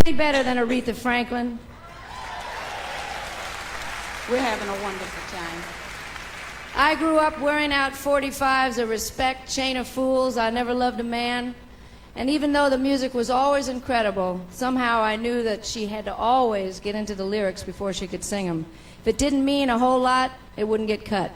any better than Aretha Franklin. We're having a wonderful time. I grew up wearing out 45s of Respect, Chain of Fools, I Never Loved a Man. And even though the music was always incredible, somehow I knew that she had to always get into the lyrics before she could sing them. If it didn't mean a whole lot, it wouldn't get cut.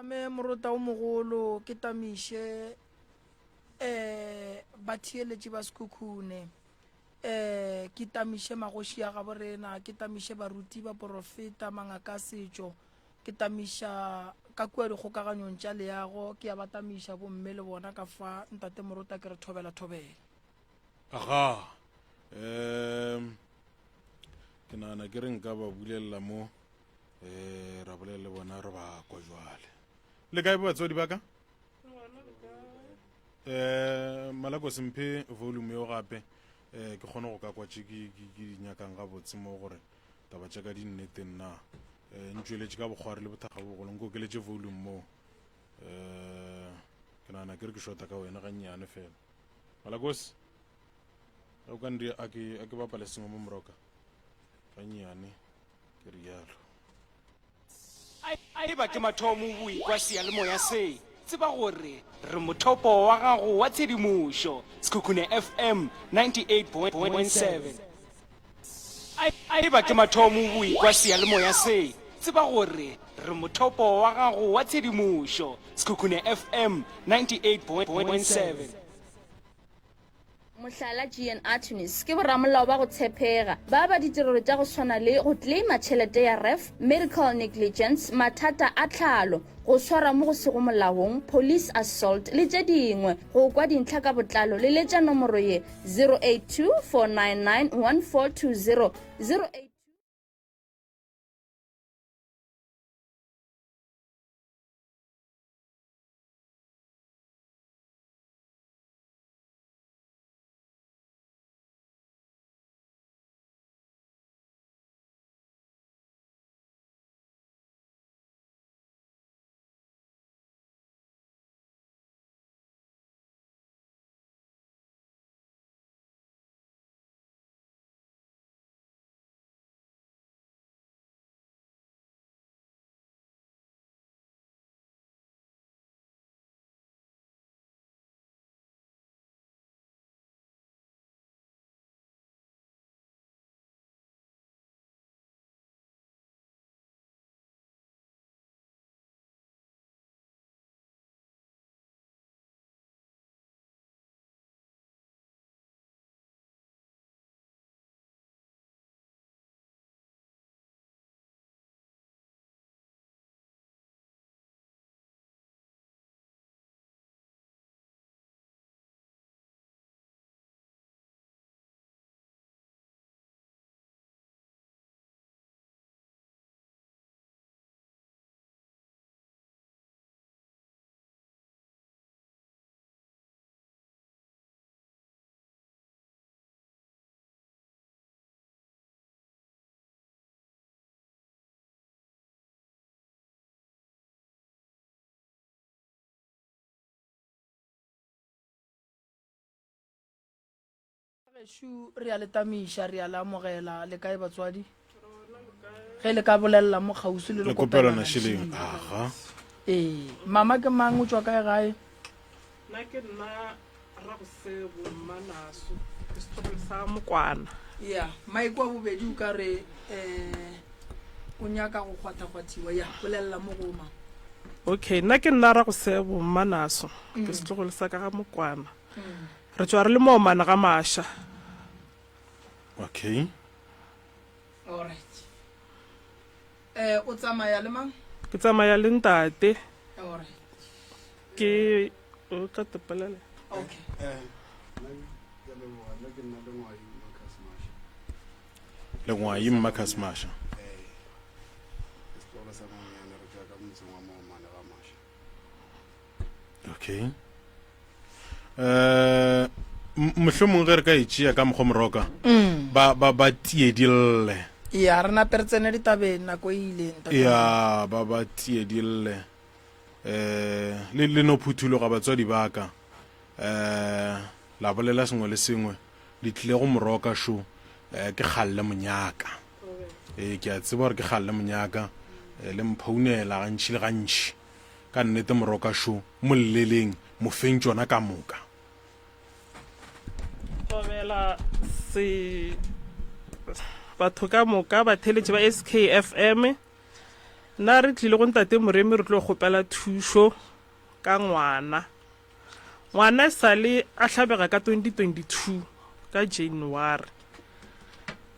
Me morota o mogolo ke tamiše um batheeletši ba Sekhukhune um ke tamiše magoši a gabo rena ke tamiše baruti baporofeta mangaka a setšo ke tamiša ka kua dikgokaganyong tša leago ke ya ba tamiša bomme le bona ka fa ntate morota ke re thobela thobela. Aga um ke nagana ke re nka ba bulelela mo um ra bolela le bona re ba kwa jwale le kae batswadi ba ka um malako semphe volume yo gape um ke kgone go ka kwa tše ke di nyakang gabotse mo gore taba tša ka di nneteng na um ntšweletše ka bokgwari le bothakga bogolo nko okeletše volume moo um ke nagana ke re ke shota ka wena gannyane fela malakose o ka ndi a ke bapale sengwe mo moroka gannyane Ke realo. E ba ke mathomo o ekwa seyalemoya se, tseba gore re mothopo wa gago wa tshedimošo. Sekhukhune FM 98.7. E ba ke mathomo o ekwa seyalemoya se, tseba gore re mothopo wa gago wa tshedimošo. Sekhukhune FM 98.7. Mohlala, GN Attorneys ke boramolao ba go tshepega. Ba aba ditirelo tša go swana le go kleima tšhelete ya ref, medical negligence, mathata a tlhalo, go swara mo go sego molaong, police assault le tše dingwe. Go kwa dintlha ka botlalo, leletša nomoro ye, 082 499 1420, 082. Gešo re a le tamiša, re a le amogela. Le kae batswadi? Ge le ka bolelela mo kgauswi le le kopelana šeleng. Aga. Ee, mama ke mang o tšwa kae gae? Nna ke nna Rabosebo Mmanaso, ke setlogolo sa Mokwana. Ya, Mike wa bobedi o ka re um o nyaka go kgwathakgwathiwa. Ya, bolelela mo go ma. Okay, nna ke nna Ragosebo Mmanaso, ke setlogolo sa ka ga Mokwana. Re tšwa re le moomana ga Masha. Okay. All right. Eh, o tsamaya le mang? Ke tsamaya le ntate. All right. Ke o tla tepelela. Okay. Eh, nna ke a leboga nna ke nna Lengwai Marcus Masha. Lengwai Marcus Masha. Eh, ke setlogolo sa Monyane re tšwa ka motseng wa Moomane ga Masha. Okay. Eh mohlomong ge re ka e tšea ka mokgwa moroka mm. ba ba ba tiedille ya re nape re tsene ditabeng nako e ile ya ba ba tiedille eh le le no phuthuloga batswadi ba ka eh la bolela sengwe le sengwe le tlile go moroka šo eh ke kgalle monyaka ee ke a tseba gore ke kgalle monyaka eh, le mphounela gantši le gantši Ka nnete moroka šo, mo lleleng, mo feng tšona ka moka. Thobela se batho ka moka batheletši ba SKFM. Nna re tlile go ntate Moremi re tlo kgopela thušo ka ngwana. Ngwana e sale a hlabega ka 2022 ka January.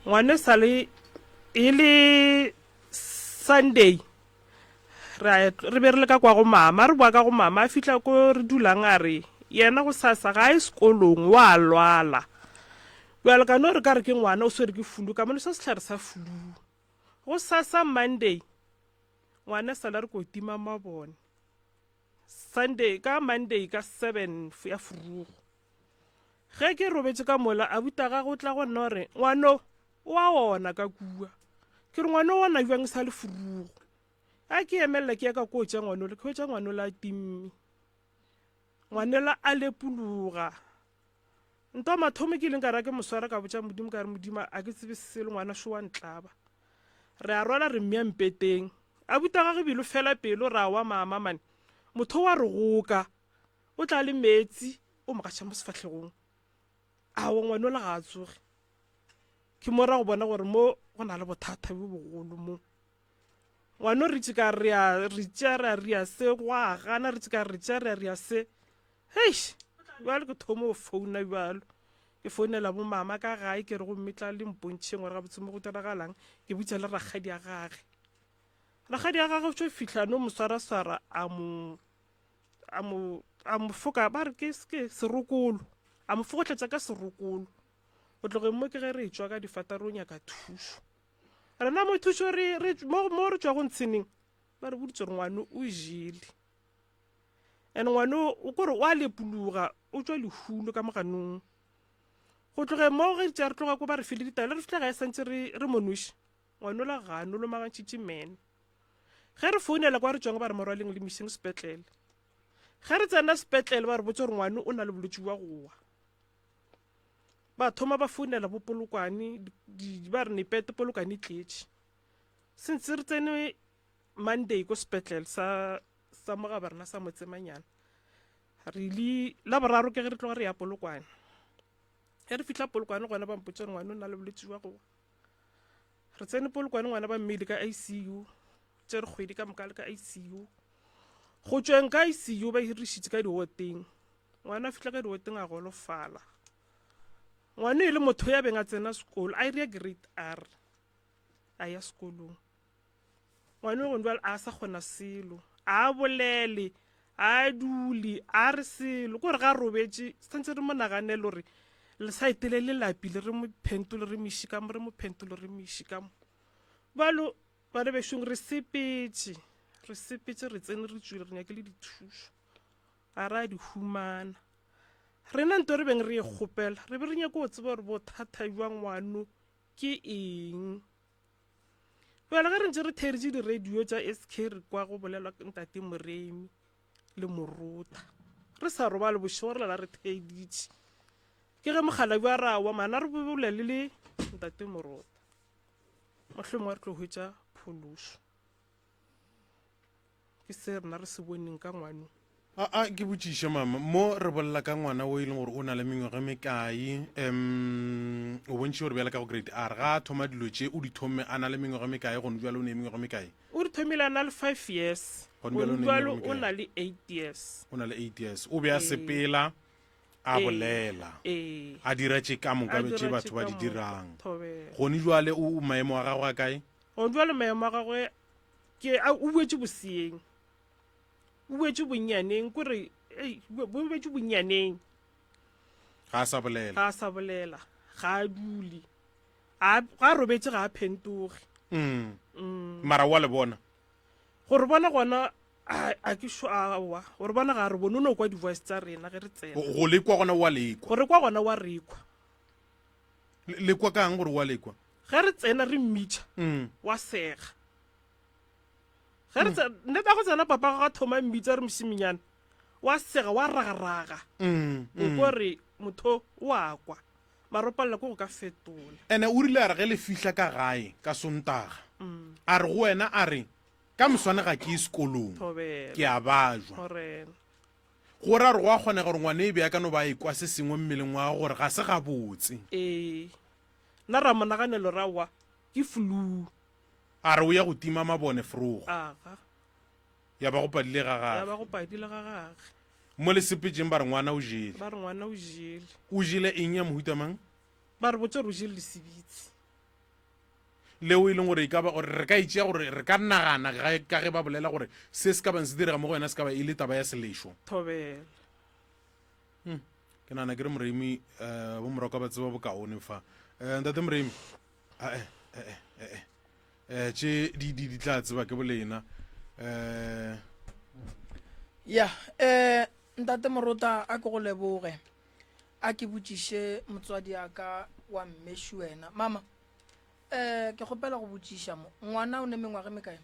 Ngwana e sale e le Sunday Re, re be re le ka kwa go mama, re boa ka go mama, a fihla ko re dulang a re, yena go sasa ga a ye sekolong, wa lwala. Bjale ka no re ka re ke ngwana o swere ke flu, ka mo nweša sehlare sa flu. Go sasa Monday, ngwana sala re ko tima mabone. Sunday, ka Monday ka 7 ya furugo. Ge ke robetše ka mola, abuti a gagwe o tla go nna o re, Ngwano, o a ona ka kua. Ke re, Ngwano o ona bjang e sa le furugo? A ke emelela ke ya ka ko tša ngwanole, ke hwetša ngwanole a timme. Ngwanela a lepologa. Nto mathomo ke ileng ka ra ke mo swara ka botša Modimo ka re Modimo a ke tsebe selo ngwana šo wa ntlaba. Re a rwala re mmea mpeteng. Abuti a gagwe bile fela pelo ra wa mama mane. Motho wa re goka. O tla le meetsi o mo gaša mo sefahlegong. Aowa ngwanola ga a tsoge. Ke mo ra go bona gore mo go na le bothata bjo bogolo mo. Ngwano re tše ka re a re tšea re a ria se gwa gana re tše ka re tšea re a ria se. Heish bjalo ke thoma go founa bjalo. Ke founela bo mama ka gae ke re gomme tla le mpontšheng gore gabotse mo go diragalang ke botša le rakgadi ya gage. Rakgadi ya gage o tšo fihla no mo swaraswara a mo a mo a mo foka ba re ke ke serokolo a mo fogohletša ka serokolo go tlogeng mo ke ge re tšwa ka difata re o nyaka thušo rena mo thušo re re mo mo re tšwa go ntsheneng ba re boditse gore ngwano o jele and ngwano o kore o a lepologa o tšwa lehulo ka moganong go tlogeng mo ge tša re tloga ko ba re file ditaelo re fihla ga e santse re re mo noši ngwanola ga no lomagantšhitše mene Ge re founela kwa re tšwang ba re morwaleng le miseng sepetlele. Ge re tsena sepetlele ba re botse gore ngwane o na le bolwetši bja go wa. Ba thoma ba founela bo Polokwane ba re nepete Polokwane e tletše. Since re tsene Monday ko sepetlele sa sa mo ga barena sa Motsemanyana. Re ile la boraro ke ge re tloga re ya Polokwane. Ge re fihla Polokwane gona ba mpotša gore ngwane o na le bolwetši bja go wa. Re tsene Polokwane ngwana ba mmeile ka ICU, tšere kgwedi ka moka le ka ICU. Go tšweng ka ICU ba irišitše ka diwoteng. Ngwana a fihla ka diwoteng a golofala. Ngwana e le motho ya beng a tsena sekolo, a iria grade R, a ya sekolong. Ngwana o gone jwale a sa kgona selo, a bolele, a dule, a re selo, kore ga robetše, santse re mo naganele gore lesaete le le lapile re mo phentole re mo iše ka mo, re mo phentole re mo iše ka mo. Bjalo bana bešong re sepetše, re sepetše re tsene re tšwile re nyakile dithušo, ga ra di humana. Rena nto re beng re e kgopela, re be re nyaka go tseba gore bothata bja ngwano ke eng. Bjale ge re ntše re theeditše di-radio tša SK re kwa go bolelwa ke ntate Moremi le Morota. Re sa robale bošego re lala re theeditše. Ke ge mokgalabje a re aowa mana re bolele le ntate Morota. Mohlomongwe re tlo hwetša phološo. Ke se rena re se boneng ka ngwano. A a ke botšiše mama, mo re bolela ka ngwana o e leng gore o na le mengwaga e mekae? Um o bontšhitše gore bjale ka go grade R ga a thoma dilo tše o di thomme a na le mengwaga e mekae, gone bjale o ne mengwaga e mekae? O di thomile a na le 5 years, Gone bjale o gone ne bjalo mengwaga e o mekae? na le 8 years. O na le 8 years. O be a Ee. sepela, a Ee. bolela, Ee. a dira tše ka moka A tše dira tše batho ba ka di moka. dirang. Thobela. Gone jwale o maemo a gagwe a kae? Gone bjale maemo a gagwe ke a o boetše boseeng. O boetše bonnyaneng kore ei bo boetše bonnyaneng. Ga a sa bolela. Ga a sa bolela, ga a dule. A ga a robetše ga a phentoge. Mm. Mm. Mara wa le bona. Gore bona gona a a ke sho aowa gore bona ga a re bone o no kwa di-voice tsa rena ge re tsena. Go lekwa gona wa lekwa. Gore kwa gona wa rekwa. Le kwa kang gore wa lekwa? Ge re tsena re mmitša Mm. wa sega. Ge re tsena nnete ya go tsena papa ga thoma mmitša re mošiminyana wa sega wa ragaraga. Mm. O Mm. ko re motho o a kwa. Mara o palela ke go ka fetola. Ene o rile a re ge le fihla ka gae ka Sontaga a re go wena a re ka moswane ga ke ye sekolong Thobela. ke a bajwa. Morena. Go ra gore go a kgonega gore ngwana e be a ka no ba a ekwa se sengwe mmeleng wa gagwe gore ga se gabotse. Ee. Nna ra mo naganelo ra wa ke flu. A re o ya go tima mabone frogo. Aga. Ya ba go padile ga Ya gage. ba go padile ga gage. Mo le sepetšeng ba re ngwana o jele. Ba re ngwana o jele. O jele eng ya mohuta mang? Ba re botša gore o jele lesibitsi. Leo e leng gore e ka ba gore re ka e tšea gore re ka nagana ga ka ge ba bolela gore se se ka bang se direga mo go yena se ka ba e le taba ya selešo. Thobela. Hmm. Ke nagana ke re Moremi eh bo Moroka ba tseba bokaone fa. Eh ntate Moremi. Ah eh eh eh eh. Eh tše di di di tla tseba ke bolena. Eh Ya, eh ntate Morota a ke go leboge. A ke botšiše motswadi a ka wa mmešu wena. Mama, eh ke kgopela go botšiša mo. Ngwana o ne mengwaga e mekae?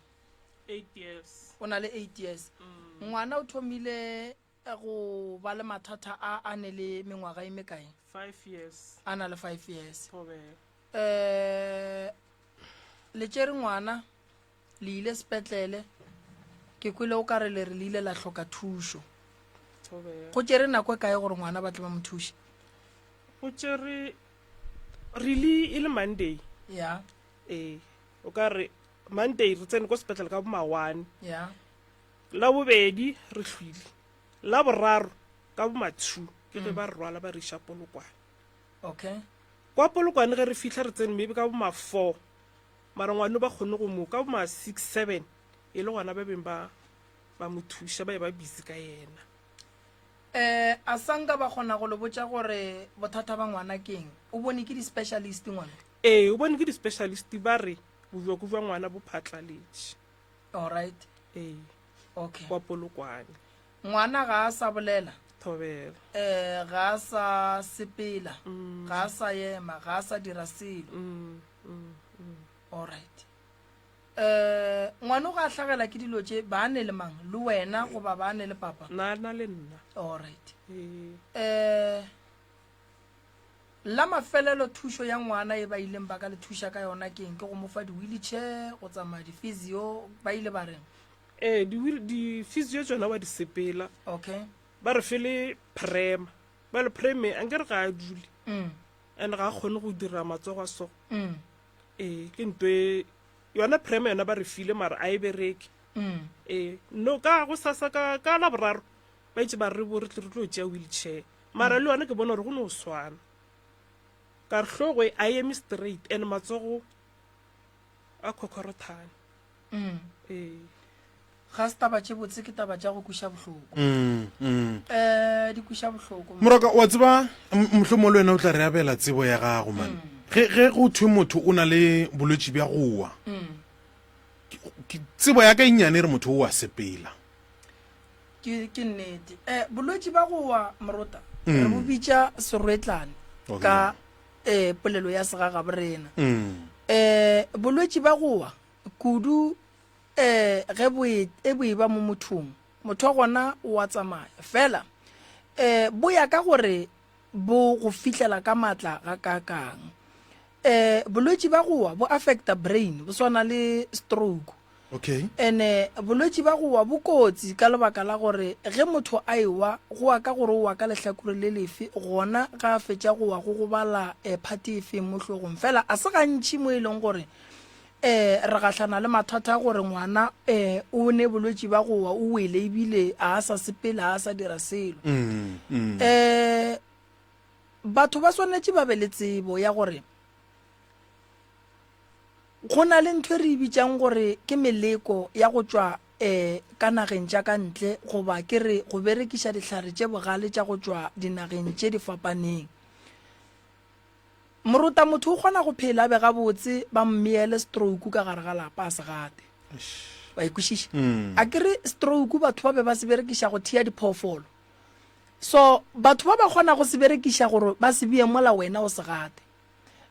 8 years. O na le 8 years. Ngwana o thomile eh, go ba le mathata a a ne le mengwaga e mekae? 5 years. A na le 5 years. Thobela. Eh le tšere ngwana le ile sepetlele ke kwele o ka re le re le ile la hloka thušo. Thobela. Go tšere nako e kae gore ngwana ba tle ba mo thuše? Go tšere re ile e le Monday. Ya. Ee, o ka re Monday re tsene ko sepetlele ka bo ma 1. Ya. La bobedi re hlwile. La boraro ka bo ma 2 ke ge ba re rwala ba re iša Polokwane. Okay. Kwa Polokwane ge re fihla re tsene maybe ka bo ma 4. Mara ngwano ba kgonne go mo ka bo ma 6 7 e le gona ba beng ba ba mo thuša ba e ba busy ka yena. Eh, a sa nka ba kgona go le botša gore bothata ba ngwana ke eng? O bone ke di-specialist ngwana? Ee, o bone ke di-specialist ba re bojoko bja ngwana bo phatlaletše. Alright. Ee. Okay. Kwa Polokwane. Ngwana ga a sa bolela? Thobela. Eh, ga a sa sepela, ga a sa ema, ga a sa dira selo. Alright. Eh, ngwano ga a hlagela ke dilo tše, ba ne le mang? Le wena goba ba ne le papa? Na na le nna. Alright. Ee. Eh, la mafelelo thušo ya ngwana e ba ileng ba ka le thuša ka yona ke eng? Ke go mo fa di-wheelchair, go tsamaya di-physio, ba ile ba reng? Ee, di-physio tšona wa di sepela. Okay. Ba re fele prema. Ba le preme, ankere ga a dule. Mm. And ga a kgone go dira matsogo a so. Mm. Ee, ke nto e yona prema yona ba re file mara a e bereke. Mm. Ee, no ka go sasa ka ka la boraro ba itse ba re bo re tle re tlo tšea wheelchair. Mara le yona ke bona gore go no swana. Ka re hlogo e a eme straight and matsogo a khokhorothane. Mm. Ee. Ga se taba tše botse ke taba tša go kweša bohloko. Mm, mm. Eh, di kweša bohloko. Moroka, wa tseba mohlomong le wena o tla re abela tsebo ya gago man. Mm. Ge ge go thwe motho o na le bolwetši bja go wa. Mm. Tsebo ya ka e nnyane e re motho o a sepela. Ke ke nnete. Eh, bolwetši ba go wa morota re bo bitša serwetlane Okay. ka eh polelo ya segagabo rena. Mm. Eh, bolwetši ba go wa kudu um ge bo e, e bo eba mo mothong, motho wa gona o a tsamaya. Fela um bo ya ka gore bo go fihlela ka maatla gakaakang. Um bolwetši ba go wa bo affecta brain, bo swana le stroke. Okay. Ene bolwetši ba go wa bo kotsi ka lebaka la gore ge motho a ewa, go wa ka gore o wa ka lehlakore le lefe, gona ga a fetša go wa go gobala um phate efeng mo hlogong. Fela a se gantši mo e leng gore um re gahlana le mathata a gore ngwana um o ne bolwetši ba go wa o wele ebile a a sa sepele a a sa dira selo. Mm, mm. Um batho ba swanetše ba be le tsebo ya gore go na le ntho e re e bitšang gore ke meleko ya go tšwa um ka nageng tša ka ntle goba ke re go berekiša dihlare tše bogale tša go tšwa dinageng tše di fapaneng. Morota motho o kgona go phela a be gabotse ba mmeele stroke ka gare ga lapa a se gate. Wa e kwešiša? A ke re stroke batho ba be ba se berekiša go thea diphoofolo. So batho ba ba kgona go se berekiša gore ba se bee mola wena o se gate.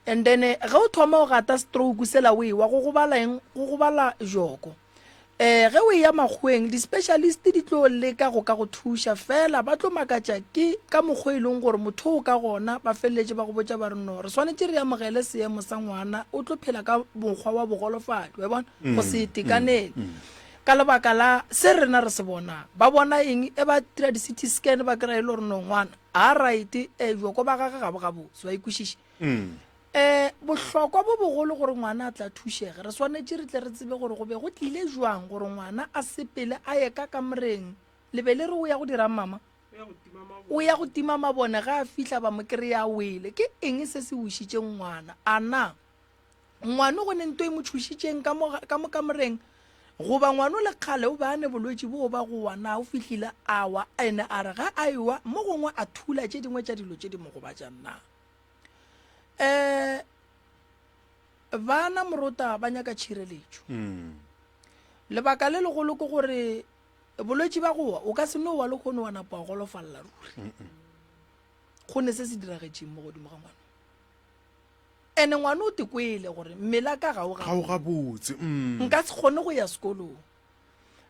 And then ge o thoma o gata stroke sela o ewa go gobala eng? Go gobala joko. Um ge o eya makgoweng di-specialist di tlo leka go ka go thuša fela ba tlo makatša ke ka mokgwa e leng gore motho o ka gona ba feleletše ba go botša ba re no re swanetše re amogele seemo sa ngwana o tlo phela ka mokgwa wa bogolofadi wa bona go se itekanele ka lebaka la se rena re se bonang ba bona eng e ba dira di-ct scan ba kry-a e le gore no ngwana a right e bjoko ba gage ga bo gabotse wa ikwešiša Um bohlokwa bo bogolo gore ngwana a tla thušege, re swanetše re tle re tsebe gore go be go tlile jwang gore ngwana a sepele a ye ka kamoreng. Le be le re o ya go dirang mama? O ya go tima mabone, ge a fihla ba mo kry-a a wele. Ke eng se se wišitšeng ngwana? A na ngwano go ne nto e mo tšhošitšeng ka mo, ka mo kamoreng? Goba ngwano le kgale o be a ne bolwetši boo ba go wa, na o fihlile a wa, ene a re ge a ewa mo gongwe a thula tše dingwe tša dilo tše di mo gobatšang na? Um bana morota ba nyaka tšhireletšo. Mm. Lebaka le legolo ke gore bolwetši ba go wa o ka se no wa le kgone wa napa wa golofalela ruri. Go ne se se diragetšeng mo godimo ga ngwana. Ene ngwana o tekwele gore mmele a ka ga o Ga o gabotse. Mm. Nka se kgone go ya sekolong.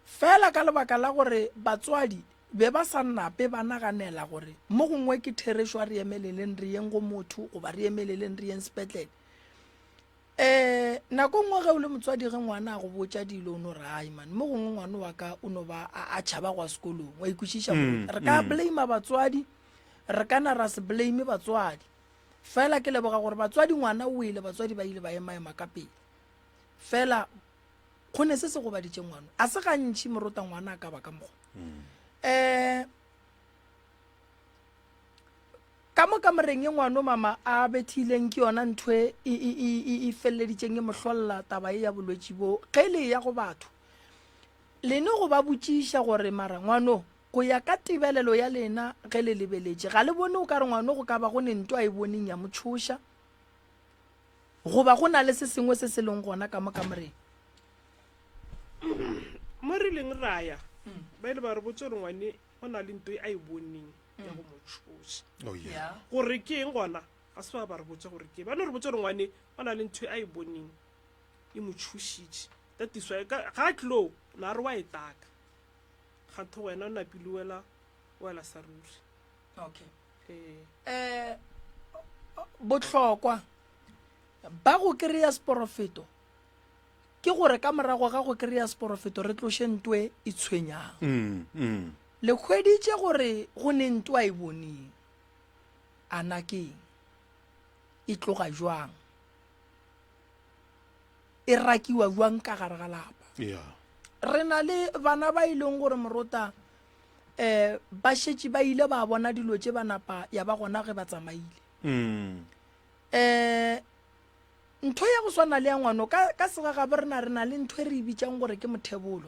Fela ka lebaka la gore batswadi be ba sa nape ba naganela gore mo gongwe ke therešo a re emeleleng re yeng go motho goba re emeleleng re yeng sepetlele. Um nako nngwe ge o le motswadi ge ngwana a go botša dilo o no re ai man mo gongwe ngwana wa ka o no ba a tšhaba go ya sekolong wa ikwešiša mm, re ka mm. blame batswadi re ka na ra se blame batswadi fela ke leboga gore batswadi ngwana o ile batswadi ba ile ba emaema ka pele fela Go ne se se gobaditše ngwano. A se gantši morota ngwana a ka ba ka mokgwa. Um ka mo kamoreng e ngwano mama a bethileng ke yona ntho e e, e, e, e, e feleleditšeng e mo hlolla taba e ya bolwetši bo. Ge le ya go batho lene go ba botšiša gore mara ngwano go ya ka tebelelo ya lena ge le lebeletše ga le bone o ka re ngwano go ka ba go ne nto a e boneng ya mo tšhoša Goba go na le se sengwe se se leng gona ka mo kamoreng? Mo re ileng ra ya, ba ile ba re botša gore ngwane o na le nto e a e boneng ya go mo tšhoša. Oh, yeah. Gore ke eng gona, ga se ba ba re botša gore ke eng. Ba no re botša gore ngwane o na le ntho e a e boneng e mo tšhošitše. That is why ga a tlilo na re wa e taka. Kganthe wena o napile o wela wela sa ruri. Okay. Ee. Eh bohlokwa ba go kry-a seporofeto ke gore ka morago ga go kry-a seporofeto re tloše ntwe e tshwenyang. Mm, mm. Le hweditše gore go ne ntwa e boneng. A na ke eng? E tloga jwang? E rakiwa jwang ka gare ga lapa? Yeah. Re na le bana ba e leng gore morota um ba šetše ba ile ba bona dilo tše ba napa ya ba gona ge ba tsamaile. Mm. Um ntho ya go swana le ya ngwano ka, ka segagabo rena re na le ntho e re e bitšang gore ke mothebolo.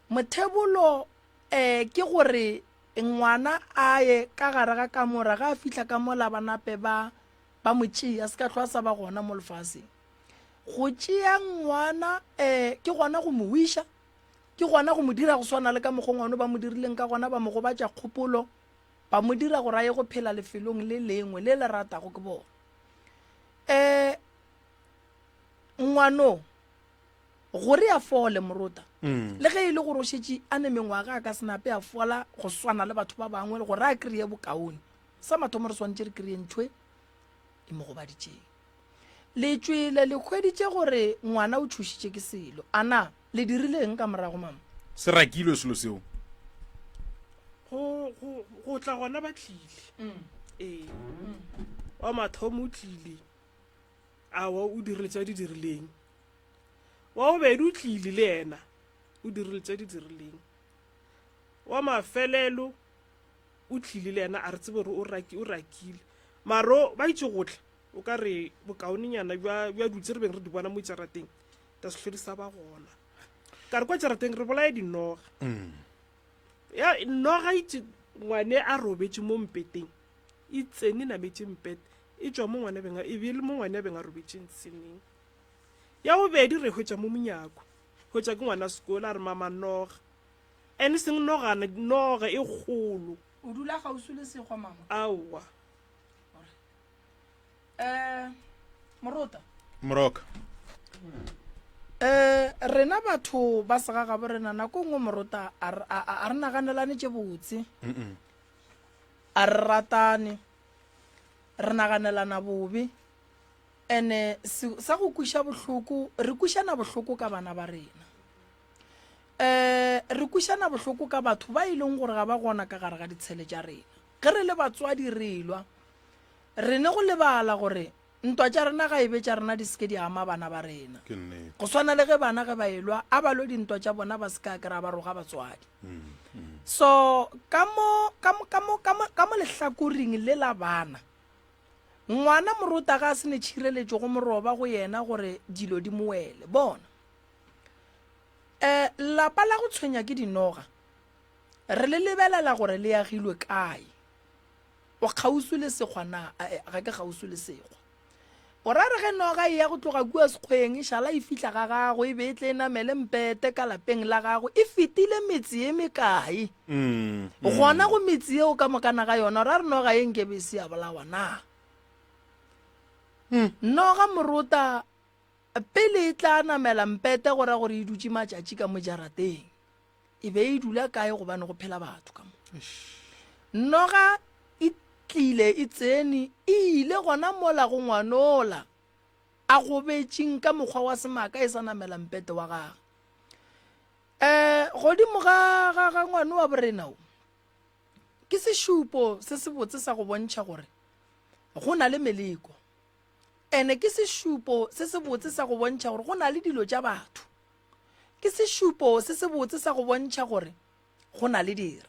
Mothebolo um ke gore ngwana a ye ka gare ga kamora ge a fihla ka mola ba nape ba ba mo tšea se ka hlwa sa ba gona mo lefaseng. Go tšea ngwana um ke gona go mo wiša Ke gona go mo dira go swana le ka mokgo ngwano ba mo dirileng ka gona, ba mo gobatša kgopolo, ba mo dira gore a ye go phela lefelong le lengwe le le ratago ke bona. Um ngwano gore a fole morota mm. le ge e le gore o šetše a ne mengwaga a ka se nape a fola go swana le batho ba bangwe le gore a kry-e bokaone. Sa mathomo re swanetše re kry-e ntho e e mo gobaditšeng. Le tšwele le hweditše gore ngwana o tšhošitše ke selo. A na le dirile eng ka morago, mama? Se rakilwe selo seo. Go, go, go tla gona ba tlile. Mm. Ee. Mm. Wa mathomo o tlile. Awa o dirile tša di dirileng. Wa bobedi o tlile le yena. O dirile tša di dirileng. Wa mafelelo o tlile le yena a re tsebe gore o raki o rakile. Maro ba itše go tla o ka re bokaonenyana bja bja dutse re beng re di bona mo jarateng ta se hlodi sa ba gona. Ka re kwa jarateng re bolaya dinoga. Mm. Ya noga itše ngwane a robetše mo mpeteng e tsene nametše mpete e tšwa mo ngwane beng e be le mo ngwane a beng a robetše nseneng. Ya bobedi re hwetša mo monyako. Hwetša ke ngwana sekolo a re mama noga. And e seng nogana, noga e kgolo. O dula kgauswi le sekgwa mama? Aowa. Eh, Morota. Moroka. Eh, rena batho ba segagabo rena nako nngwe Morota a re naganelane tše botse. A re ratane. Re naganelana bobe. Ene sa go kwiša bohloko, re kwišana bohloko ka bana ba rena. Um re kwišana bohloko ka batho ba e leng gore ga ba gona ka gare ga ditshele tša rena. Ge re le batswadi re elwa, re ne go lebala gore ntwa tša rena ga e be tša rena di se ke di ama bana ba rena. Go swana le ge bana ge ba elwa, a ba lwe dintwa tša bona ba se ka kry-a ba roga batswadi. So ka mo, ka mo, ka mo, ka mo, ka mo lehlakoring le la bana, ngwana morota ga a se ne tšhireletšo go moroba go yena gore dilo di mo wele. Bona. Um lapa la go tshwenya ke dinoga re le lebelela gore le agilwe kae. O kgauswi le sekgwa na? Ae, ga ke kgauswi le sekgwa. O ra re ge noga e ya go tloga kua sekgweng e šala e fihla ga gago e be e tle e namele mpete ka lapeng la gago e fetile metse ye mekae? Mm, Gona go metse yeo ka mokana ga yona o ra re noga ye nke be e se ya bolawa na? Noga morota Pele e tla namela mpete go ra gore e dutše matšatši ka mo jarateng. E be e dula kae gobane go phela batho ka mo. Noga e tlile e tsene e ile gona mola go ngwanola a gobetšing ka mokgwa wa semaka e sa namela mpete wa gagwe. Um godimo ga ga ga ngwano wa borena o ke sešupo se sebotse sa go bontšha gore go na le meleko. Ene ke sešupo se sebotse sa go bontšha gore go na le dilo tša batho. Ke sešupo se sebotse sa go bontšha gore go na le dira.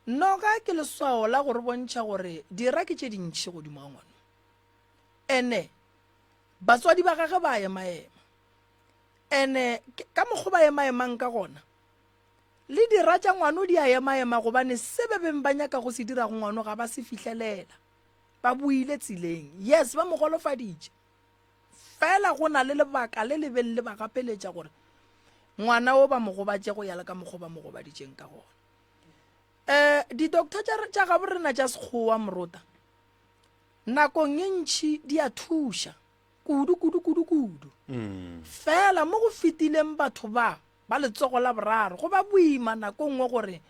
Noga ke leswao la go re bontšha gore dira ke tše dintši godimo ga ngwano. Ene batswadi ba gage ba emaema. Ene ka mokgwa ba emaemang ka gona, le dira tša ngwano di a emaema gobane se be beng ba nyaka go se dira go ngwano ga ba se fihlelela. Ba boile tseleng. Yes, ba mo golofaditše. Fela go na le lebaka le le beng le ba gapeletša gore ngwana o ba mo gobatše go ya le ka mokgwa ba mo gobaditšeng ka gona. Um di-doctor tša tša gabo rena tša sekgowa morota nakong e ntšhi di a thuša kudu kudu kudu kudu. Mm. Fela mo go fetileng batho ba ba letsogo la boraro go ba boima nako nngwe gore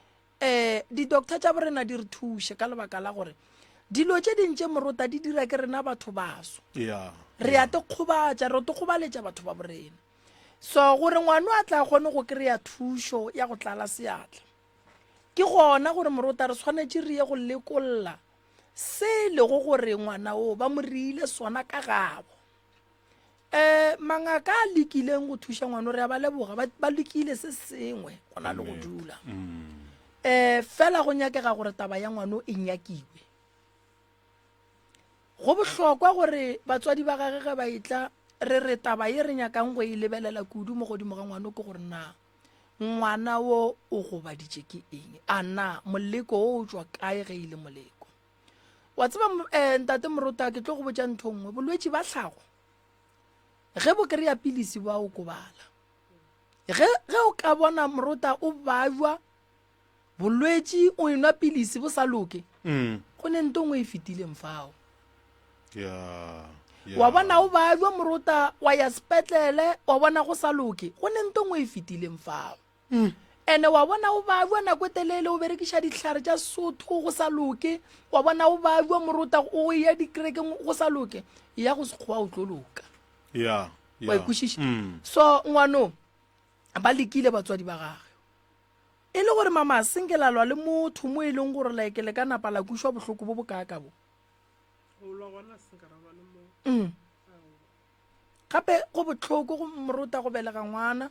um di-doctor tša borena di re thuše ka lebaka la gore dilo tše ding tše morota di dira ke rena batho baso yeah, re ya tekgobatša re tekgobaletša batho ba borena so gore ngwano a tla kgone go kry-a thušo ya go tlala seatla ke gona gore morota re swanetše re ye go lekolla se e lego gore ngwana o ba mo reile sona ka gabo um mangaka a lekileng go thuša ngwano re a ba leboga ba lekile se sengwe go na le go dula um fela go nyakega gore taba ya ngwano e nyakiwe go bohlokwa gore batswadi ba gage ge ba etla re re taba ye re nyakang go e lebelela kudu mo godimo ga ngwano ke gore na ngwana wo o gobaditše ke eng a na moleko wo o tšwa kae ge e le moleko Wa tseba eh, ntate Morota ke tlo go botša ntho nngwe bolwetši ba tlhago ge bo kry-a pilisi ba okobala ge ge o ka bona morota o bajwa bolwetši o enwa pilisi bo sa loke mm. go ne nto nngwe e fetileng fao yeah, yeah. wa bona o bajwa morota wa ya sepetlele wa bona go sa loke go ne nto nngwe e fetileng fao mm. Ene wa bona o babja nako e telele o berekiša dihlare tša Sotho go sa loke, wa bona o babja morota o eya dikerekeng go sa loke, ya go Sekgowa o tlo loka. Ya, ya. Wa e kwešiša? Mm. So ngwano ba lekile batswadi ba gage. E le gore mama a senke la lwa le motho mo e leng gore like le ka napa la kwišwa bohloko bo bokaaka bo. Go lwa gona a senka ra lwa le motho. Mm. Gape go bohloko go morota go belega ngwana.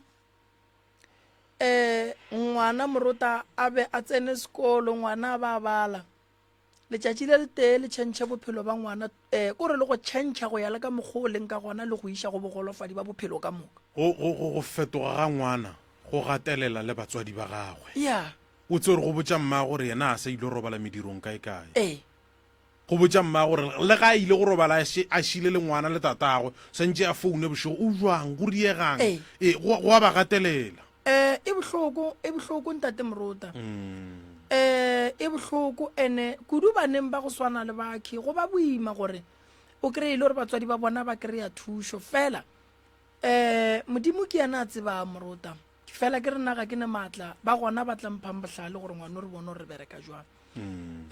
um ngwana morota a be a tsene sekolo ngwana a ba a bala letšatši le letee le tšhentšhe bophelo ba ngwana um kore le go tšhentšha go ya le ka mokgwa o leng ka gona le go iša go bogolofadi ba bophelo ka moka go, go, go, go fetoga ga ngwana go gatelela le batswadi ba gagwe ya o tsere go botša mma gore yena a sa ile robala medirong kae-kae ee Go botša mma gore le ga a ile go robala a še, a šile le ngwana le tatagwe, swantše a foune bošego, o bjang, go diegang? Ee. Ee, go, go a ba gatelela. Eh, e bohloko, e bohloko ntate Morota. Eh, e bohloko ene kudu baneng ba go swana le bakhi go ba boima gore o kry-e le gore batswadi ba bona ba kry-a thušo fela eh Modimo ke yena a tsebang Morota. Fela ke re nna ga ke ne maatla, ba gona ba tla mphang bohlale gore ngwano re bone gore re bereka jwang. Um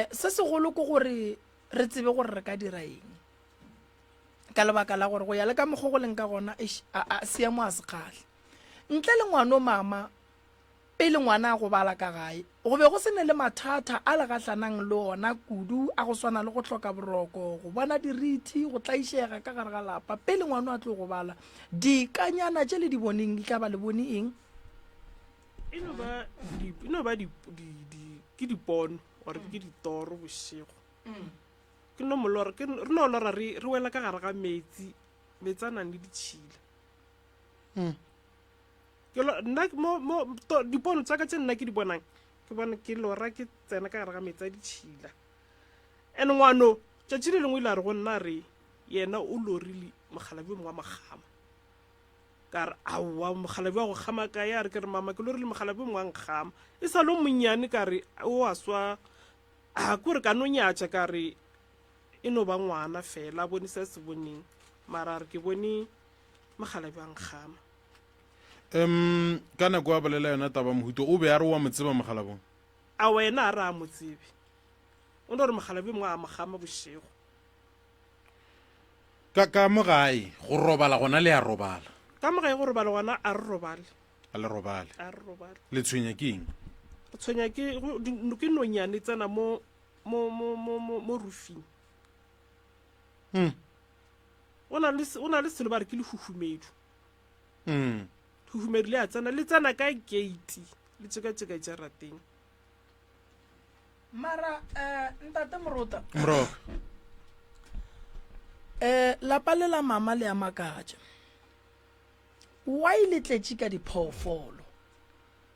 se segolo ke gore re tsebe gore re ka dira eng ka lebaka la gore go ya le ka mokgwa go leng ka gona seemo a se kgahle. Ntle le ngwano mama pele ngwana a gobala ka gae go be go se ne le mathata a le gahlanang le ona kudu a go swana le go hloka boroko, go bona dirithi, go tlaišega ka gare ga lapa pele ngwano a tlo gobala. Dikanyana tše le di boneng di tla ba le bone eng? E no ba di, e no ba di, di, di, ke dipono or ke ditoro bošego. Ke no molora, ke re no lora re re wela ka gare ga metsi, metsi a nang le ditšhila. Ke lo, nna mo, mo, to, dipono tsa ka tše nna ke di bonang, ke bona ke lora ke tsena ka gare ga metsi a ditšhila. And ngwano, tšatši le lengwe o ile a re go nna a re yena o lorile mokgalabje mongwe wa mokgama. Ka re, Aowa, mokgalabje wa go kgama kae? A re, Ke re, mama, ke lorile mokgalabje mongwe wa nkgama. E sa le o monnyane, ka re, o a swa. A ko re ka no nyatša, ka re, e no ba ngwana fela, a bone se a se boneng. Mara a re, ke bone mokgalabje a nkgama. Um ka nako a bolela yona taba mohuto o be a re wa mo tseba mokgalabong? Aowa, yena a re a mo tsebe. O no re mokgalabje mongwe a mo kgama bošego. Ka, ka mo gae, go robala gona le a robala? Ka mo gae go robala gona a re robale. A le robale. A re robale. Le tshwenya ke eng? Re tshwenya ke, go, di, ke nonyane e tsena mo, mo, mo, mo, mo, mo roofing. Mm. O na le, o na le selo ba re ke lehuhumedu. Mm. Lehuhumedu le a tsena, le tsena ka gate, le tšekatšeka jarateng. Mara eh, ntate Morota. Moroka. Eh, lapa le la mama le a makatša. Why le tletše ka diphoofolo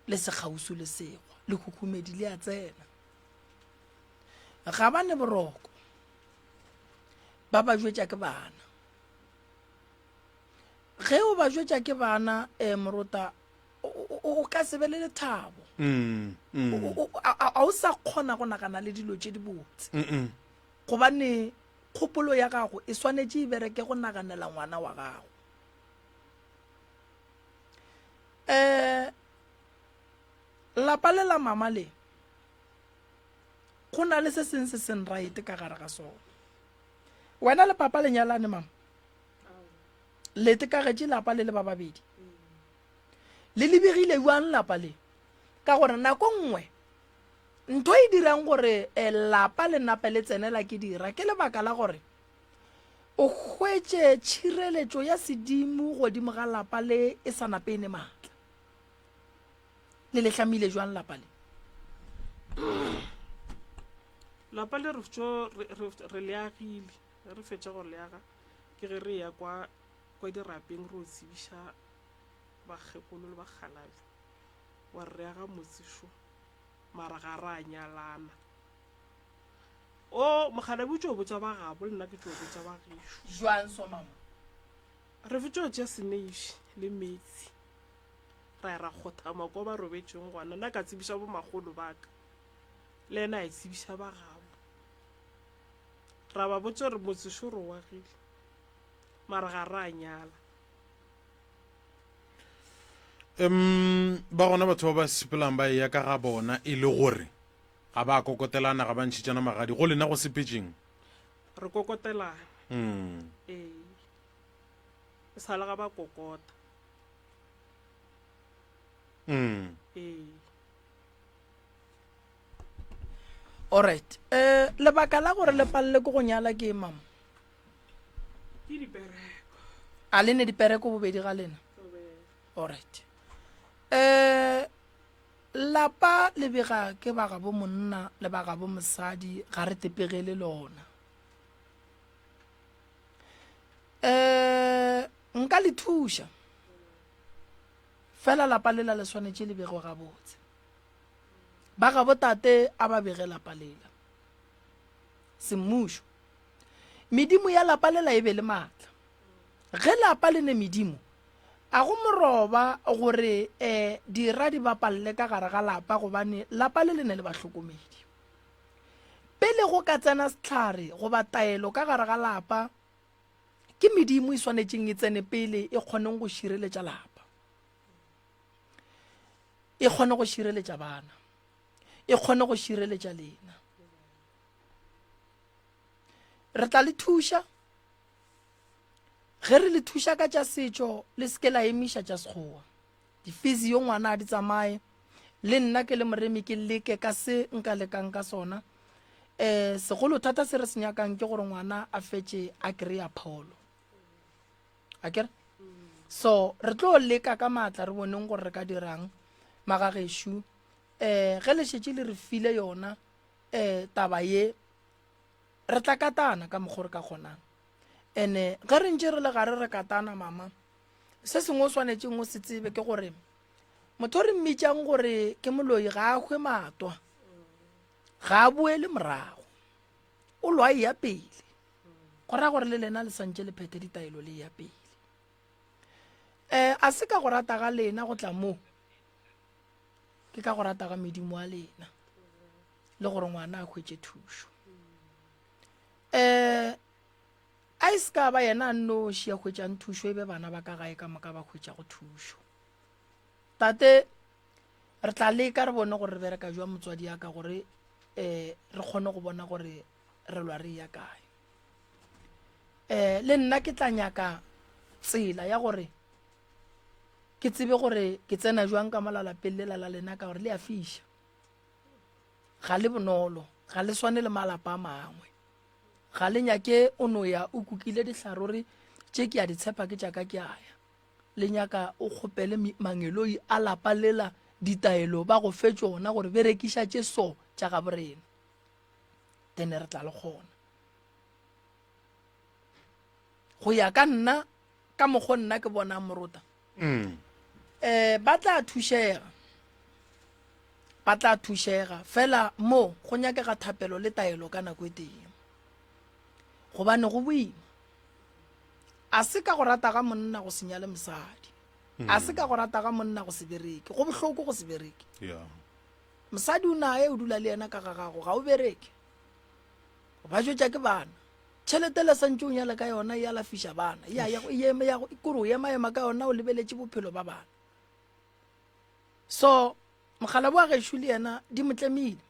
le sekgausu le sekgwa le khukhumedi le a tsena. Ga ba ne boroko. Ba ba jwetša ke bana. Ge o ba jwetša ke bana eh, Morota o ka se be le lethabo mm, mm. a o sa kgona go nagana le dilo tše dibotse gobane kgopolo ya gago e swanetše e bereke go naganela ngwana wa gago um lapa le la mama le go na le se seng se seng right ka gare ga sona wena le papa le nyalane mama le tekagetše lapa le le ba babedi Le lebegile bjang lapa le? Ka gore nako nngwe ntho e dirang gore eh, lapa le nape le tsenela ke dira ke lebaka la gore o hwetše tšhireletšo ya sedimo godimo ga lapa le e sa nape e ne maatla. Le le hlamile jwang lapa le? Lapa le re tšo re le agile, re fetša go le aga ke ge re ya kwa kwa dirapeng re o tsebiša bakgekolo le bakgalabje wa re aga motse šo mara ga ra nyalana o mokgalabje o tšo botša ba gabo le nna ke tšo botša ba gešo jwang so mama re fetšo tša seneiši le metsi ra ya ra kgothama kwa ba robetšeng gona nna ka tsebiša bomakgolo ba ka le ena a e tsebiša ba gabo ra ba botša gore motse šo re o agile mara ga ra nyala. Um ba gona batho ba ba sepelang ba eya ka ga bona e le gore ga ba kokotelana ga ba ntšhitšana magadi go lena go sepetšeng Re kokotelana. Mm. Ee. E sa le ga ba kokota. Mm. Ee. Alright. Eh lebaka la gore le palele ke go nyala ke mama? Ke dipereko. A le ne dipereko bobedi ga lena? Alright. Eh lapa le bega ke ba gabo monna le ba gabo mosadi ga re tepegele lona. Eh nka le thuša. Fela lapa lela le swanetše le begwe gabotse. Ba gabo tate a ba bege lapa lela. Semmušo. Medimo ya lapa lela e be le maatla. Ge lapa le ne medimo, a go moroba gore um dira di bapalle ka gare ga lapa gobane lapa le le ne le bahlokomedi. Pele go ka tsena sehlare goba taelo ka gare ga lapa, ke medimo e swanetšeng e tsene pele e kgoneng go šireletša lapa. E kgone go šireletša bana. E kgone go šireletša lena. Re tla le thuša. Ge re le thuša ka tša setšo, le se ke la emiša tša Sekgowa. Difizio ngwana a di tsamaye. Le nna ke le moremi ke leke ka se nka lekang ka sona. Um segolo thata se re se nyakang ke gore ngwana a fetše a kry-a pholo. A kere? So re tlo leka ka maatla re boneng gore re ka dirang magagešo. Um ge le šetše le re file yona um taba ye, re tla katana ka mokgo re ka kgonang. Ene ge re ntše re le gare re katana mama, se sengwe o swanetšeng o se tsebe ke gore motho o re mmitšang gore ke moloi ga a hwe matwa, ga a boele morago, o lwa e ya pele. Go ra gore le lena le santše le phethe ditaelo le ya pele. Um a se ka go rata ga lena go tla mo, ke ka go rata ga medimo wa lena le gore ngwana a hwetše thušo. Um a e se ka ba yena a nnoši a hwetšang thušo, e be bana ba ka gae ka moka ba hwetšago thušo. Tate, re tla leka re bone gore re bereka jwa motswadi ya ka gore um re kgone go bona gore re lwa re ya kae. Um le nna ke tla nyaka tsela ya gore ke tsebe gore ke tsena jwang ka mola lapeng lela la lena ka gore le a fiša. Ga le bonolo, ga le swane le malapa a mangwe. Ga le nyake o no ya o kukile dihlarore tše ke a di tshepa ke tša ka ke a ya. Le nyaka o kgopele mangeloi a lapa lela ditaelo ba go fe tšona gore berekiša tše so tša gabo rena. Then re tla le kgona. Go ya ka nna ka mokgo nna ke bonang morota. Mm. Eh ba tla thušega. Ba tla thušega fela mo go nyakega thapelo le taelo ka nako e tee. Gobane go boima. A se ka go rata ga monna go se nyale mosadi. A se ka go rata ga monna go se bereke. Go bohloko go se bereke. Yeah. Mosadi o naye o dula le yena ka ga gago ga o bereke. Ba jwetša ke bana. Tšhelete le santše o nyale ka yona e alafiša bana. Ya ya ya kore o ema ema ka yona o lebeletše bophelo ba bana. So mokgalabo wa gešo le yena di mo tlemile.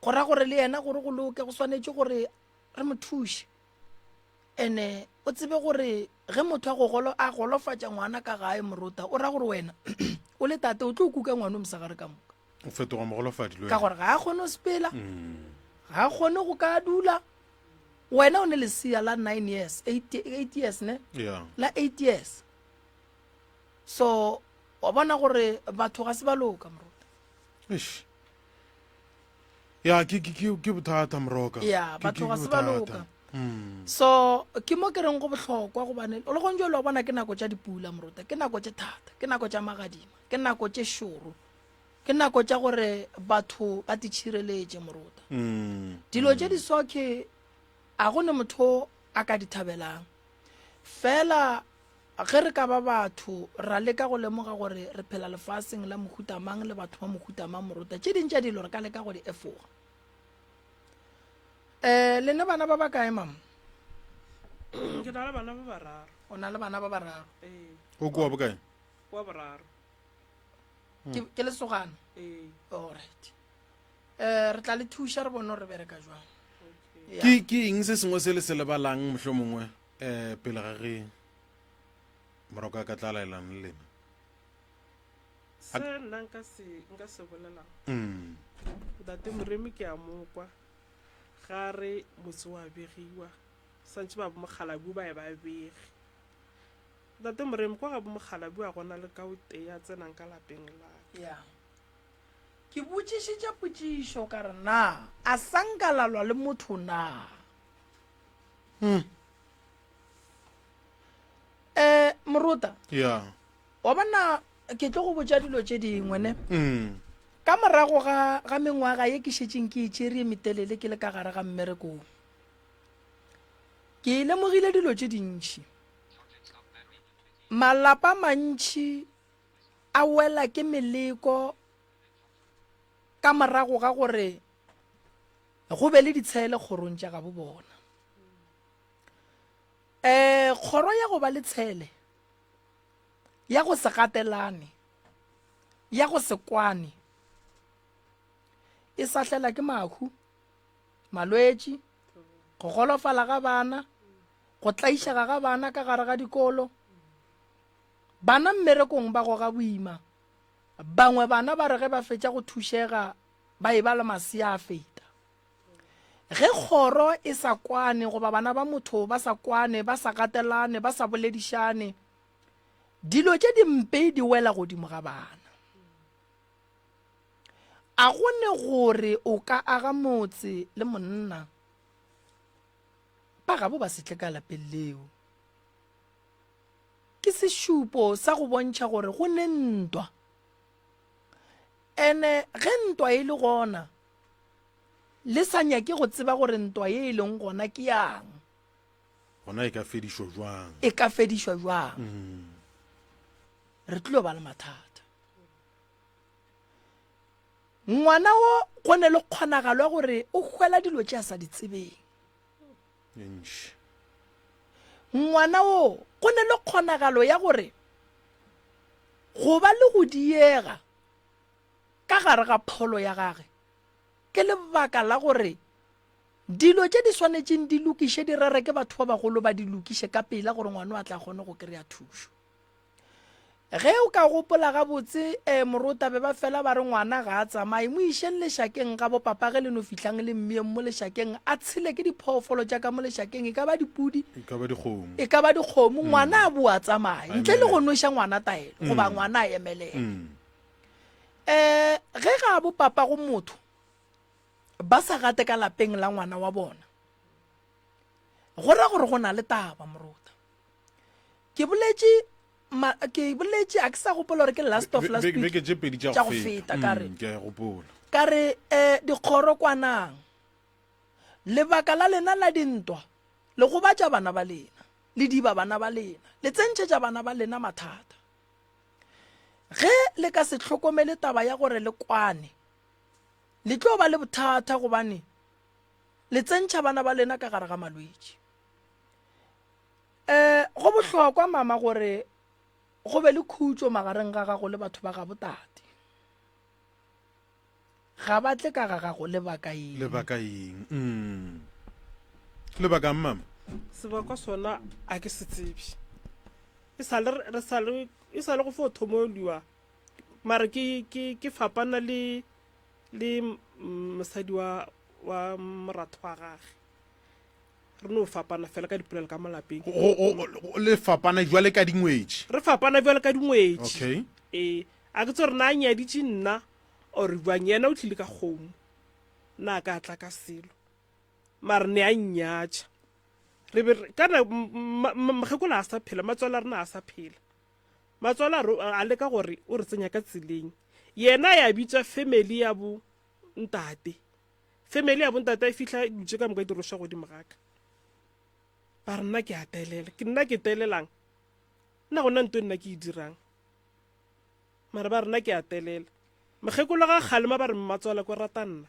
Go ra gore le yena gore go loke go swanetše gore re mo thuše. Ene o tsebe gore ge motho a go golo a golofatša ngwana ka gae morota o ra gore wena o le tate o tlo kuka ngwana o mosegare ka moka. O fetoga mogolofadi le wena. Ka gore ga a kgone go sepela. Ga a kgone go ka dula. Wena o ne lesea la 9 years, 8 years ne? Yeah. La 8 years. So wa bona gore batho ga se ba loka morota. Eish. Ya ke ke ke ke bothata moroka. Ya, Ke- batho ke ga se ba bothata. loka. Mm. So ke mo ke reng go bohlokwa gobane le gong jalo wa bona ke nako tša dipula morota, ke nako tše thata, ke nako tša magadima, ke nako tše šoro. Ke nako tša gore batho ba titšhireletše morota. Mm. Dilo tše di sokhe a go ne motho a ka di thabelang. Fela ge re ka ba batho ra leka go lemoga gore re phela lefaseng la mohuta mang le batho ba mohuta mang morota, tše ding tša dilo re ka leka go di efoga. Um le ne bana ba ba kae mama? Ke na le bana ba bararo. O na le bana ba bararo. Ee. O ke wa bokae? Wa boraro. Ke ke lesogana. Ee. Alright. Eh re tla le thuša re bone gore re bereka jwang. Okay. Ke ke eng se sengwe se le se lebalang mohlomongwe eh pele ga ge moroka ka tla laelana le lena? Se nna nka se nka se bolelang. Mm. Ntate Moremi ke a mo kwa ga re motse wa begiwa santše ba bomokgalabu ba e ba bege. Ntate Moremi kwa ga bomokgalabu a gona le ka o tee a tsenang ka lapeng la ka. Yeah. Ke botšišitše potšišo ka re, Na a sa nka la lwa le motho na? Hmm. Eh, Morota. Yeah. Wa bona ke tlo go botša dilo tše dingwe ne. Mm. Ka morago ga ga mengwaga ye ke šetšeng ke e tšere ye metelele ke le ka gare ga mmereko wo, ke lemogile dilo tše dintši. Malapa a mantši a wela ke meleko ka morago ga gore go be le ditshele kgorong tša gabo bona. Um kgoro ya go ba le tshele ya go se gatelane, ya go se kwane, e sahlela ke mahu, malwetši, go golofala ga bana, go tlaišega ga bana ka gare ga dikolo. Bana mmerekong ba goga boima. Bangwe bana ba re ge ba fetša go thušega ba e ba le masea a feta. Ge kgoro e sa kwane goba bana ba motho ba sa kwane, ba sa gatelane, ba sa boledišane, dilo tše dimpe di wela godimo ga bana. A go ne gore o ka aga motse le monna ba gabo ba se tle ka lapeng leo. Ke sešupo sa go bontšha gore go ne ntwa. Ene ge ntwa e le gona, le sa nyake go tseba gore ntwa ye e leng gona ke yang. Gona e ka fedišwa jwang? E ka fedišwa jwang? Re tlilo ba le mathata. Ngwana wo go ne le kgonagalo ya gore o hwela dilo tše a sa di tsebeng. E ntši. Ngwana wo go ne le kgonagalo ya gore go ba le go diega ka gare ga pholo ya gage ke lebaka la gore dilo tše di swanetšeng di lokiše di rere ke batho ba bagolo ba di lokiše ka pela gore ngwana a tla kgone go kry-a thušo. Ge o ka gopola gabotse, eh, morota be ba fela ba re ngwana ga a tsamaye, mo išeng lešakeng ga bo papa ge le no fihlang le mmeyeng mo lešakeng a tshele ke diphoofolo tša ka mo lešakeng, e ka ba dipudi, E ka ba dikgomo. e ka ba dikgomo, ngwana a boa tsamaye ntle le go nweša ngwana taelo goba ngwana a emelele. Eh, ge ga bo papa go motho ba sa gate ka lapeng la ngwana wa bona, go ra gore go na le taba morota. Ke boletše ma, ke boletše a ke sa gopola gore ke last of last week beke tše pedi tša go feta ka re mm, ke a gopola ka re eh dikgoro kwanang lebaka la lena la dintwa le gobatša bana ba lena le diba bana ba lena le tsentšhetša bana ba lena mathata ge le ka se hlokomele taba ya gore le kwane le tlo ba le bothata gobane le tsentšha bana ba lena ka gare ga malwetši Eh, go bohlokwa mama gore go be le khutšo magareng ga gago le batho ba gabo tate. Ga ba tle ka ga gago lebaka eng? Lebaka eng? Mm. Lebaka eng mama? Sebakwa sona a ke se tsebe. E sa le re sa le e sa le go fo thomoliwa mara ke ke ke fapana le le mosadi wa wa moratho wa gage. Re no fapana fela ka dipolelo ka mo lapeng. Le fapana jwale ka dingwetši. Re fapana jwale ka dingwetši. Okay. Ee, a ke tsore na nyaditše nna or jwang yena o tlile ka kgomo. Nna a ka tla ka selo. Mare ne a nnyatša. Re be kana mokgekolo a sa phela, matswalo a rena a sa phela. Matswalo a leka gore o re tsenya ka tseleng. Yena ya bitswa family ya bo ntate. Family ya bontate e fihla dilo tše ka moka di roša godimo ga ka. Ba re nna ke a telela. Ke nna ke telelang? Nna gona nto nna ke e dirang. Mara ba re nna ke a telela. Mokgekolo ga kgalema ba re mmatswala ko rata nna.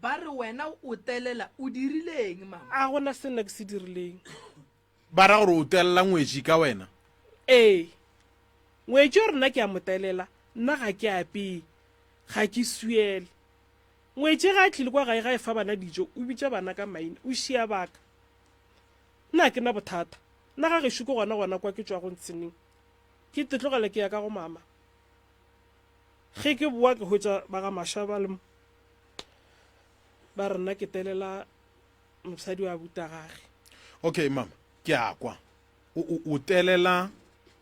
Ba re wena o telela o dirileng mama? A gona se nna ke se dirileng. Ba ra gore o telela ngwetši ka wena? Ee. Ngwetši o re nna ke a mo telela, nna ga ke apee, ga ke swiele. Ngwetši ge a tlile kwa gae ga e fa bana dijo, o bitša bana ka maina, o šia baka. Nna ga ke na bothata, nna ga gešo ke gona gona kwa ke tšwago ntsheneng. Ke te tlogele ke ya ka go mama. Ge ke boa ke hwetša ba ga Masha ba le mo, ba re nna ke telela mosadi wa abuta gage. Okay mama, ke a kwa. O, o, o telela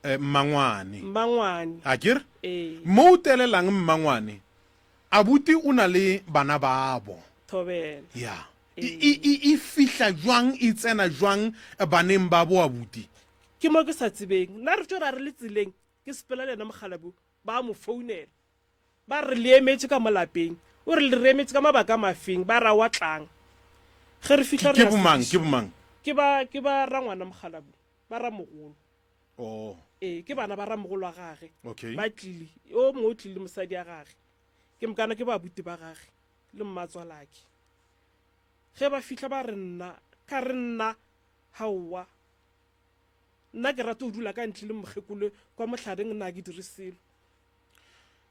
eh, mmangwane. Mmangwane. A ke re? Ee. Mo o telelang mmangwane, abuti o na le bana babo. Thobela. Ya. E, e, e, e fihla jwang, e tsena jwang baneng babo abuti? Ke mo ke sa tsebeng. Nna re tšo ra re le tseleng, ke sepela le yena mokgalabje, ba mo founela. Ba re, Le emetše ka mo lapeng. O re, Le re emetše ka mabaka mafeng? Ba re, Aowa, tlang. Ge re fihla re Ke ya bomang? setiši. Ke bomang? Ke ba, ke ba rangwana Mokgalabje, ba ramogolo. Oh. Ee, ke bana ba ramogolo wa gage. Okay. Ba tlile. O mongwe o tlile le mosadi ya gage. Ke mokana ke babuti ba gage le mmatswalake. Ge ba fihla ba re nna, ka re nna, haowa. Nna ke rata go dula ka ntle le mokgekolo kwa mohlareng, nna ga ke dire selo.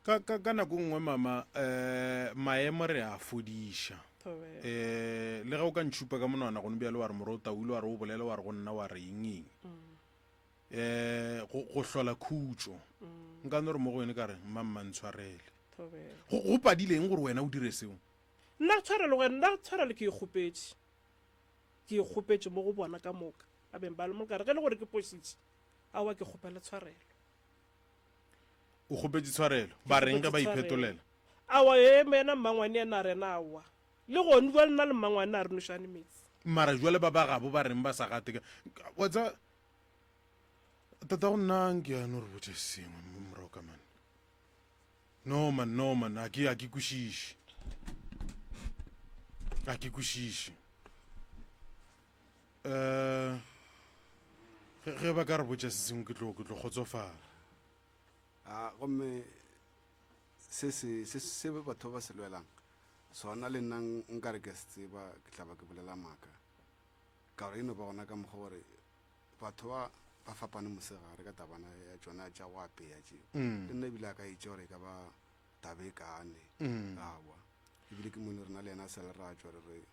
Ka, ka, ka nako nngwe mama um maemo re a fodiša um le ge o ka ntšhupa ka monwana gone bjale wa re moro o taule wa re o bolele wa re go nna wa re eng eng um go, go hlola khutšo nka no re mo go wene ka re mma mma ntshwarele go, go padile eng gore wena o dire seo Nna tshwarelo go nna tshwarelo ke e kgopetše ke e kgopetše mo go bona ka moka ba beng ba le mo ka re ge e le gore ke pošitše aowa ke kgopela tshwarelo. O kgopetše tshwarelo. Ba reng ge ba iphetolela? Aowa, ee, yena mmangwane yena a re ena aowa. Le gone bjale nna le mmangwane a re nošane meetse. Mara jwale ba ba gabo ba reng ba sa gate ka wa tseba tatago nna nke a no re botša sengwe mo morago ka man. No man, no man, a ke a ke kwešiše. A ke kwešiše. Eh ge ba ka re botša se sengwe ke tlo ke tlo kgotsofala. A gomme se se se se batho ba se lwelang sona le nna nka re ke se tseba ke tla ba ke bolela maaka ka gore e no ba gona ka mokgwa gore batho ba ba fapane mosegare ka tabana ya tšona tša go apeya tšeo mm. le nna ebile a ka itše gore e ka ba taba e kane mm. awa ebile ke mone rena le yena a sa le ra tšwa re re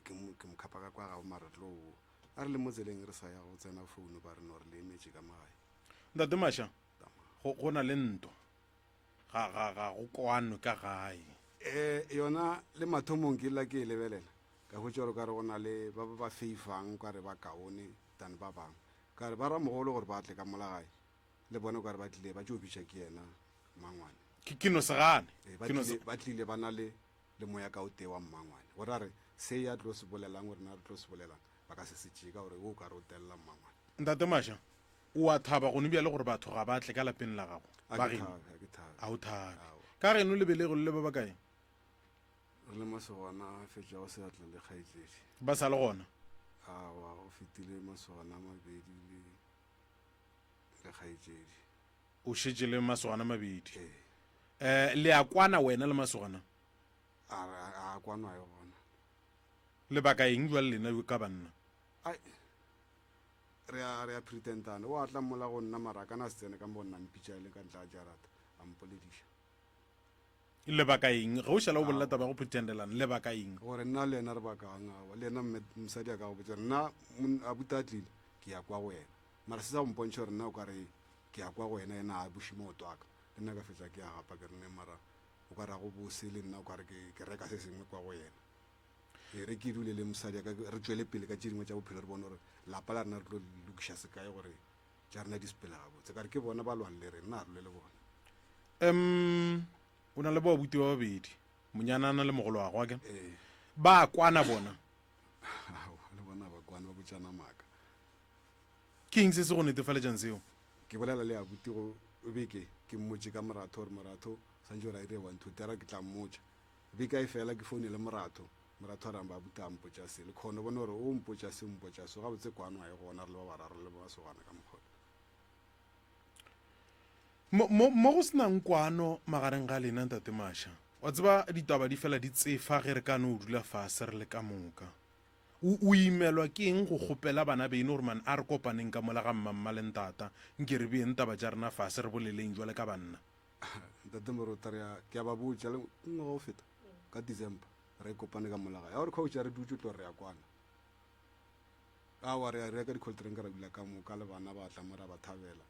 Ke mo, ke mo khapa ka kwa gabo mara tlo a re le mo tseleng re sa ya go tsena founu ba re no re le emetše ka mo gae. Ntate Masha, go, go na le ntwa. Ga, ga, ga go kwanwe ka gae. Eh, yona le mathomong ke lla ke e lebelela ka hwetša gore o ka re go na le ba ba ba feifang o ka re ba kaone than ba bangwe. Ka re ba ramogolo gore ba tle ka mola gae le bona o ka re ba tlile ba tšo bitša ke yena mmangwane. Ke, ke no se gane. Eh, ba Ke no se. tlile, ba tlile ba na le le moya ka o tee wa mmangwane gore a re se ya tlo se bolelang gore na re tlo se bolelang ba ka se se tšee ka gore o ka re o telela mmangwane. Ntate Masha, o a thaba gone bjale gore batho ga ba tle ka lapeng la gago? A Ba ke geno? thabe, a ke thabe. A o thabe. Aowa. Ka geno le belego le le ba bakae? Re le masogana a fetšago seatla le kgaetšedi. Ba sa le gona? Aowa, go fetile masogana a mabedi le le kgaetšedi. O šetše le masogana a mabedi. Ee. Eh, le a kwana wena le masogana? A, a, a kwanwa e gona. Lebaka eng jwale lena ka banna? Ai, re a, re a pretendana. O a tla mola go nna mara a kana se tsene ka mo go nna mpitša e le ka ntle ga jarata a mpolediša. Lebaka eng? Ge o šala o bolela taba ya go pretendelana, lebaka eng? Gore nna le yena re bakang awa. Le yena mme mosadi a ka go botša gore nna abuti a tlile ke ya kwa go yena. Mara se sa go mpontšha gore nna o ka re ke ya kwa go yena yena a buše maoto a ka. Le nna ka fetša ke a gapa ke re ne mara o ka re ga go bose le nna o ka re ke, ke reka se sengwe kwa go yena. E re ke dule le mosadi ya ka re tšwele pele ka tše dingwe tša bophelo re bone gore lapa la rena re tlo lokiša sekae gore tša rena di sepele gabotse. Ka re ke bona ba lwang le rena, nna ga re lwe le bona. Um o na le boabuti ba babedi, monyanana le mogolo'ago, akere? Ee. Ba kwana bona? Aowa, le bona ba kwane, ba botšana maaka. Ke eng se se go netefaletšang seo? Ke bolela le abuti go beke, ke mmotše ka moratho gore moratho swantše gore a dire one two tera ke tla mmotša. Beke a e fela ke founele moratho, moratho a re abuti a mpotša se. Le kgone bone gore o mpotša se o mpotša so, gabotse kwano ga e gona re le ba bararo le ba masogana ka mokgwa. Mo, mo, mo go se nang kwano magareng ga lena Ntate Masha, wa tseba ditaba di fela di tsefa ge re ka no dula fase re le ka moka. O, o imelwa ke eng go kgopela bana beno gore man a re kopaneng ka mola ga mmamma le ntata, nke re beeng taba tša rena fase re boleleng jwale ka banna? Ntate Moruta, re a, ke a ba botša, le ke ngwaga o feta, ka December, re kopane ka mola gae. A o re coach, a re dutše o tlo re ya kwana. Aowa, re a reka di-cold drink ra dula ka moka le bana ba tla mo ra ba thabela.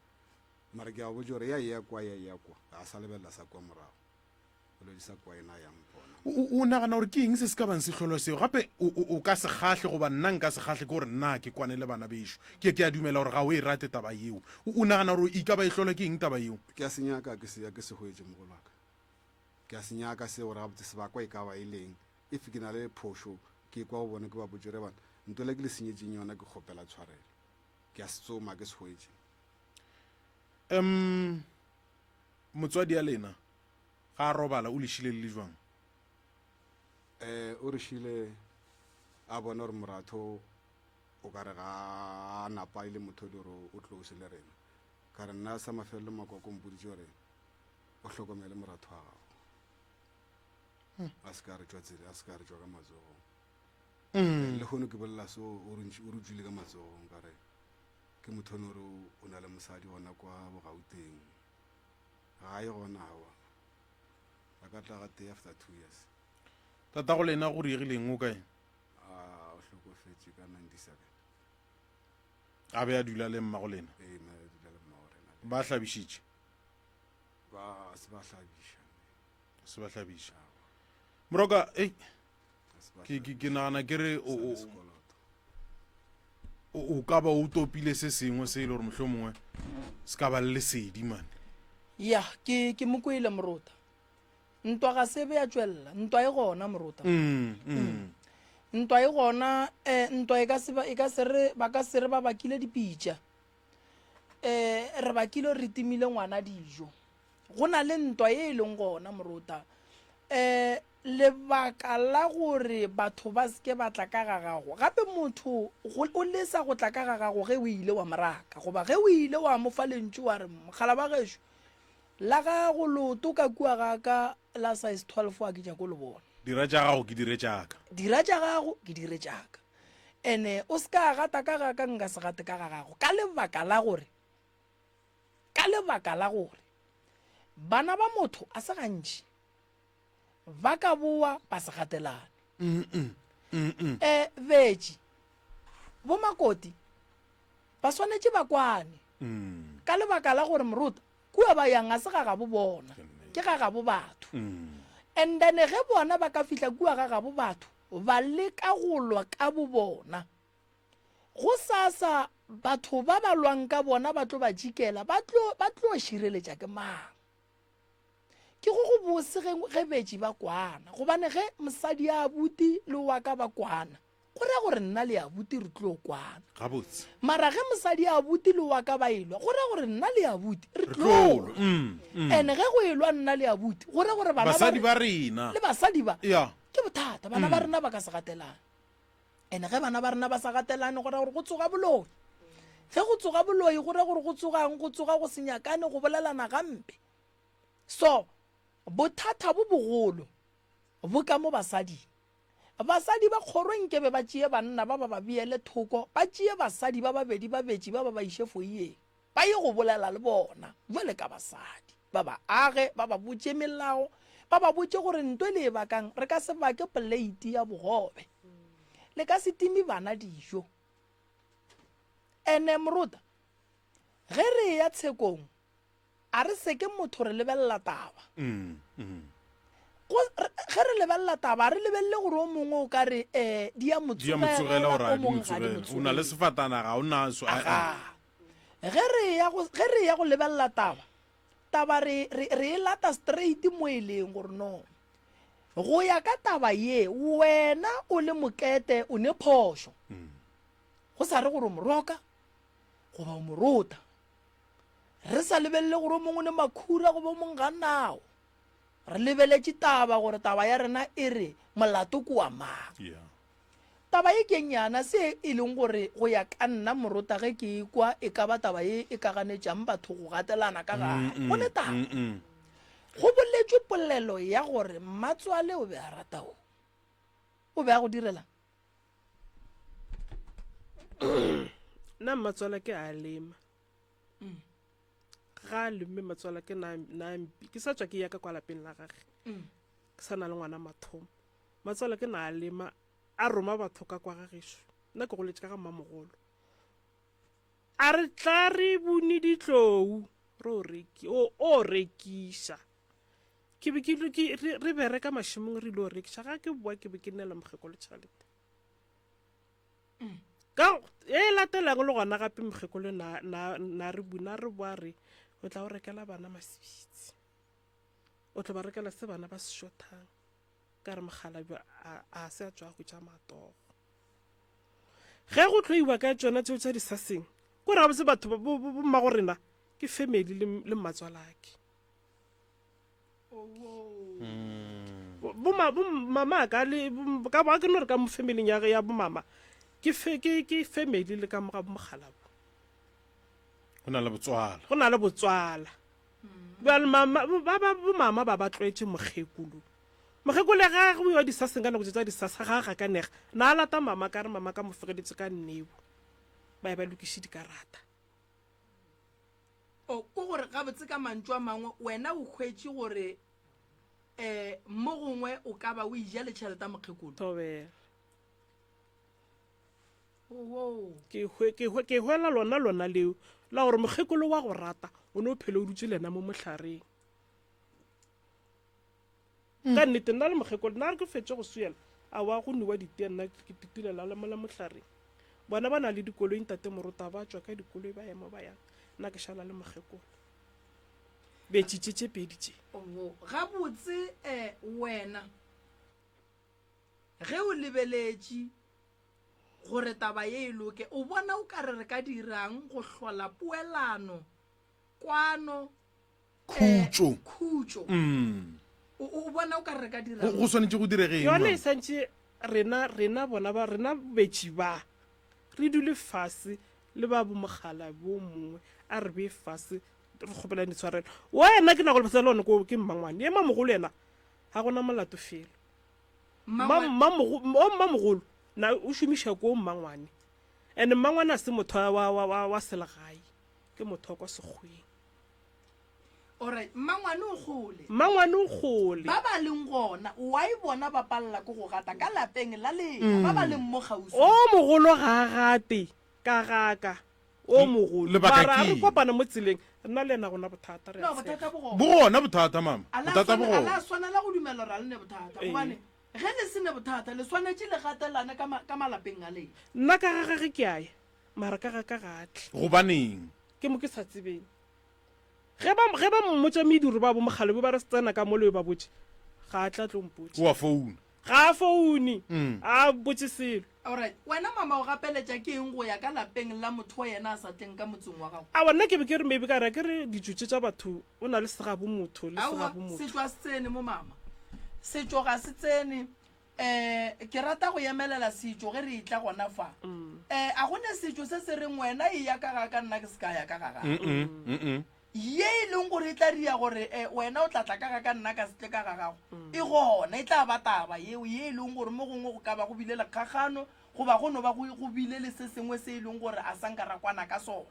Mara ke a botša gore ya eya kwa, ya eya kwa, a sa lebelela sa kwa morago. Boledi sa kwa ena ya mpona. O, o nagana gore ke eng se se ka bang se hlolwa seo? Gape o, o, o ka se kgahle goba nna nka se kgahle ke gore nna ke kwane le bana bešo. Ke, ke a dumela gore ga o e rate taba yeo. O, o nagana gore e ka ba e hlolwa ke eng taba yeo? Ke a se nyaka, ke se, ke se hwetše, mogolo wa ka. Ke a se nyaka seo gore gabotse sebakwa e ka ba e leng. If ke na le phošo, ke kwa go bona ke ba botše gore bana, ntwela ke le senyetšeng yona ke kgopela tshwarelo. Ke a se tsoma, ke se hwetše. Um, motswadi ya lena ga a robala o le šile le le jwang? Eh, o re šile a bona gore moratho o ka re ga a napa e le motho e le gore o close le rena. Ka re nna sa mafelelo makoko o mpoditše gore o hlokomele moratho wa gago. A se ka re tšwa tsela, a se ka re tšwa ka matsogong. Mm. Le kgono ke bolela so o re o re tšwile ka matsogong ka re ke motho o ne gore o na le mosadi gona kwa bogauteng. Ga ye gona awa. A ka tla ga tee after 2 years. Tatago lena go diegileng o kae? A o hlokofetše ka 97. A be a dula le mmago lena? Ee, na dula le mmago rena. Ba hlabišitše? Ba se ba hlabiša. Se ba hlabiša. Moroka, ei. Ke ke ke nagana ke re o o o ka ba o topile se sengwe se e le gore mohlomongwe se ka ba le lesedi mane. Ya, ke ke mo kwele morota. Ntwa ga se be ya tšwelela, ntwa e gona morota. Mm, mm. Ntwa e gona, eh, ntwa e ka se ba e ka se re ba ka se re ba bakile dipitša. Eh, re bakile re timile ngwana dijo. Go na le ntwa ye e leng gona morota. Eh, lebaka la gore batho ba se ke ba tla ka ga gago. Gape motho go, o lesa go tla ka ga gago ge o ile wa mo raka, goba ge o ile wa mo fa lentšu wa re, Mokgala wa gešo, la gago leoto ka kua ga ka la size 12 a ke nyako le bona. Dira tša gago ke dire tša ka. Dira tša gago ke dire tša ka. Ene o se ka gata ka ga ka nka se gate ka ga gago ka lebaka la gore, ka lebaka la gore bana ba motho a se gantši ba ka boa ba se gatelane. Um betši bomakoti ba swanetše ba kwane mm. ka lebaka la gore moruta kua ba yang ga se ga gabo bona ke ga gabo batho mm. and then ge bona ba ka fihla kua ga gabo batho ba leka go lwa ka bo bona go sasa batho ba ba lwang ka bona ba tlo ba jikela ba tlo ba tlo šireletša ke mang Ke go go bose ge, ge betši ba kwana, gobane ge mosadi ya abuti le wa ka ba kwana, go ra gore nna le abuti re tlo kwana. Gabotse. Mara ge mosadi ya abuti le wa ka ba elwa, go ra gore nna le abuti re tlo lwa. Mm, mm. And ge go elwa nna le abuti, go ra gore bana ba Basadi ba rena. le basadi ba, Ya. ke bothata, bana ba rena ba ka se gatelane. And ge bana ba rena ba sa gatelane, go ra gore go tsoga boloi. Ge go tsoga boloi, go ra gore go tsogang? Go tsoga go se nyakane, go bolelana gampe. So, bothata bo bogolo bo ka mo basading. Basadi ba kgoro nkebe ba tšee banna ba ba ba beele thoko, ba tšee basadi ba babedi ba betši ba ba ba iše foyeng, ba ye go bolela le bona bjale ka basadi, ba ba age, ba ba botše melao, ba ba botše gore nto e le e bakang, re ka se bake poleiti ya bogobe, le ka se time bana dijo. Ene morota, ge re eya tshekong, A re se ke motho re lebelela taba. Go, re, ge re lebelela taba, a re lebelele gore o mongwe o ka re um di a mo Di a mo tsogela tsogela, or o a di mo mongwe ga di mo tsogele. O na le tsogele. sefatanaga, ga o naso. A, a. Aga. Ge re ya go, ge re ya go lebelela taba, taba re, re, re e lata straight mo e leng gore no. Go ya ka taba ye, wena o le mokete o ne phošo. Go sa re gore o mo roka goba o mo rota. Re sa lebelele gore o mongwe o ne makhura goba o mongwe ga nao. Re lebeletše taba gore taba ya rena e re molato ke wa mang. Yeah. Taba ye ke nyana se e leng gore go ya ka nna morota ge ke e kwa e ka ba taba ye e ka ganetšang batho go gatelana ka gare. Go ne taba. Go boletšwe polelo ya gore mmatswale o be a rata o. O be a go direlang? Nna mmatswala ke a lema. Ga a lemme matswala ke na na ke sa tswa ke ya ka kwa lapeng la gage. Ke sa na le ngwana mathomo. Matswala ke na a lema a roma batho ka kwa ga gešo. Nna ke goletše ka ga mmamogolo. A re tla re bone ditlou re o reki o o rekiša. Ke be ke ke re re bereka mašemong re ile o rekiša ga ke boa ke be ke neela mokgekolo tšhelete. Ka e latelang le gona gape mokgekolo na na na re buna re boa re o tla o rekela bana maswitsi. O tla ba rekela se bana ba se shothang. Ka re mokgalabje a a se a tšwa go tša matogo. Ge go tlo iwa ka tšona tšeo tša disaseng, ko re gabotse batho bo mmago rena ke family le, le mmatswalake. Bo mama ka le ka ba ke no re ka mo familing ya ya bo mama ke fe ke ke family le ka mo ga mogalabu. Go na le botswala. Go na le botswala. Bjale mama ba ba bo mama ba ba tlwaetše mokgekolo. Mokgekolo ga go iwa disaseng ka nako tše tsa disasa ga a gakanega. Na a lata mama ka re mama ka mo fegeletše ka nnebo. Ba ye ba lokiše dikarata. O, ko gore gabotse ka mantšu a mangwe wena o hwetše gore um mo gongwe o ka ba o ija le tšhelete ya mokgekolo. Thobela. Owoo. Ke hwe, ke hwe, ke hwela lona lona leo la gore mokgekolo wa go rata o ne o phele o dutše le yena mo mohlareng. Ka nnete nna le mokgekolo nna re ke fetše go swiela a wa go newa ditea nna ke tutulela le mola mohlareng. Bona ba na le dikoloi ntate Morota ba tšwa ka dikoloi ba ya mo ba yang nna ke šala le mokgekolo. Betši tše tše pedi tše. Oho, gabotse eh, wena ge o lebeletše gore taba ye e loke, o bona o ka re re ka dirang go hlola poelano, kwano, Khutšo. Khutšo. Mm. O, o bona o ka re re ka dira. Go, go swanetše go direge eng? Yona e santše rena, rena bona ba, rena betši ba, re dule fase le ba bomogala bo mongwe, a re bee fase, re kgopelane ditshwarelo. Wena ke nago le bothata le one ko ke mmangwane. Ye mamogolo yena ga gona molato felo. Mma, mmamogo, o mmamogolo na o šomiša ko mmangwane. And mmangwane a se motho wa, wa, wa, wa selegae, ke motho wa kwa sekgweng. Alright, mmangwane o kgole. Mmangwane o kgole. Ba ba leng gona, why bona ba palela ke go gata ka lapeng la lena, ba ba leng mo kgauswi? O mogolo ga a gate ka ga ka, o mogolo. Lebaka Mara ke a re eng? kopana mo tseleng, nna le yena gona bothata, re a No, tshega. bothata bo gona. Bo gona bothata, mama. A la Bothata bo swana- a la gona. swanela go dumela gore a le ne bothata, Ee. gobane ge le se ne bothata, le swanetše le gatelane ka ma- ka malapeng a lena. Nna ka ga gage ke a ya, mara ka ga ka ga a tle. Gobaneng? Ke mo ke sa tsebeng. Ge ba, ge ba mmotša mediro ba bo mogale ba re tsena ka mo le ba botše, ga a tla tlo mpotša. O a founa. Ga a foune. A botše selo. Alright, wena mama o gapeletša ke eng go ya ka lapeng la motho wa yena a sa tleng ka motseng wa gago? Aowa nna ke be ke re maybe ka re ke re ditšo tše tša batho o na le segabo motho le Aowa, segabo motho. setšo a se tsene mo mama. Setšo ga se tsene. Um ke rata go emelela setšo ge re etla gona fa. Um a go ne setšo se se reng wena e ya ka ga ka nna ke se ka ya ka ga gago. Ye e leng gore e tla ria gore um wena o tla tla ka ga ka nna ka se tle ka ga gago, e gona. E tla ba taba yeo ye e leng gore mo gongwe go ka ba go bile le kgakgano goba go no ba go go bile le se sengwe se e leng gore a sa nka ra kwana ka sona.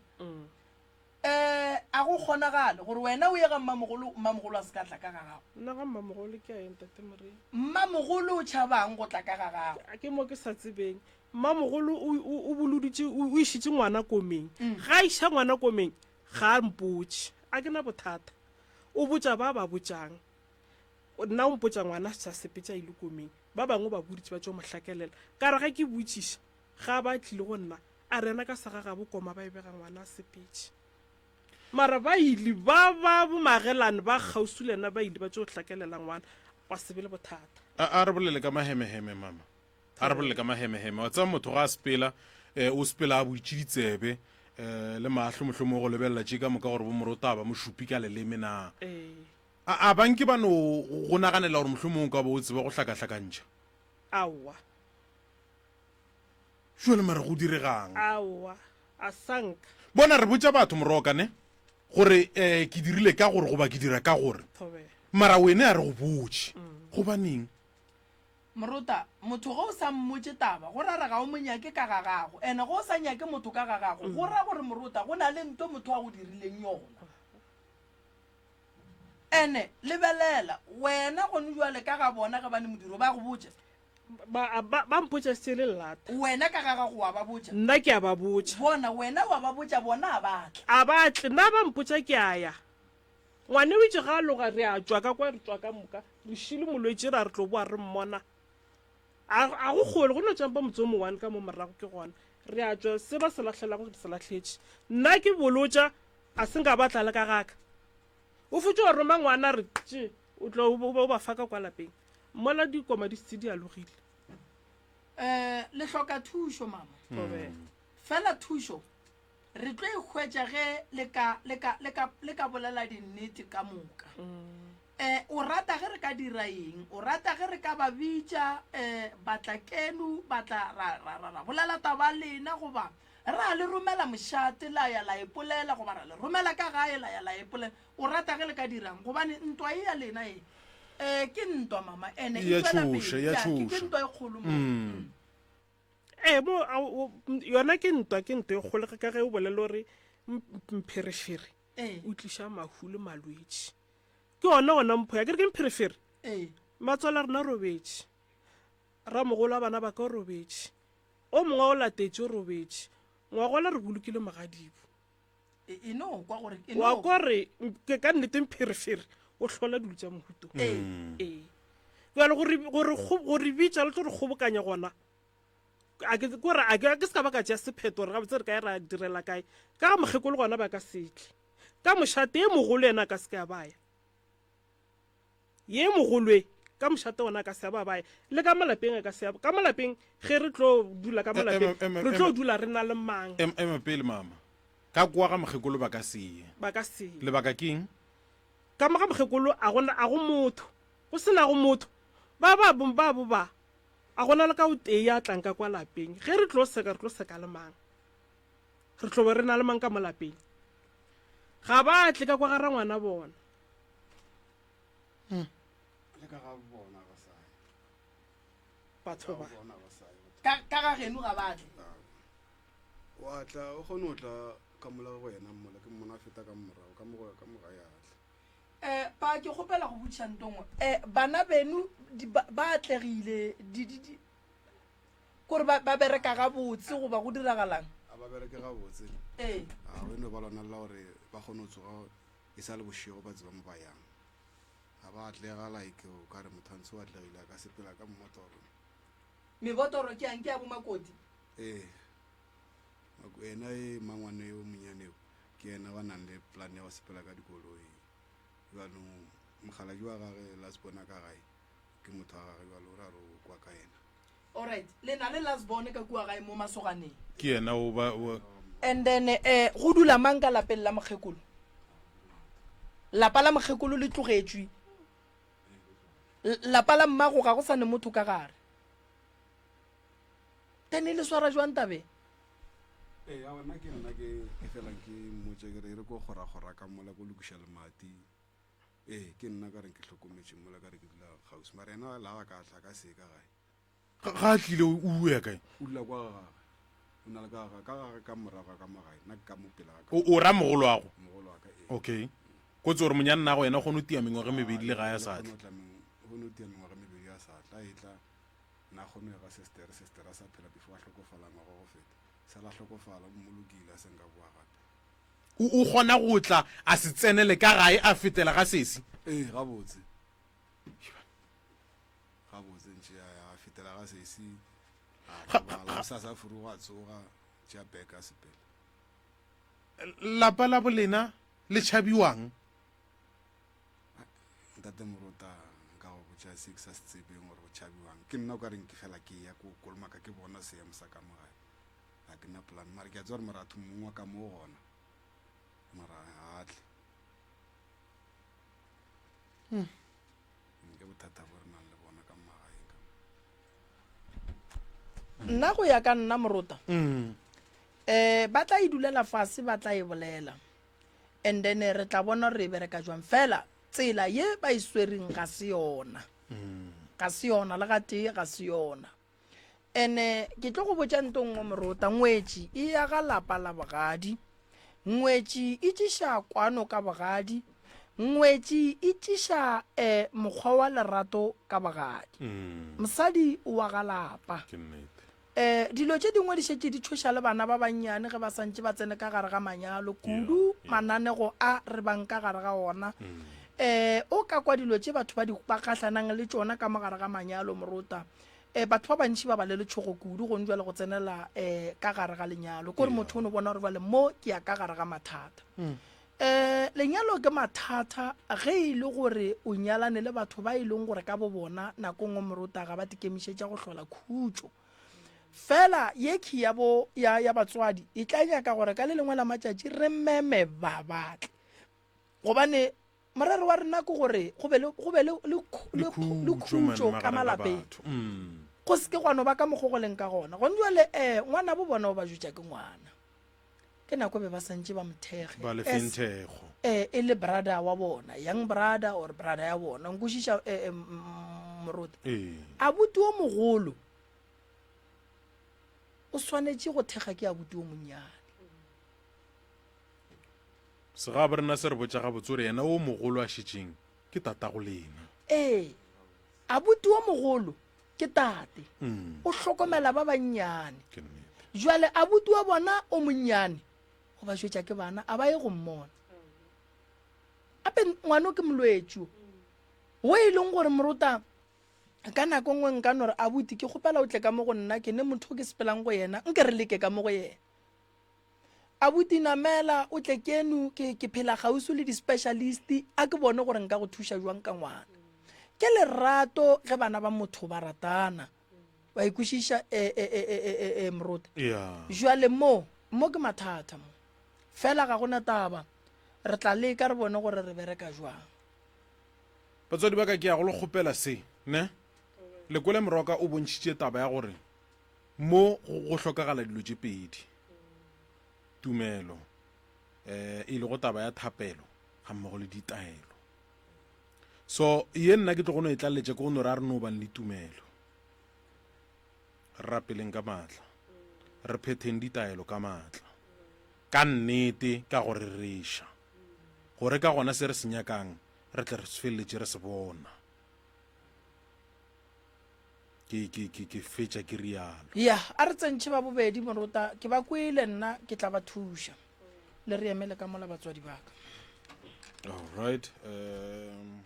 Eh, a go kgonagale gore wena o ye ga mmamogolo, mmamogolo a se ka tla ka ga gago? Nna ga mmamogolo ke a ya, Ntate Moremi. Mmamogolo o tšhabang go tla ka ga gago? A ke mo ke sa tsebeng. Mmamogolo o, o, o boloditše, o, o išitše ngwana komeng. Ga a iša ngwana komeng, ga a mpotše. A ke na bothata. O botša ba ba botšang. Nna o mpotša ngwana a sa sepetše a ile komeng. Ba bangwe ba boditše ba tšo mo hlakelela. Ka re ge ke botšiša, ga ba tlile go nna, A rena ka segagabo koma ba e bega ngwana a sepetše. Mara ba ile ba ba bomagelane ba kgauswi le yena ba ile ba tšo hlakelela ngwana gwa se be le bothata. A, a re bolele ka mahemeheme, mama. A re bolele ka mahemeheme. Wa tseba motho ga a sepela, eh, o sepela a butše ditsebe, eh, le mahlo mohlomongwe go lebelela tše ka moka gore bomorota ba mo šupi ka leleme na. Ee. A, a ba nke ba no go naganela gore mohlomongwe o ka bo o tseba go hlakahlakantšha? Aowa. Jwale mara go diregang? Aowa, a sanka. Bona, re botša batho moroka ne, gore eh, ke dirile ka gore goba ke dira ka gore. Thobela. Mara wene a re go botše. Gobaneng? Morota, motho ge o sa mmotše taba, go ra re ga o mo nyake ka ga gago. Ene ge o sa nyake motho ka ga gago, go ra gore morota go na le nto motho a go dirileng yona. Ene lebelela, wena gone jwale ka ga bona ge ba ne modiro ba go botša. Ba, ba, ba mpotša se le lata. Wena ka ga gago wa ba botša. Nna ke a ba botša. Bona, wena wa ba botša, bona a ba tle. A ba tle, nna ba mpotša ke a ya. Ngwane o itše ga a loga re a tšwa ka kwa, re tšwa ka moka. Re šile molwetši ra re tlo boa re mmona. A, a go kgole, go no tšampa motse o mo-one ka mo morago ke gona. Re a tšwa, se ba se lahlelago re se lahletše. Nna ke bolotša, a se nka ba tla le ka ga ka. O fetše wa roma ngwana a re, Tše, o tlo o be o ba fa ka kwa lapeng. Mola dikoma di šetše di alogile. Um le hloka thušo, mama. Thobela. Fela thušo Re tlo e hwetša ge le ka, le ka, le ka, le ka bolela dinnete ka moka. Eh, o rata ge re ka dira eng? O rata ge re ka ba bitša, eh, batla kenu, batla ra, ra, ra, ra bolela taba lena, goba ra le romela mošate la ya la ipolela, goba ra le romela ka gae la ya la ipolela? O rata ge le ka dirang? Gobane ntwa e ya lena e, eh, ke ntwa, mama, ene e Ya tšwela tšhoša, pele. ya Ya, ke, ke tšhoša. ntwa e kgolo mo. Mm. Ee, mo a, o, yona ke ntwa, ke ntwa e kgolo ka ge o bolela gore mpherefere Ee. o tliša mahu le malwetši. Ke ona gona mpho ya ke re ke mpherefere. Ee. Matswala rena robetše, ramogolo wa bana ba ka o robetše, o mongwe o latetše o robetše, ngwagola re bolokile mogadibo. E, e no kwa gore e no Wa kwa re ke ka nnete mpherefere o hlola dilo tša mohuto. Ee. Ee. Bjale gore gore gore bitša le tlo re kgobokanya gona. A ke kore a ke ke se ka ba ka tšea sephetho gore gabotse re ka ra direla kae. Ka ga mokgekolo gona ba ka se tle. Ka mošate e mogolo yena a ka se ke a baya. Ye mogolo e ka mošate ona a ka se a ba baya. Le ka malapeng a ka se a ka malapeng ge re tlo dula ka malapeng re tlo dula re na le mang. Ema pele mama. Ka kwa ga mokgekolo ba ka se ye. Ba ka se ye. Lebaka ke eng? Ka mo ga mokgekolo a gona a go motho. Go se nago motho. Ba ba ba bo ba a gona le ka o tee ya tlang ka kwa lapeng. Ge re tlo seka re tlo seka le mang? Re tlo be re na le mang ka mo lapeng? Ga ba tle ka kwa ga rangwana bona. Le ka ga bona ba sa ye. Batho ba. Bona ba sa ye. Ka ka ga geno ga ba tle. Wa tla o kgone go tla ka mola go yena mmola ke mmona a feta ka morago ka mo ka mo gae a tla. Eh, pa ke kgopela go botšiša nto nngwe. Eh, bana beno di, ba, ba atlegile di, di, di, kore ba, ba bereka gabotse goba go diragalang? A ba bereke gabotse. Ee. A o no ba lona la gore ba kgone go tsoga e sa le bošego ba tseba mo ba yang. Ga ba atlega like o ka re motho a ntse o atlegile a ka sepela ka mmotoro. Mebotoro ke yang ke ya bomakoti? Ee. Ena e mangwane yo monyane yo ke yena wa nang le plan ya go sepela ka dikoloi. Jaanong mokgaladi wa gage last born ka gae ke motho wa gage jalo o ra re o kwa ka yena. Alright, le na le last born ka kua gae mo masoganeng. Ke yena o ba o. And then eh go dula mang ka lapeng la mokgekolo? Lapa la mokgekolo le tlogetšwe. Lapa la mmago ga go sa ne motho ka gare. Then le swara jwang tabeng? Ee, aowa nna ke nna ke ke felang ke mmotša ke re e re ko kgora-kgora ka mola ko lokiša lemati. Ee, ke nna ka reng ke hlokometše mola ka re ke dula kgauswi. Mara yena la ga ka tla ka se ka gae. Ga ga a tlile o o ya kae? O dula kwa ga gagwe. O na le ka ga ka gage ka morago ga ka mo gae. Nna ke ka mo pele ga ka. O o ra mogolo wago? Mogolo wa ka ee. Okay. Kotsi gore monyannago yena o kgone go tia mengwaga e mebedi le gae a sa Yena tle. o kgone go tla meng- o kgone go tia mengwaga e mebedi a sa tla e tla nna kgone go ya ga sestere sestere a sa phela before a hlokofala ngwaga wa go feta sa la hlokofala o mmolokile a se nka boa gape. O o kgona go tla a se tsenele ka gae a fetela ga sesi? Ee gabotse gabotse ntše a ya a fetela ga sesi a robala gosasa a furuga a tsoga tšea bag a sepela. Lapa la bolena le tšhabiwang? Ntate Morota nka go botša se ke sa se tsebeng gore go tšhabiwang. Ke nna o ka reng ke fela ke ya ko kolomaka ke bona seemo sa ka mo gae. Ga ke na plan mara ke a tseba gore moratho mongwe wa ka mo gona mara ga a tle. Hmm. Ke bothata bo re nang le bona ka magaeng ka mo. Nna go ya ka nna Morota, um ba tla e dulela fase ba tla e bolela. And then re tla bona gore e bereka jwang. Fela tsela ye ba e swereng ga se yona. Ga se yona, le gatee ga se yona. Ene ke tlo go botša nto nngwe morota, ngwetši e aga lapa la bogadi, ngwetši e tšiša kwano ka bogadi, ngwetši e tšiša um mokgwa wa lerato ka bogadi. Mosadi o aga lapa. Ke nnete. Um dilo tše dingwe di šetše di tšhoša le bana ba bannyane ge ba santše ba tsene ka gare ga manyalo, kudu mananego a re bang ka gare ga ona. Um o ka kwa dilo tše batho ba di ba gahlanang le tšona ka mo gare ga manyalo morota. Um batho ba bantši ba ba le letšhogo kudu gone jwale go tsenela um ka gare ga lenyalo. Kore motho o no bona gore jwale mo ke ya ka gare ga mathata. Um lenyalo ke mathata ge e le gore o nyalane le batho ba e leng gore ka bo bona nako nngwe morota ga ba tikemišetša go hlola khutšo. Fela ye key ya bo ya, ya batswadi e tla nyaka gore ka le lengwe la matšatši re meme ba batle. Gobane morero wa rena ke gore go be le, go be le, le, le, le khutšo ka malapeng. Mm. Go se ke gwa no ba ka mokgo go leng ka gona. Gone jwale eh ngwana bo bona o ba jwetša ke ngwana. Ke nako be ba santše ba mo thekge. Ba le feng thekgo. Eh e le brother wa bona, young brother or brother ya bona. Nkwešiša eh, eh, moruti. Ee. Abuti o mogolo o swanetše go thekga ke abuti o monnyane. Segabo rena se re botša gabotse gore yena o mogolo a šetšeng ke tatago lena. Ee, abuti o mogolo ke tate, Mm. o hlokomela ba bannyane. Ke nnete. Jwale abuti wa bona o monnyane o ba jwetša ke bana a ba ye go mmona. Ape ngwano ke molwetši o wo e leng gore morota ka nako nngwe nka no re abuti ke kgopela o tle ka mo go nna ke ne motho o ke sepelang go yena nke re leke ka mo go yena. Abuti namela o tle keno ke ke phela kgauswi le di-specialist a ke bone gore nka go thuša jwang ka ngwana. Ke lerato ge bana ba motho ba ratana. Wa ikwešiša e, e, e, e, e, e, e, moruti. Yeah. Jwale mo mo ke mathata mo. Fela ga gona taba. Re tla leka re bone gore re bereka jwang. Batswadi ba ka ke ya go le kgopela se, ne? Lekole Moroka o bontšhitše taba ya gore Mo go hlokagala dilo tše pedi, tumelo, eh, e lego taba ya thapelo gammogo le ditaelo. So ye nna ke tlo go no e tlaleletša ke go no re a re no bang le tumelo, re rapeleng ka maatla, re phetheng ditaelo ka maatla, ka nnete, ka go rereša, gore ka gona se re se nyakang re tle re se feleletše re se bona. Ke, ke, ke, ke fetša ke rialo. Ya, a re tsentšhe ba bobedi, Morota. Ke ba kwele nna, ke tla ba thuša. Le re emele ka mola batswadi ba ka. All right. Um.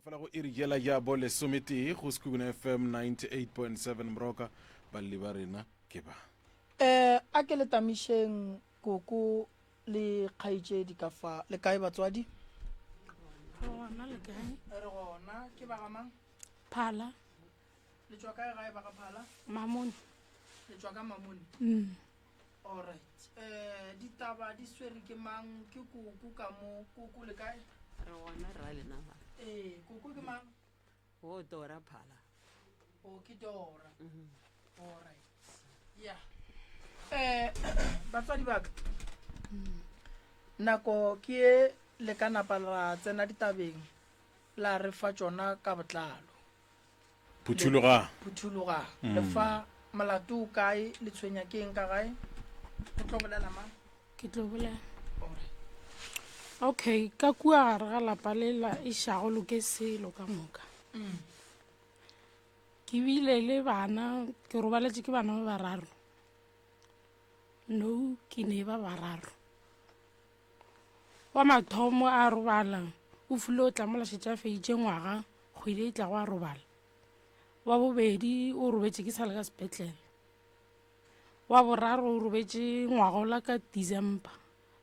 Fela go iri yela ya bo lesometee go Sekhukhune FM 98.7 Moroka, balli ba rena ke ba. Eh, a ke le tamišeng koko le kgaetšedi ka fa. Le kae batswadi? Re gona, le kae? Re gona. Ke ba ga mang? Phala. Le tšwa kae gae ba ga Phala? Mamone. Le tšwa ka Mamone? Mm. Alright. Eh, ditaba di swere ke mang? Ke koko ka mo. Koko le kae? Re gona ra lena ba. Eh, koko ke mang? O Dora Phala. O ke Dora. Mm -hmm. Alright. Yeah. Eh, batswadi ba ka. Nako ke ye le ka napa la tsena ditabeng la re fa tšona ka botlalo. Phuthologang. Phuthologang. Mm. Le fa molato o kae, le tshwenya ke eng ka gae? Go tlo bolela mang? Ke tlo bolela. Okay, ka kua gare ga lapa le la išago loke selo ka moka. Mm. Ke bile le bana, ke robaletše ke bana ba bararo. No, ke ne ba bararo. Wa mathomo a robala, o file o tla mola šetše a feditše ngwaga kgwedi e tlago a robala. Wa bobedi o robetše ke sa le ka sepetlele. Wa boraro o robetše ngwagola ka December,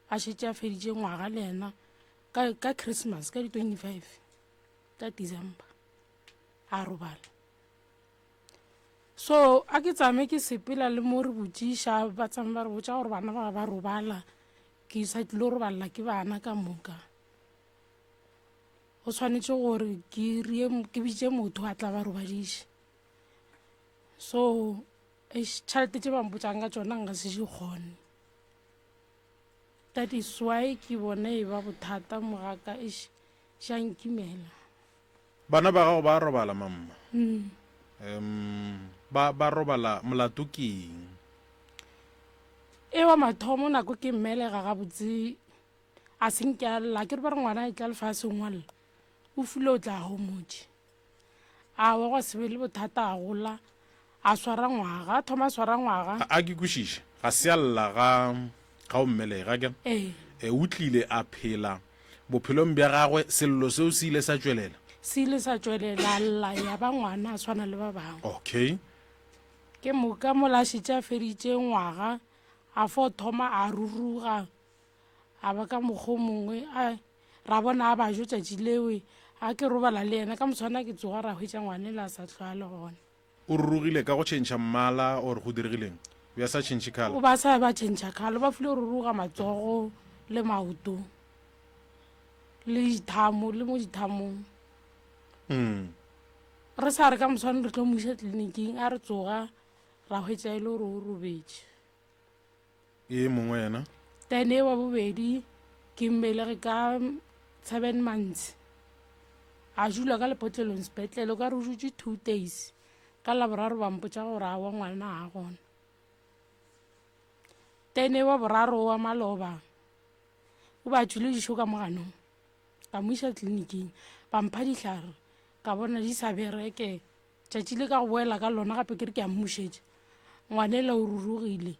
a šetše a feditše ngwaga le yena ka, ka Christmas ka di-25 tša December a robala. So a ke tsame ke sepela le mo re botšiša ba tsame ba re botša gore bana ba ba robala ke sa tlilo robalela ke bana ka moka. Go swanetše gore ke rie ke bitše motho a tla ba robadiše. So eish tšhelete tše ba mpotšang ka tšona nka se di kgone. That is why ke bona e ba bothata mogaka eish ša nkimela. Bana ba gago ba robala mamma? Mm. Um, ba, ba robala molato ke eng? E wa mathomo nako ke mmelega gabotse a se nke a lla ke re ba re ngwana e tla lefaseng wa lla o file o tla homotše a wa gwa se be le bothata a gola a swara ngwaga a thoma a swara ngwaga A, a ke kwešiše ga se a lla ga ga o mmelege akere ee e o tlile a phela bophelong bja gagwe sello seo se ile sa tšwelela se ile sa tšwelela a lla ya ba ngwana a swana le ba bangwe okay ke moka mola a šetše a feditše ngwaga a fo thoma a ruruga a ba ka mokgwa o mongwe a ra bona a bajo tšatši lewe a ke robala le yena ka moswana ke tsoga ra hwetša ngwane le a sa hlwa le gona. O rurugile ka go tšhentšha mmala or go diregileng? O be a sa tšhentšhe colour? O ba sa ba tšhentšha colour, ba file ruruga matsogo le maoto le dithamo le mo dithamong. Mm. Re sa re ka moswane re tlo mo iša tleliniking a re tsoga ra hwetša e le gore o robetše. E mongwe yena? Then e wa bobedi ke mmelege ka seven months a dula ka lepotlelong sepetlele o ka re o dutše two days ka laboraro ba mpotša gore awa ngwana a gona then e wa boraro wa maloba o ba tšwile dišo ka moganong ka mo iša tleliniking ba mpha dihlare ka bona di sa bereke Tšatši le ka go boela ka lona gape ke re ke a mmušetša. Ngwanela o rurugile.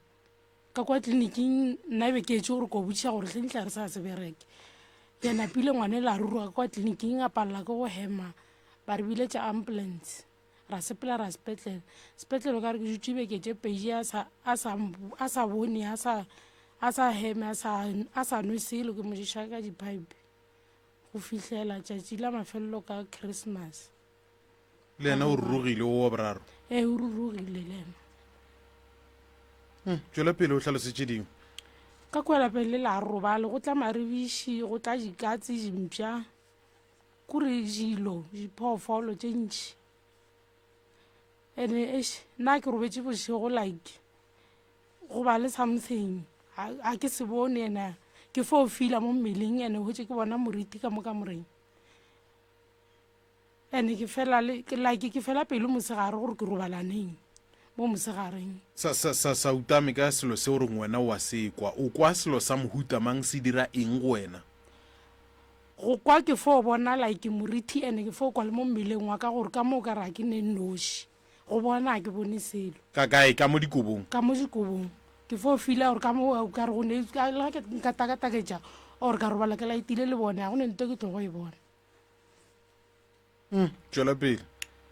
Ka kwa tleliniking nna e be ke etše gore ko botšiša gore hleng dihlare sa se bereke. Ke napile ngwanela a ruruga ka kwa tleliniking a palela ke go hema. Ba re biletša ambulance. Ra sepela ra sepetlele. Sepetlele o ka re ke dutše beke tše pedi a sa, a sa, a sa bone, a sa, a sa heme, a sa, a sa nwe selo ke mo ješa ka di-pipe go fihlela tšatši la mafelelo ka Christmas. Le yena o rurugile o wa boraro? Ee, o rurugile le yena. Hmm, tšwela pele o hlalose tše dingwe. Ka kua lapeng le la robale go tla maribiši, go tla dikatse, dimpša, kore dilo, diphoofolo tše ntši. Ene eish, nna ke robetše bošego like go ba le something ga ke se bone ene ke fo feela mo mmeleng ene hwetše ke bona moriti ka mo kamoreng. And ke fela le ke like ke fela pelo mosegare gore ke robala neng mo mosegareng. Sa, sa, sa, sa utame ka selo se o reng wena o a se kwa. O kwa selo sa mohuta mang se dira eng go wena? Go kwa ke fo bona like morithi and ke fo kwa le mo mmeleng wa ka gore ka mo o ka re ga ke ne nnoši. Go bona ga ke bone selo. Ka kae? Ka mo dikobong? Ka mo dikobong. Ke fo feela gore ka mo o ka re go ne, le ga ke nka takataketša or ka robala ke laetile lebone ga go ne nto ke tlogo e bona. Mm, tšwela pele.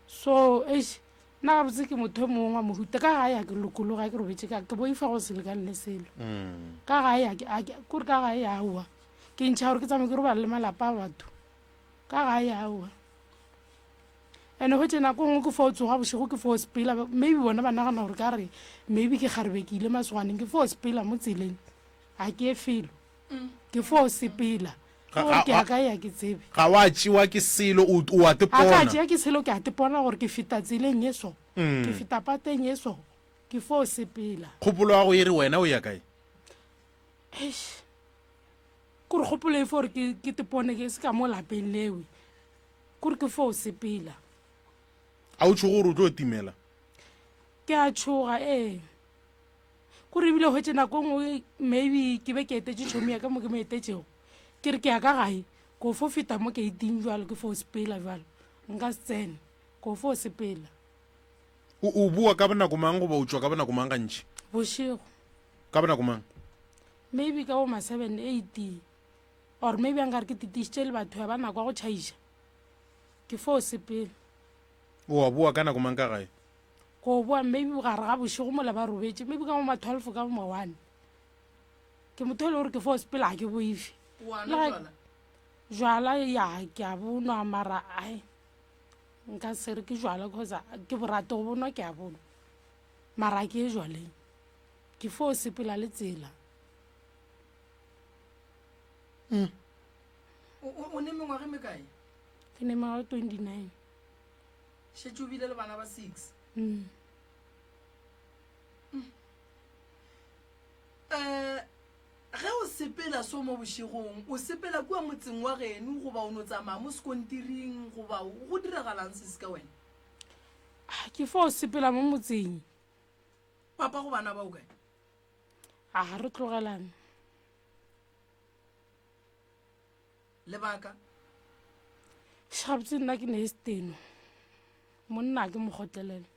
So, eish, nna gabotse ke motho e mongwe wa mohuta ka gae a ke lokologa ke robetše ka ke boifa go se lekane le selo. Mm. Ka gae a ke a ke kore ka gae aowa. Ke ntšha gore ke tsamaye ke robala le malapa a batho. Ka gae aowa. Ene hwetše nako nngwe ke fo tsoga bošego ke fo sepela maybe bona ba nagana gore ka re maybe ke kgarebe ke ile masogwaneng ke fo sepela mo tseleng ga ke ye felo ke fo sepela gore ke ya kae ya ke tsebe Ga wa tšewa ke selo o o a ga ka tepona. tšea ke selo ke a tepona gore ke feta tseleng ye so ke feta pateng ye so ke fo sepela Kgopolo ya go e re wena o ya kae? Eish. Kore kgopolo e fo gore ke ke tepone ke se ka mo lapeng lewe kore ke fo sepela A o tšhoge gore o tlo timela? Ke a tšhoga ee. Kore ebile hwetše nako nngwe maybe ke be ke etetše tšhomi ya ka mo ke mo etetšego ke re ke ya ka gae ko fo feta mo keiting jalo ke fo sepela jalo nka se tsene ko fo sepela. O o boa ka bonako mang goba o tšwa ka bonako mang gantši? Bošego. Ka bonako mang? Maybe ka bo ma 7, 8 or maybe a nkare ke titišitše le batho ya ba nako ya go tšhaiša ke fo sepela. O a boa ka nako mang ka gae? Ko boa maybe gare ga bošego mola ba robetše maybe ka bo ma 12 ka bo ma 1. Ke motho e le gore ke fo sepela ga ke boife. Wa Le nwa ge jwala? jwala ya ke a bonwa mara ai nka se re ke jwala cause ke borate go bonwa ke a bonwa mara ke ye jwaleng ke fo sepela le tsela. Mm. O, o, o ne mengwaga e mekae? Ke ne mengwaga 29. Šetše o bile le bana ba 6. Mm. Mm. Eh, ge o sepela so mo bošegong, o sepela kua motseng wa geno goba o no tsamaya mo sekontiring goba go diragalang se se ka wena? Ah, ke fo sepela mo motseng. Papa go bana ba o kae? A ga re tlogelane. Lebaka? Gabotse nna ke ne e seteno. Monna ke mo kgotlelela.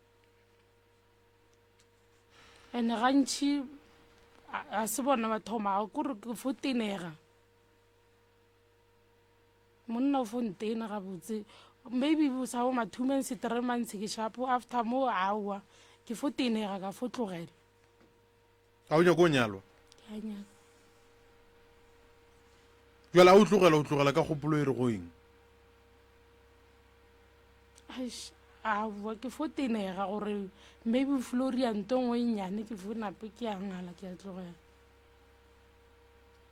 Ene gantši a se bona ba thoma kore ke fo tenega. Monna o fo ntena gabotse. Maybe sa bo ma 2 months, 3 months ke shapo after mo aowa ke fo tenega ka fo tlogela. A o nyaka go nyalwa? Ke a nyaka. Bjale a o tlogela o tlogela ka kgopolo e re go eng? Eish, aowa ke fo tenega gore maybe Floria nto nngwe e nnyane ke fo nape ke a ngala ke a tlogela.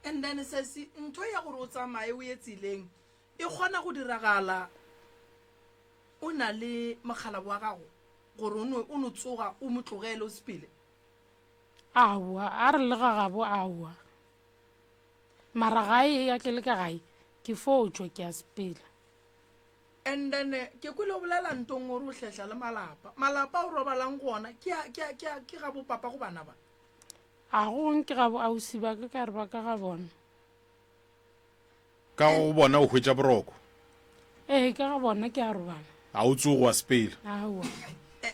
And then sesi ntho ya gore o tsamaye o ye tseleng e kgona go diragala o na le mokgalabo wa gago gore o no o no tsoga o mo tlogele o sepele? Aowa, a re le ga gabo aowa. Mara gae ya ke le ka gae, ke fo tšwa ke a sepela. And then ke kwele o bolela ntong gore o hlehla le malapa. Malapa o robalang go ona ke a, ke a, ke a, ke ga bo papa go bana ba. A go ke ga bo ausi ba ka ka re ba ka ga bona. Ka go bona o hwetša boroko. Ee, ka ga bona ke a robala. A o tsoge wa sepela. Aowa.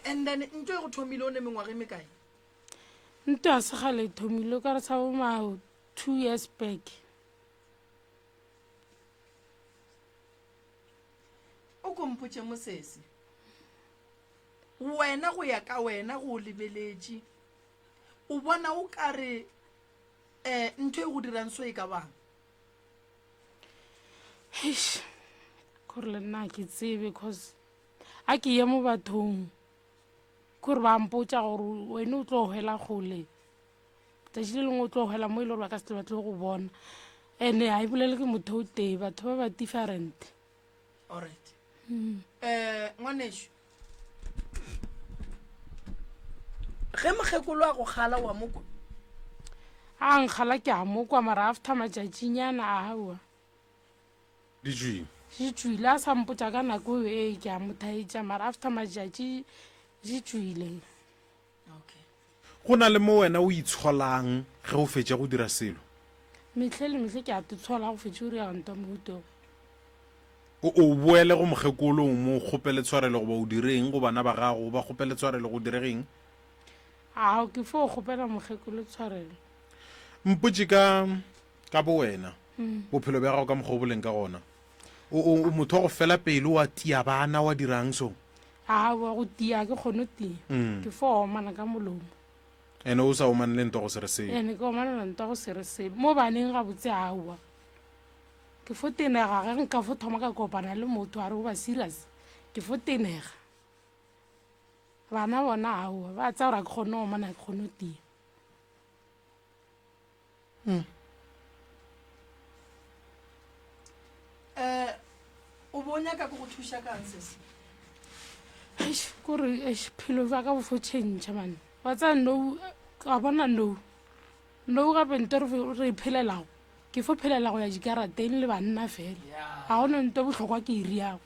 And then nto e go thomile o ne mengwaga e mekae? Nto ya se kgale e thomile o ka re sa bo ma 2 years back. O ko mpotše mosese. Wena go ya ka wena go o lebeletše o bona o ka re um ntho e go dirang so e ka bang? Eish, kore le nna ke tsebe cause a ke ye mo bathong kore ba mpotša gore wene o tlo hwela kgole tšatši le lengwe o tlo hwela mo e le gore ba ka se tle ba tlo go bona and-e ga e bolele ke motho o tee batho ba ba different. Alright. Eh, ngwanešu ge mokgekolo a go kgala wa mokwa? A nkgala ke a mokwa mara after matšatšinyana aowa. Di tšwile. Di tšwile a sa mpotša ka nako eo ee ke a mo thaetša mara after matšatši di tšwile. Okay. Go na le mo wena o itsholang ge o fetša go dira selo? Mehle le mehle ke a titshola go fetša go dira ntwa mohuta wo. O, o boele go mokgekolo o mo kgopele tshwarelo goba o dire eng go bana ba gago o ba kgopele tshwarelo go direge eng? Ao, ke fo kgopela mokgekolo tshwarelo. Mpotše ka, ka bowena, bophelo bja gago ka mokgwa o bo leng ka gona. O, o, o motho wa go fela pelo, wa tia bana, wa dirang so? Aowa, go tia ke kgone go tia. Mm. Ke fo omana ka molomo. Ene o sa omane le ntwa go se re selo. Ene ke omanela ntwa go se re selo. Mo baneng gabotse aowa. Ke fo tenega ge nka fo thoma ka kopana le motho a re o ba serious. Ke fo tenega. Bana bona aowa, ba tsaya gore a ke kgone go omana, ke kgone go tia. Um o bo o nyaka ke go thuša kang sese? Eish, kore eish, phelo bja ka bo fo change man. Wa tsaya nou, ka bona nou. Nou gape nto re re e phelelago, ke fo phelela go ya dikarateng le banna fela. Ga gona nto e bohlokwa ke e riago.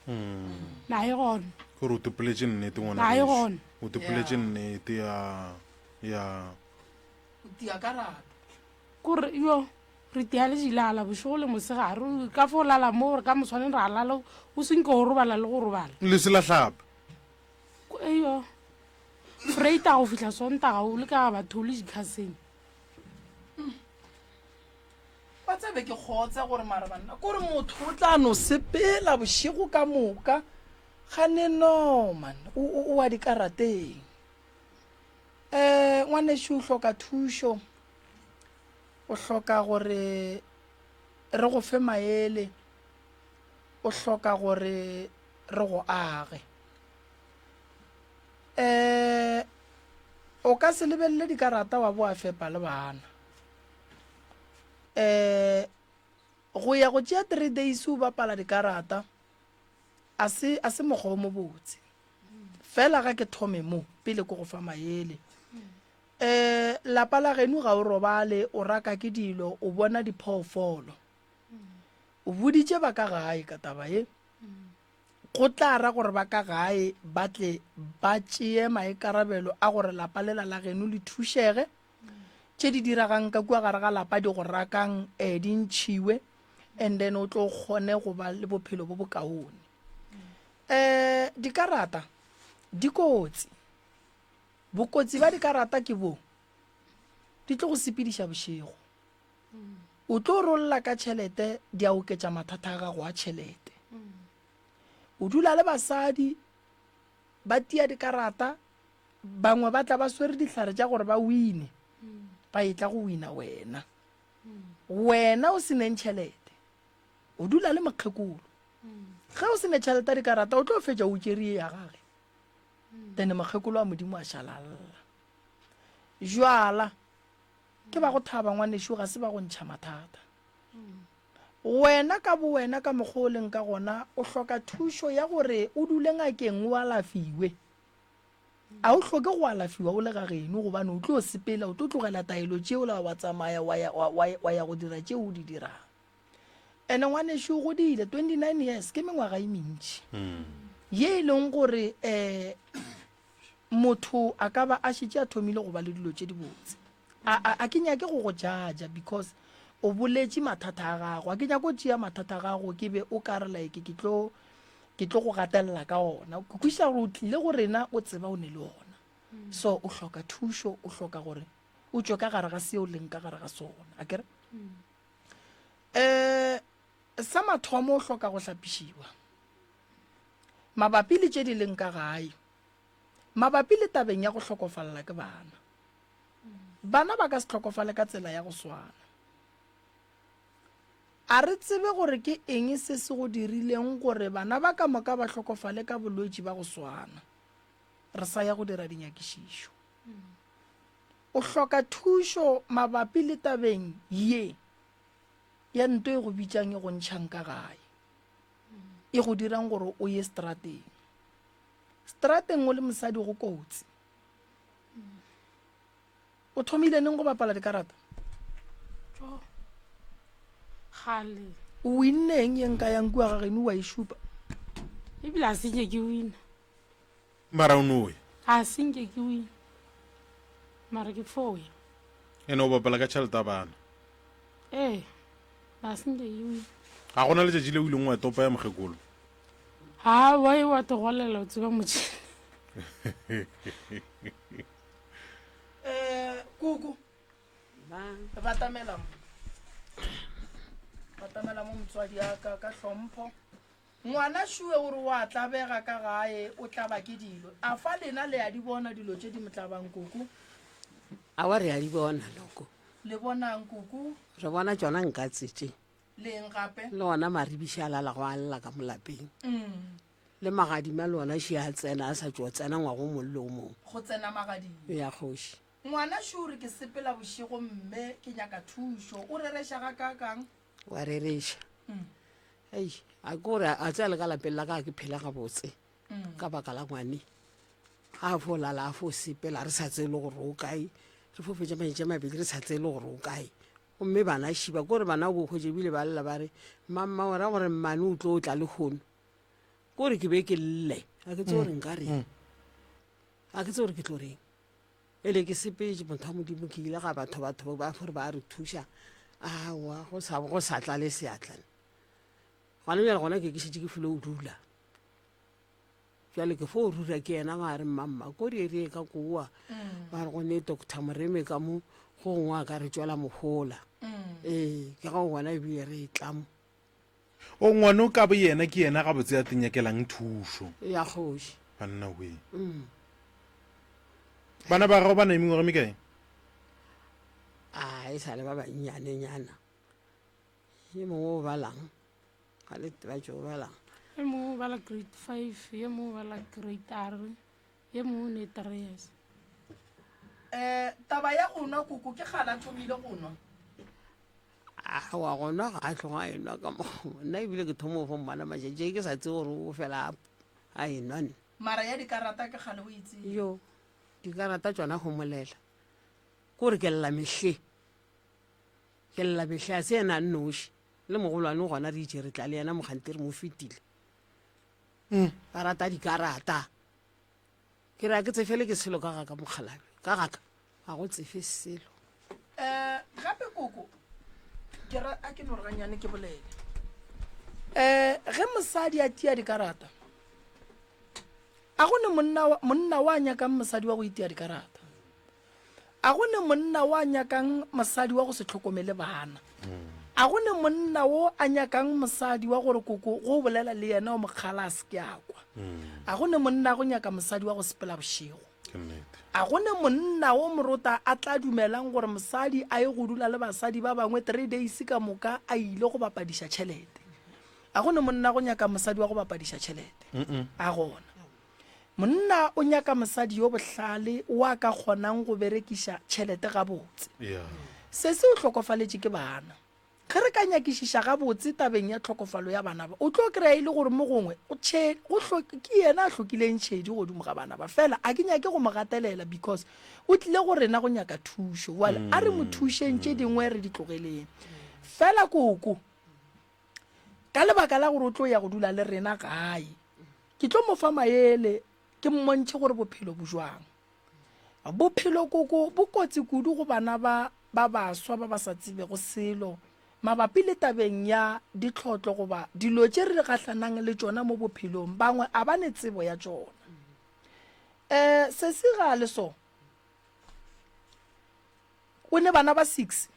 Na e gona. Kore o topoletše nnete ngwana Na e gešo. gona. O topoletše nnete ya ya. O tia karata. Kore yo re tia le dilala bošego le mosegare, ka fo lala mo gore ka moswane ra lala o senke o robala le go robala. Le se la hlapa. Eyo Freita go fihla Sontaga o le ka ga batho o le dikhaseng. Ba tsebe ke kgotse gore mara banna kore motho o tla no sepela bošego ka moka gane no man o o wa dikarateng. Um ngwanešu o hloka thušo, o hloka gore re go fe maele, o hloka gore re go age. Um o ka se lebelele dikarata wa bo a fepa le bana. Um go ya go tšea three days o bapala dikarata a se a se mokgwa o mobotse. Fela ga ke thome mo, pele ke go fa maele. Um lapa la geno ga o robale, o raka ke dilo, o bona diphoofolo. O boditše ba ka gae ka taba ye. Go tla ra gore ba ka gae ba tle ba tšee maikarabelo a gore lapa lela la geno le thušege. Tše di diregang ka kua gare ga lapa di go rakang um di ntšhiwe and then o tlo kgone go ba le bophelo bo bokaone. Um dikarata di kotsi. Bokotsi ba dikarata ke bo, di tlo go sepediša bošego. O tlo rolla ka tšhelete di a oketša mathata a gago a tšhelete. O dula le basadi ba tia dikarata, bangwe ba tla ba swere dihlare tša gore ba wine, ba etla go wina wena. Wena o se neng tšhelete, o dula le mokgekolo. Ge o se ne tšhelete ya dikarata o tlo fetša o tšere ye ya gage. Then mokgekolo wa Modimo a šala a lla. Jwala ke ba go thaba ngwanešu ga se ba go ntšha mathata. Wena ka bo wena ka mokgwa o leng ka gona o hloka thušo ya gore o dule ngakeng o alafiwe. A o hloke go alafiwa o le ga geno gobane o tlo sepela o tlo tlogela taelo tšeola wa tsamaya wa ya, wa, wa, wa ya go dira tšeo o di dirang. Ene ngwanešu o godile 29 years ke mengwaga e mentši ye e leng gore um motho a ka ba a šetše a thomile go ba le dilo tše dibotse. A, a, a ke nyake go go jaja because o boletše mathata a gago. A ke nyake go tšea mathata a gago ke be o ka re like ke tlo ke tlo go gatelela ka ona. Ke kwešiša gore o tlile go rena o tseba o ne le ona. So o hloka thušo, o hloka gore o tšwe ka gare ga seo leng ka gare ga sona. A kere? Um sa mathomo o hloka go hlapišiwa mabapi le tše di leng ka gae, mabapi le tabeng ya go hlokofalela ke bana. Bana ba ka se hlokofale ka tsela ya go swana. A re tsebe gore ke eng se se go dirileng gore bana ba ka moka ba hlokofale ka bolwetši ba go swana. Re sa ya go dira dinyakišišo. O hloka thušo mabapi le tabeng ye ya nto e go bitšang e go ntšhang ka gae, e go dirang gore o ye strateng. Strateng o le mosadi go kotsi. O thomile neng go bapala dikarata? Kgale. O winne eng ye nka yang kua ga geno wa e šupa? Ebile a se nke ke wina. Mara o no ya? A se nke ke wina. Mara ke fo ya. Ene o bapala ka tšhelete ya bana? Ee, a se nke ke wina. Ga gona letšatši le o ileng wa topa ya mokgekolo? Ha, wa e wa togolela o tseba motšhini. Eh, koko. Batamela mo. Batamela mo motswadi ya ka ka hlompho. Ngwana šue o re wa tlabega ka gae, o tlaba ke dilo. A fa lena le a di bona dilo tše di mo tlabang koko? Awa re a di bona noko. Le bonang koko? Re bona tšona nkatse tše. Le eng gape? Le gona maribiši a lala go a lla ka mo lapeng. Le magadima le ona še a tsena a sa tšo tsena ngwaga o mongwe le o mongwe. Go tsena magadima. Ya kgoši. Ngwana šo o re ke sepela bošego mme ke nyaka thušo. O rereša gakaakang? Wa rereša. Ei, a ke gore a tsaya le ka lapeng la ka ga ke phela gabotse ka baka la ngwane. Ga a fo lala a fo sepela re sa tsebe le gore o kae. Re fo fetša matšatši a mabedi re sa tsebe le gore o kae. Gomme bana šiba ke gore bana bo hwetše ebile ba lla ba re mamma o ra gore mmane o tlo tla lehono. Ke gore ke be ke lle ga ke tsebe gore nka reng. Ga ke tsebe gore ke tlo reng. Ele ke sepetše motho wa Modimo ke ile ga batho batho ba gore ba re thuša aowa go sa go sa tlale seatla. Gona bjale gona ke ke šetše ke file o dula. Bjale ke fo rura ke yena ba re mmamma ko re re ka koa ba re go ne Doctor Moreme ka mo go gongwe a ka re tšwela mohola. Ee ke ga o bona ebile re e tla mo. O ngwana o ka bo yena ke yena gabotse a tenyakelang thušo. Ya kgoši. Banna we. Bana ba gago ba na le mengwaga e mekae? A e sa le ba bannyanenyana. Ye mongwe o balang? Ga le ba tšo balang. Ye mongwe o bala grade 5, ye mongwe o bala grade R, ye mongwe o ne 3 years. Um taba ya go nwa koko ke kgale a thomile go nwa. Aowa go nwa ga a tloga a enwa ka mokgwa nna ebile ke thoma go mmona matšatši ke sa tsebe gore o fela a enwa nna. Mara ya dikarata ke kgale o e tseba. Yo dikarata tšona homolela ke gore ke lla mehle ke lla mehle a se yena a nnoši le mogolwane o gona re itše re tla le yena mokgante re mo fetile ba rata dikarata Ke re a ke tsefele ke selo ka gaka mokgalabje, ka gaka ga go tsefe selo. Um gape koko ke ra a ke no re ganyane ke bolele. Um ge mosadi a tia dikarata a go ne monna monna wa nyakang mosadi wa go itia dikarata. A go ne monna wo a nyakang mosadi wa go se hlokomele bana. A go ne monna wo a nyakang mosadi wa gore koko go o bolela le yena o mo kgala a se ke a kwa. A go ne monna go nyaka mosadi wa go sepela bošego. A go ne monna wo morota a tla dumelang gore mosadi a ye go dula le basadi ba bangwe three days ka moka a ile go bapadiša tšhelete. A go ne monna go nyaka mosadi wa go bapadiša tšhelete. A gona. Monna o nyaka mosadi yo bohlale wa ka kgonang go berekiša tšhelete gabotse. Sesi o hlokofaletše ke bana. Ge re ka nyakišiša gabotse tabeng ya tlhokofalo ya bana ba, o tlo kry-a e le gore mo gongwe o tšhe, go hlo, ke yena a hlokileng tšhedi godimo ga bana ba. Fela a ke nyake go mo gatelela because o tlile go rena go nyaka thušo. Bjale a re mo thušeng tše dingwe re di tlogeleng. Fela koko, Ka lebaka la gore o tlo ya go dula le rena gae, ke tlo mo fa maele ke mmontšhe gore bophelo bo jwang. Bophelo koko bo kotsi kudu go bana ba ba baswa ba ba sa tsebego selo mabapi le tabeng ya ditlhotlo goba dilo tše re gahlanang le tšona mo bophelong, bangwe a ba ne tsebo ya tšona. Um sesi ga a le so, o ne bana ba six.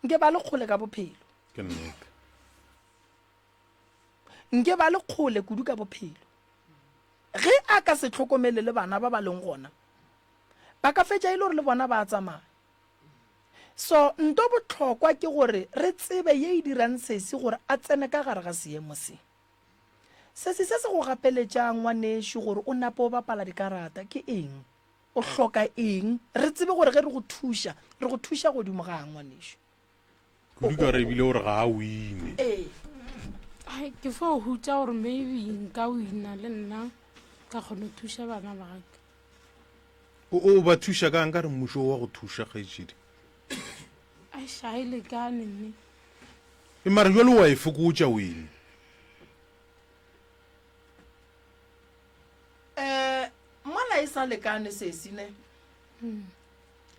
Nke ba le kgole ka bophelo. Ke nnete. Nke ba le kgole kudu ka bophelo. Ge a ka se hlokomele le bana ba ba leng gona, ba ka fetša e le gore le bona ba a tsamaya. So nto bohlokwa ke gore re tsebe ye e dirang sesi gore a tsene ka gare ga seemo se. Sesi se se go gapeletšang ngwanešu gore o nape o bapala dikarata ke eng? O hloka eng? Re tsebe gore ge re go thuša, re go thuša godimo ga eng, ngwanešu? Kudu ka gore ebile o re ga a wine. Ee. Ai, ke fo hutša gore maybe nka wina le nna ka kgona go thuša bana ba ka. O, o ba thuša kang ka re mmušo wa go thuša kgaetšedi? Aish, ga e lekane mme. E mara jwale wa e fokotša wene. Eh, mola e sa lekane sesi ne.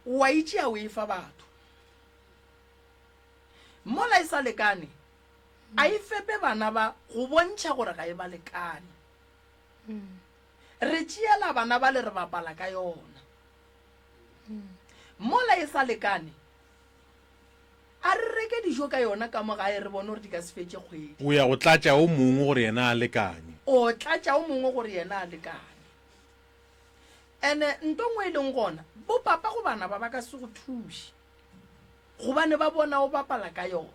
Wa itšea o e fa batho. Mola e sa lekane, a e fepe bana ba go bontšha gore ga e ba lekane. Re tšeela bana ba le re bapala ka yona. Mola e sa lekane, a re reke dijo. dijo ka yona ka mo gae re bone gore di ka se fetše kgwedi. O ya go tlatša o mongwe gore yena a lekanye. O tlatša o mongwe gore yena a lekanye. Ene nto nngwe e leng gona, bo papa go bana ba ba ka se go thuše gobane ba bona o bapala ka yona.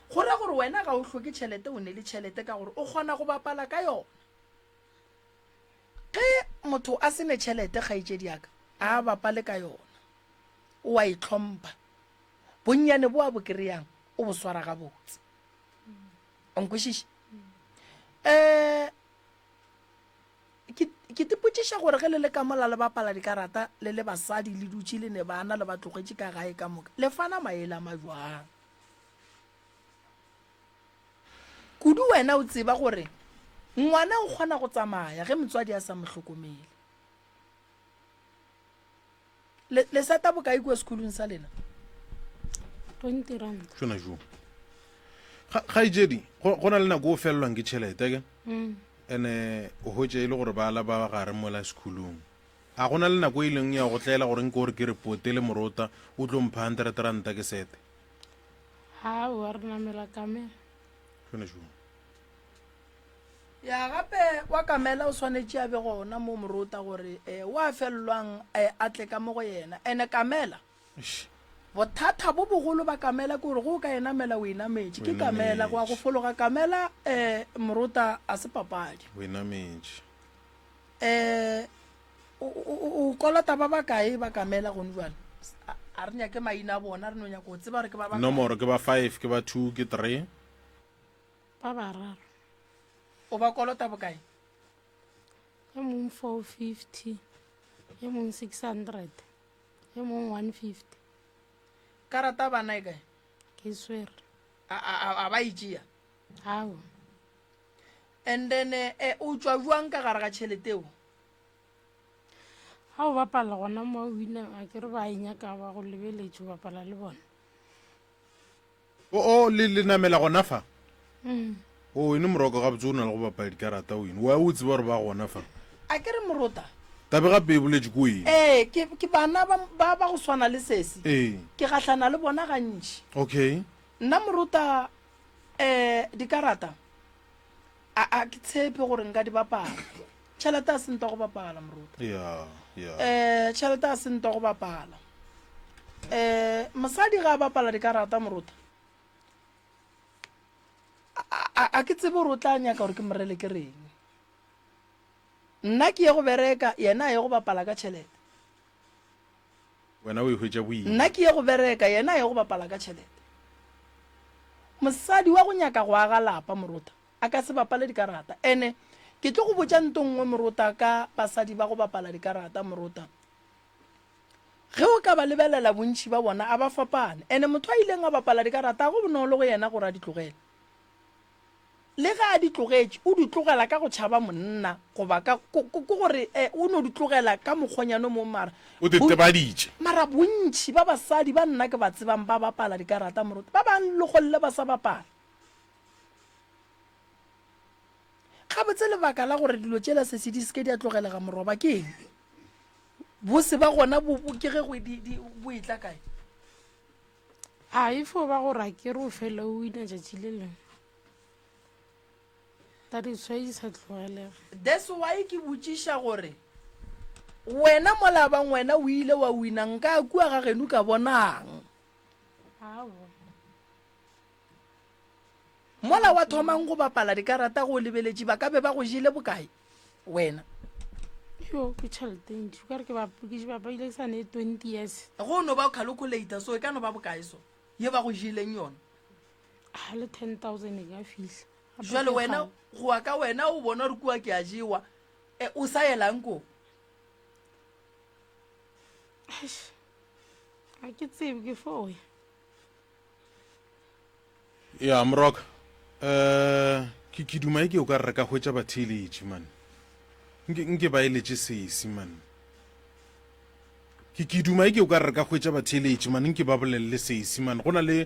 Go ra gore wena ga o hloke tšhelete o ne le tšhelete ka gore o kgona go bapala ka yona. Ge motho a se ne tšhelete kgaetšedi ya ka, a bapale ka yona. O a itlhompha. Bonnyane bo a bo kry-ang o bo swara gabotse. O nkwešiša? Um Ke, ke tipotšiša gore ge le le ka mola le bapala dikarata le le basadi le dutše le ne bana le ba tlogetše ka gae ka moka, le fana maele a majwang? Kudu wena o tseba gore ngwana o kgona go tsamaya ge motswadi a sa mo hlokomele. Le, le seta bokae kua sekolong sa lena? 20 rand. Tšona jo. Kgaetšedi, go, go na le nako o felelwang ke tšhelete ke? Mm. Ene o hwetša e le gore ba la ba gare mola sekolong. A go na le nako e leng ya go tlela gore nke gore ke re pote le morota o tlo mpha 100 ranta ke sete? Aowa, re namela kamela. Tšona jo. Ya gape wa kamela o swanetše a be gona mo morota gore eh, wa felelwang eh, a tle ka mo go yena. Ene kamela, bothata bo bogolo ba kamela ke gore go o ka e namela o e nametše. Ke kamela, go ya go fologa kamela eh, morota a se papadi. O e nametše. Eh, o, o, o kolota ba bakae ba kamela gone jwale? A, a re nyake maina a bona, re no nyaka go tseba gore ke ba bakae. Nomoro ke ba five, ke ba two, ke three. Ba bararo. O ba kolota bokae? E mong 450, e mong 600, e mong 150. Karata bana e kae? Ke swere. A, a, a ba e tšea? Ao. And then eh, o tšwa bjang ka gare ga tšhelete eo? Ga o bapala gona mo o wina, a ke re ba e nyaka ba go lebeletše o bapala le bona. O, o, le, le namela gona fa? Mm. O, ene moroko gabotse o na le go bapala dikarata o ene. Wa o tseba gore ba gona fa. A ke re morota. Tabe gape e boletše ko eng? Ee, ke, ke bana ba, ba, ba go swana le sesi. Ee. Ke gahlana le bona gantši. Okay. Nna morota, eh, dikarata, a, a ke tshepe gore nka di bapala. Tšhelete a se ntwa go bapala, morota. Ya, ya. Eh, tšhelete a se ntwa go bapala. Eh, mosadi ga a bapala dikarata morota, a, a ke tsebe gore o tla nyaka gore ke morele ke reng. Nna ke ye go bereka, yena a ye go bapala ka tšhelete. Wena o e hwetša boima. Nna ke ye go bereka, yena a ye go bapala ka tšhelete. Mosadi wa go nyaka go aga lapa morota, a ka se bapale dikarata. Ene ke tlo go botša nto nngwe morota ka basadi ba go bapala dikarata morota. Ge o ka ba lebelela bontši ba bona a ba fapane. Ene motho a ileng a bapala dikarata ga go bonolo go yena gore a di tlogele. Le ge a di tlogetše, o di tlogela ka go tšhaba monna goba ka, ko, ko, ko gore eh, o no di tlogela ka mokgwanyana o mongwe mara. O di tebaditše. Mara bontši ba basadi ba nna ke ba tsebang ba bapala dikarata moruti, ba bang legolle ba sa bapala. Gabotse lebaka la gore dilo tšela sesi di se ke di a tlogelega moroba ke eng? Bose ba gona bo, bo, ke ge go di, di, bo etla kae? A e fo ba gore a ke re o fele o wina tšatši le lengwe. That is why di sa tlogelega. That's why ke botšiša gore wena mola bang wena o ile wa wina nka kua ga geno ka bonang? Aowa. Mola wa thomang go bapala dikarata go o lebeletše ba ka be ba go jele bokae wena? Yo ke tšhelete e ntši o ka re ke ke bapaile ke sa ne 20 years. Go no ba o calculator so e ka no ba bokae so ye ba go jeleng yona? A le 10,000 e ka fihla. Jwale wena go ya ka wena o bona gore kua ke a jewa e, o sa yelang ko? Eish, ga ke tsebe ke fo ya. Ya, Moroka, eh, ke, ke duma eke o ka re re ka hwetša batheeletši, man. Nke, nke ba eletše sesi, man. Ke, ke duma eke o ka re re ka hwetša batheeletši, man, nke ba bolelele sesi, man. Go na le.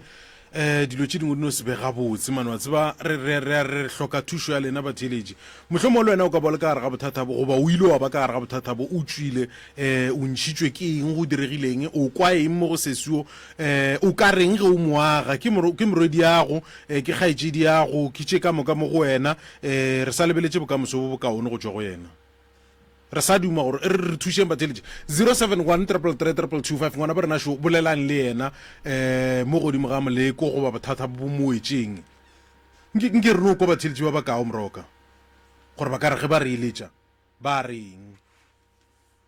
Um dilo tše dingwe di no se be gabotse mane wa tseba re, re, re, re hloka thušo ya lena batheeletši. Mohlomongwe le wena o ka ba o le ka gare ga bothata bo goba o ile wa ba ka gare ga bothata bo o tšwile um o ntšhitšwe ke eng go diregileng o kwa eng mo go sesio um o ka reng ge o mo aga ke moro, ke morwediago um ke kgaetšediago ke tše ka moka mo go wena um re sa lebeletše bokamoso bo bokaone go tšwa go yena. Re sa duma gore re re thušeng batheeletši. 071 333 2225 ngwana bo rena šo bolelang le yena um mo godimo ga moleko goba bothata bo mo wetšeng. Nke nke re no kwa batheeletši ba bakao moroka gore ba ka re ge ba re eletša ba reng.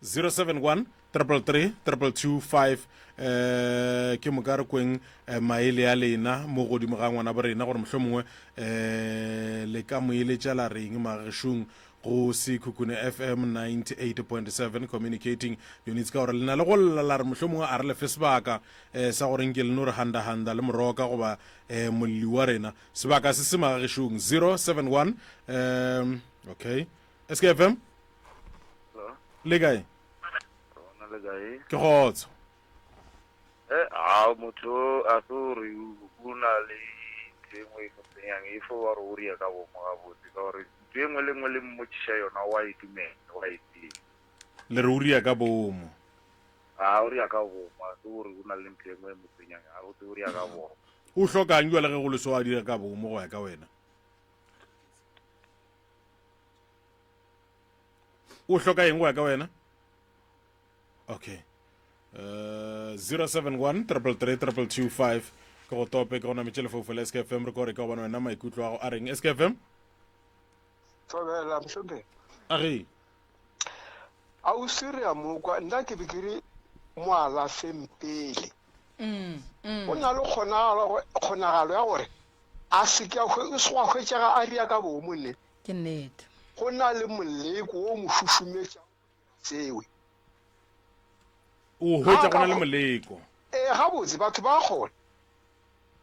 071 333 2225 um ke moka re kweng eh, maele a lena mo godimo ga ngwana bo rena gore mohlomongwe um le ka mo eletša la reng magešong go Sekhukhune FM 98.7 communicating units ka gore le na le go lla la re mohlomongwe a re lefe sebaka um sa gore nke le no re handahanda le moroka goba um molli wa rena sebaka se se magagešong 071 um okay SKFM le kae ke kgotso Eh, a motho a se gore o na le ntho e nngwe e mo tsenyang e fo ba gore o ria ka bomo gabotse ka gore ntho e nngwe le nngwe le mmotšiša yona wa e dumela wa e tseba. Le re o ria ka bomo? A o ria ka bomo, a se gore o na le ntho e nngwe e mo tsenyang, a botse o ria ka bomo. O hlokang jwale ge go le so a dira ka bomo go ya ka wena? O hloka eng go ya ka wena? Okay. Uh, 071 333 2225 ke go tope ke go nametše lefoufo la SKFM re kore ka gobane wena maikutlo a go a reng SKFM Thobela mohlomphegi. A ge. Ausi re a mo kwa, nna ke be ke re mo alafeng pele. Go na le kgonagalo kgonagalo ya gore a se ke a hwe, o se wa hwetšega a ria ka boomo ne. Ke nnete. Go na le moleko wo o mo šušumetšago go dira seo. O hwetša go na le moleko. Ee, gabotse, batho ba kgona.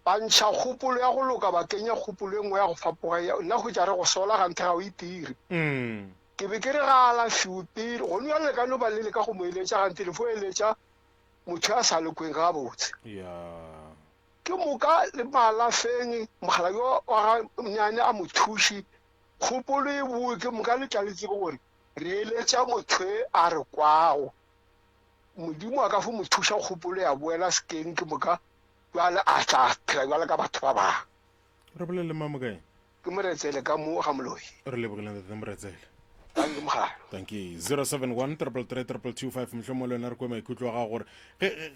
Ba ntšha kgopolo ya go loka, ba kenya kgopolo e nngwe ya go fapoga. Ya, nna hwetša re go sola ganthe ga o itire. Ke be ke re ga a alafiwe pele. Gone bjale le ka no ba le leka go mo eletša ganthe le fo eletša motho ya sa lekweng gabotse. Ya. Ke moka le mo alafeng, mokgalabje wa ga Mnyane a mo thuše, kgopolo e boe, ke moka le tla le tsebe gore Re eletša motho e a re kwago. Modimo a ka fo mo thuša kgopolo ya boela sekeng ke moka bjale a tla phela bjale ka batho ba bangwe. Re bolele le Mamokae. Ke Moretsele ka mo ga Moloi. Re lebogile ntate Moretsele. Dankie mogala. Dankie. 071 333 2225 mohlomongwe le wena re kwe maikutlo a gago gore ge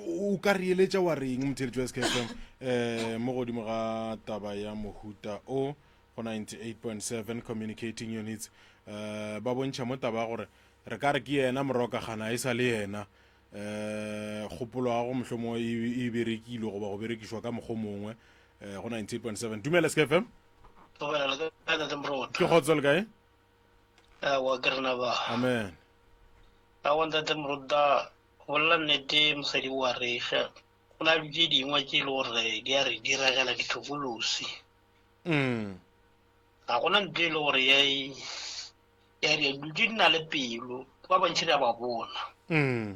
o ka re eletša wa reng motheeletši wa SKFM eh mo godimo ga taba ya mohuta o go 98.7 communicating units um ba bontšha mo taba ya gore re ka re ke yena morokagana e sa le yena um kgopolo ya go mohlomongwe e, e berekilwe goba go berekišwa ka mokgwa mongwe um go 98.7 dumela skfm ke kgotso le kae awa ke rena ba amen awa ntate moroda bolela nnete mosadi wa reša go na le tše dingwe tše e le gore di a re diregela dithokolosi Mm. Ga gona ntho e le gore ya ya re dilo tše di na le pelo ba bantši re a ba bona Mm.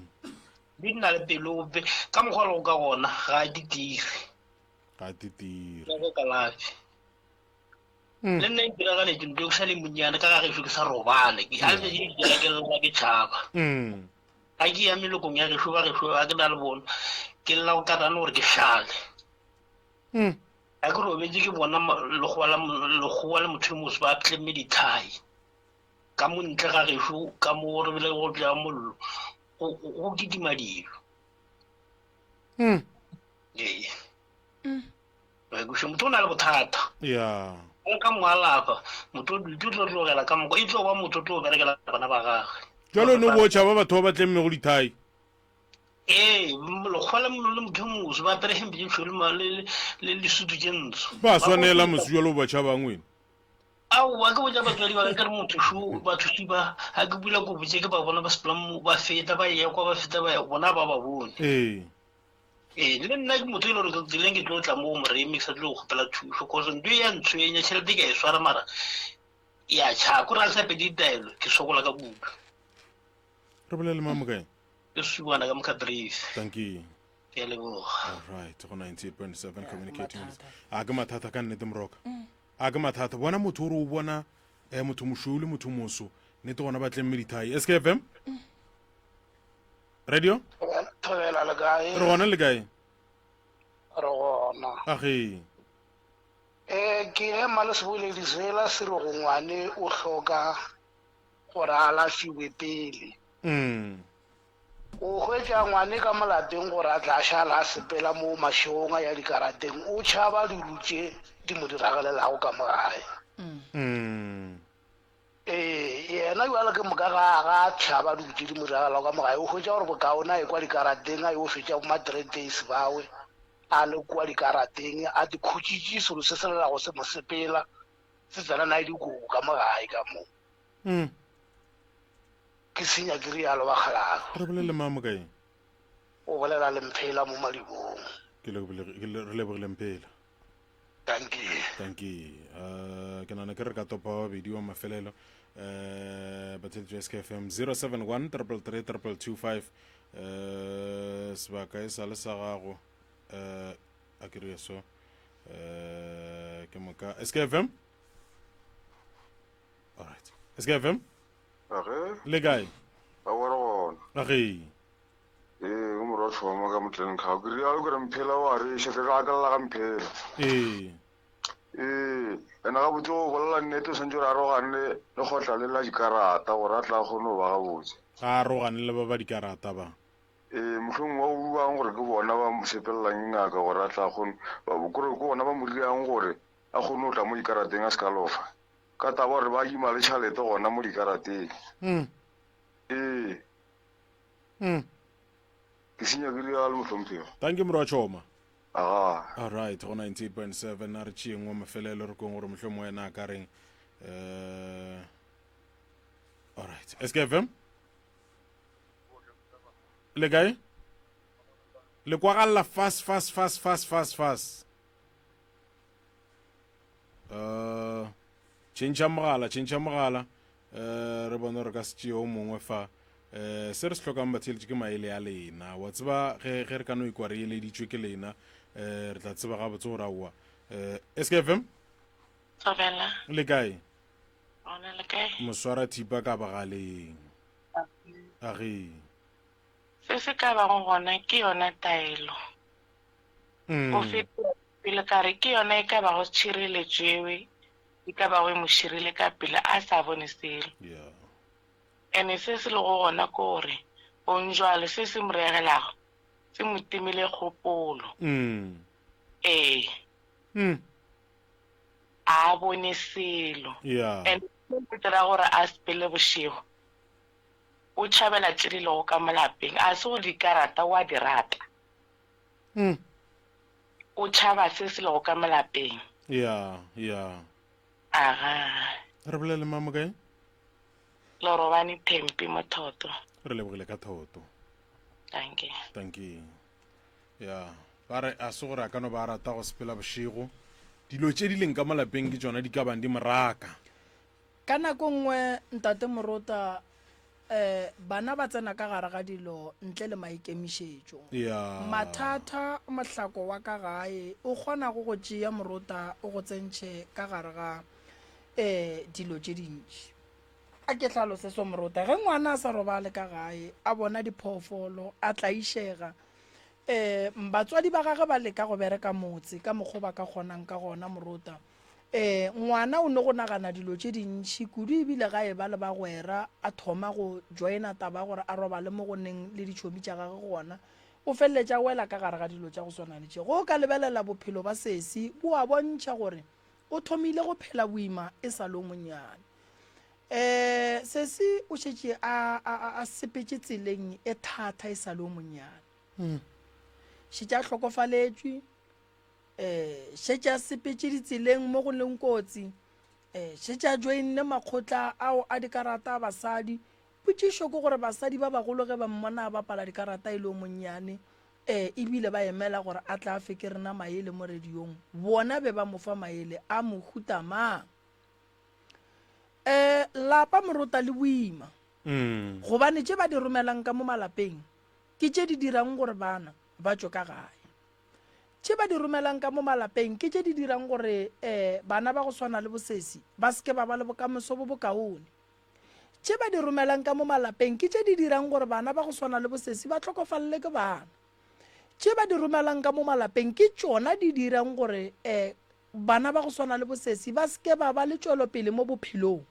di na le pelo ka mokgwa le go ka gona ga di dire Ga di dire. go kalafi Mm. le nna e ntiragaletse ntho e ke sa le monnyane ka ga gešo ke sa robale ke a letšatši ke dira ke lla ke tšhaba Mm. ga ke ya melokong ya gešo ba gešo ga ke na le bona ke lla go katane gore ke šale Mm. Ga ke robetše ke bona lekgowa la lekgowa le motho yo moso ba tlemme dithai ka mo ntle ga gešo ka mo re bile go tla mollo go go kitima dilo. Mm. Ee. Re motho o na le bothata. Yeah. O ka mo alafa motho o tlo tlogela ka moko e tlo ba motho o tlo berekela bana ba gagwe. Jalo no bo tšhaba batho ba ba tlemme go dithai. Ee, lekgowa le le motho yo moso ba apere hempe tše tšhweu le le le sutu tše ntsho. Ba swanela moso jalo ba tšhabang wena. Aowa ke botša batswadi ba ka ke re motho šo batho ši ba ga ke bula kobo tše ke ba bona ba sepela mo ba feta ba eya kwa ba feta ba ya bona ba ba bone. Ee. Ee, le nna ke motho e le gore ke tseleng ke tlo tla mo go moremi ke sa tlo go kgopela thušo cause ntho e ya ntshwenya tšhelete ke a e swara mara ya tšha ko re a sa pedi ditaelo ke sokola ka kudu. Re bolele mamo kae? Ke Suwana ka mo Caprivi. Dankie. Ke a leboga. Alright, go 98.7 communicating. A ke mathata ka nnete moroka. A ke mathata. Bona motho o re o bona eh motho mošweu le motho moso. Nnete gona ba tlemme dithai. SKFM? Radio? Thobela le kae? Re gona le kae? Re gona. Age. Eh ke ema le seboledi sela se re go ngwane o hloka gore a alafiwe pele. Mm. O hwetša ngwane ka mo lapeng gore a tla šala a sepela mo mašegong a ya dikarateng, o tšhaba dilo tše di mo diragalelago ka mo gae. Mm. Ee, yena bjalo ke moka ga ga a tšhaba dilo tše di mo diragalago ka mo gae, o hwetša gore bokaone a ye kwa dikarateng a yo fetša bo ma-three days bawe a le kua dikarateng a di khutšitše selo se se lelago se mo sepela se tsena nae dikobo ka mo gae ka mo. Mm. Ke senya ke rialo bakgalabje. Re bolele mang mokaeng? O bolela le Mphela mo Madibong. Ke re lebogile Mphela. Dankie. Dankie. Uh, ke nana ke re ka topa ba babedi wa mafelelo. Uh, batheletši ba SKFM 071 333 2225 uh, sebaka e sa le sa gago uh, a ke re so uh, ke moka SKFM Alright. SKFM Age. Le kae? A wa re gona. Age. Ee, o morwa tlhoma ka motleng kgao. Ke rialo ke re mphela wa re še ke ka akalla ga mphela. Ee. Ee, ena ga botse go bolela nnete o santse re arogane le lekgotla le la dikarata gore a tla kgone go ba gabotse. Ga arogane le ba ba dikarata ba. Ee, mohlomong wa buang gore ke bona ba mo sepelelang ngaka gore a tla kgone, kore ke bona ba mo dirang gore a kgone go tla mo dikarateng a se ka lofa. Ka taba gore ba ima le tšhalete gona mo dikarateng. Mm. Ee. Mm. Ke senya ke rialo mohlomphego. Thank you morwa Choma. Aga. All right, go 98.7 a re tšeeng wa mafelelo re kong gore mohlomongwe wena a ka reng. Eh All right. SKFM? Le kae? Le kwagalla fast fast fast fast fast fast. Uh, tšhentšha mogala tšhentšha mogala uh, re bone gore ka se tšee o mongwe fa uh, se re se hlokang batheeletši ke maele a lena wa tseba ge, ge re ka no ikwa re eleditšwe ke lena uh, re tla tseba gabotse gore aowa uh, skfm Thobela. Le kae? Gona le kae? Moswara thipa ka bogaleng. Age. Se se ka bago gona ke yona taelo. Mm. Go feta pele ka re ke yona e ka bago tšhireletšo ewe e ka bago e mo širile ka pele a sa bone selo. Yeah. Ene se se lego gona ke gore gong jwale se se mo reagelago se mo timile kgopolo. Mm. Ee. Mm. A bone selo. Yeah. And se dira gore a sepele bošego. O tšhabela tše di lego ka mo lapeng. A se gore dikarata o a di rata. Mm. O tšhaba se se lego ka mo lapeng. Ya, ya. Aga. Re bolele mang mokae? Lerobane Thempi Mothoto. Re lebogile ka thoto. Dankie. Dankie. Ya, ba re a se gore a ka no ba a rata go sepela bošego. Dilo tše di leng ka mo lapeng ke tšona di ka bang di mo raka. Ka nako nngwe Ntate Morota um bana ba tsena ka gare ga dilo ntle le maikemišetšo. Yeah. Mathata mohlako wa ka gae o kgonago go tšea morota o go tsentšhe ka gare ga um dilo tše dintši. A ke hlalose so morota, ge ngwana a sa robale ka gae a bona diphoofolo a tlaišega, um batswadi ba gage ba leka go bereka motse ka mokgwa o ba ka kgonang ka gona morota. Ee, ngwana o ne go nagana dilo tše dintši kudu ebile ga e ba le bagwera a thoma go joina taba ya gore a robale mo go neng le ditšhomi tša gagwe gona, o feleletša a wela ka gare ga dilo tša go swana le tše. Ge o ka lebelela bophelo ba sesi bo a bontšha gore o thomile go phela boima e sa le o monnyane. Um sesi o šetše a, a, a, a sepetše tseleng e thata e sa le o monnyane. Šetše a hlokofaletšwe. um šetše a sepetše ditseleng mo go leng kotsi um šetše a joinne makgotla ao a dikarata a basadi potšišo ke gore basadi ba bagolo ge ba mmona a bapala dikarata e le o monnyane um ebile ba emela gore a tla fe ke rena maele mo radiong bona be ba mo fa maele a mohuta mang um lapa morota le boima Mm. gobane tše ba di romelang ka mo malapeng ke tše di dirang gore bana. ba tšwe ka gae. Tše ba di romelang ka mo malapeng ke tše di dirang gore um bana ba go swana le bosesi ba se ke ba ba le bokamoso bo bokaone. Tše ba di romelang ka mo malapeng ke tše di dirang gore bana ba go swana le bosesi ba hlokofalele ke bana. Tše ba di romelang ka mo malapeng ke tšona di dirang gore um bana ba go swana le bosesi ba se ke ba ba le tšwelopele mo bophelong.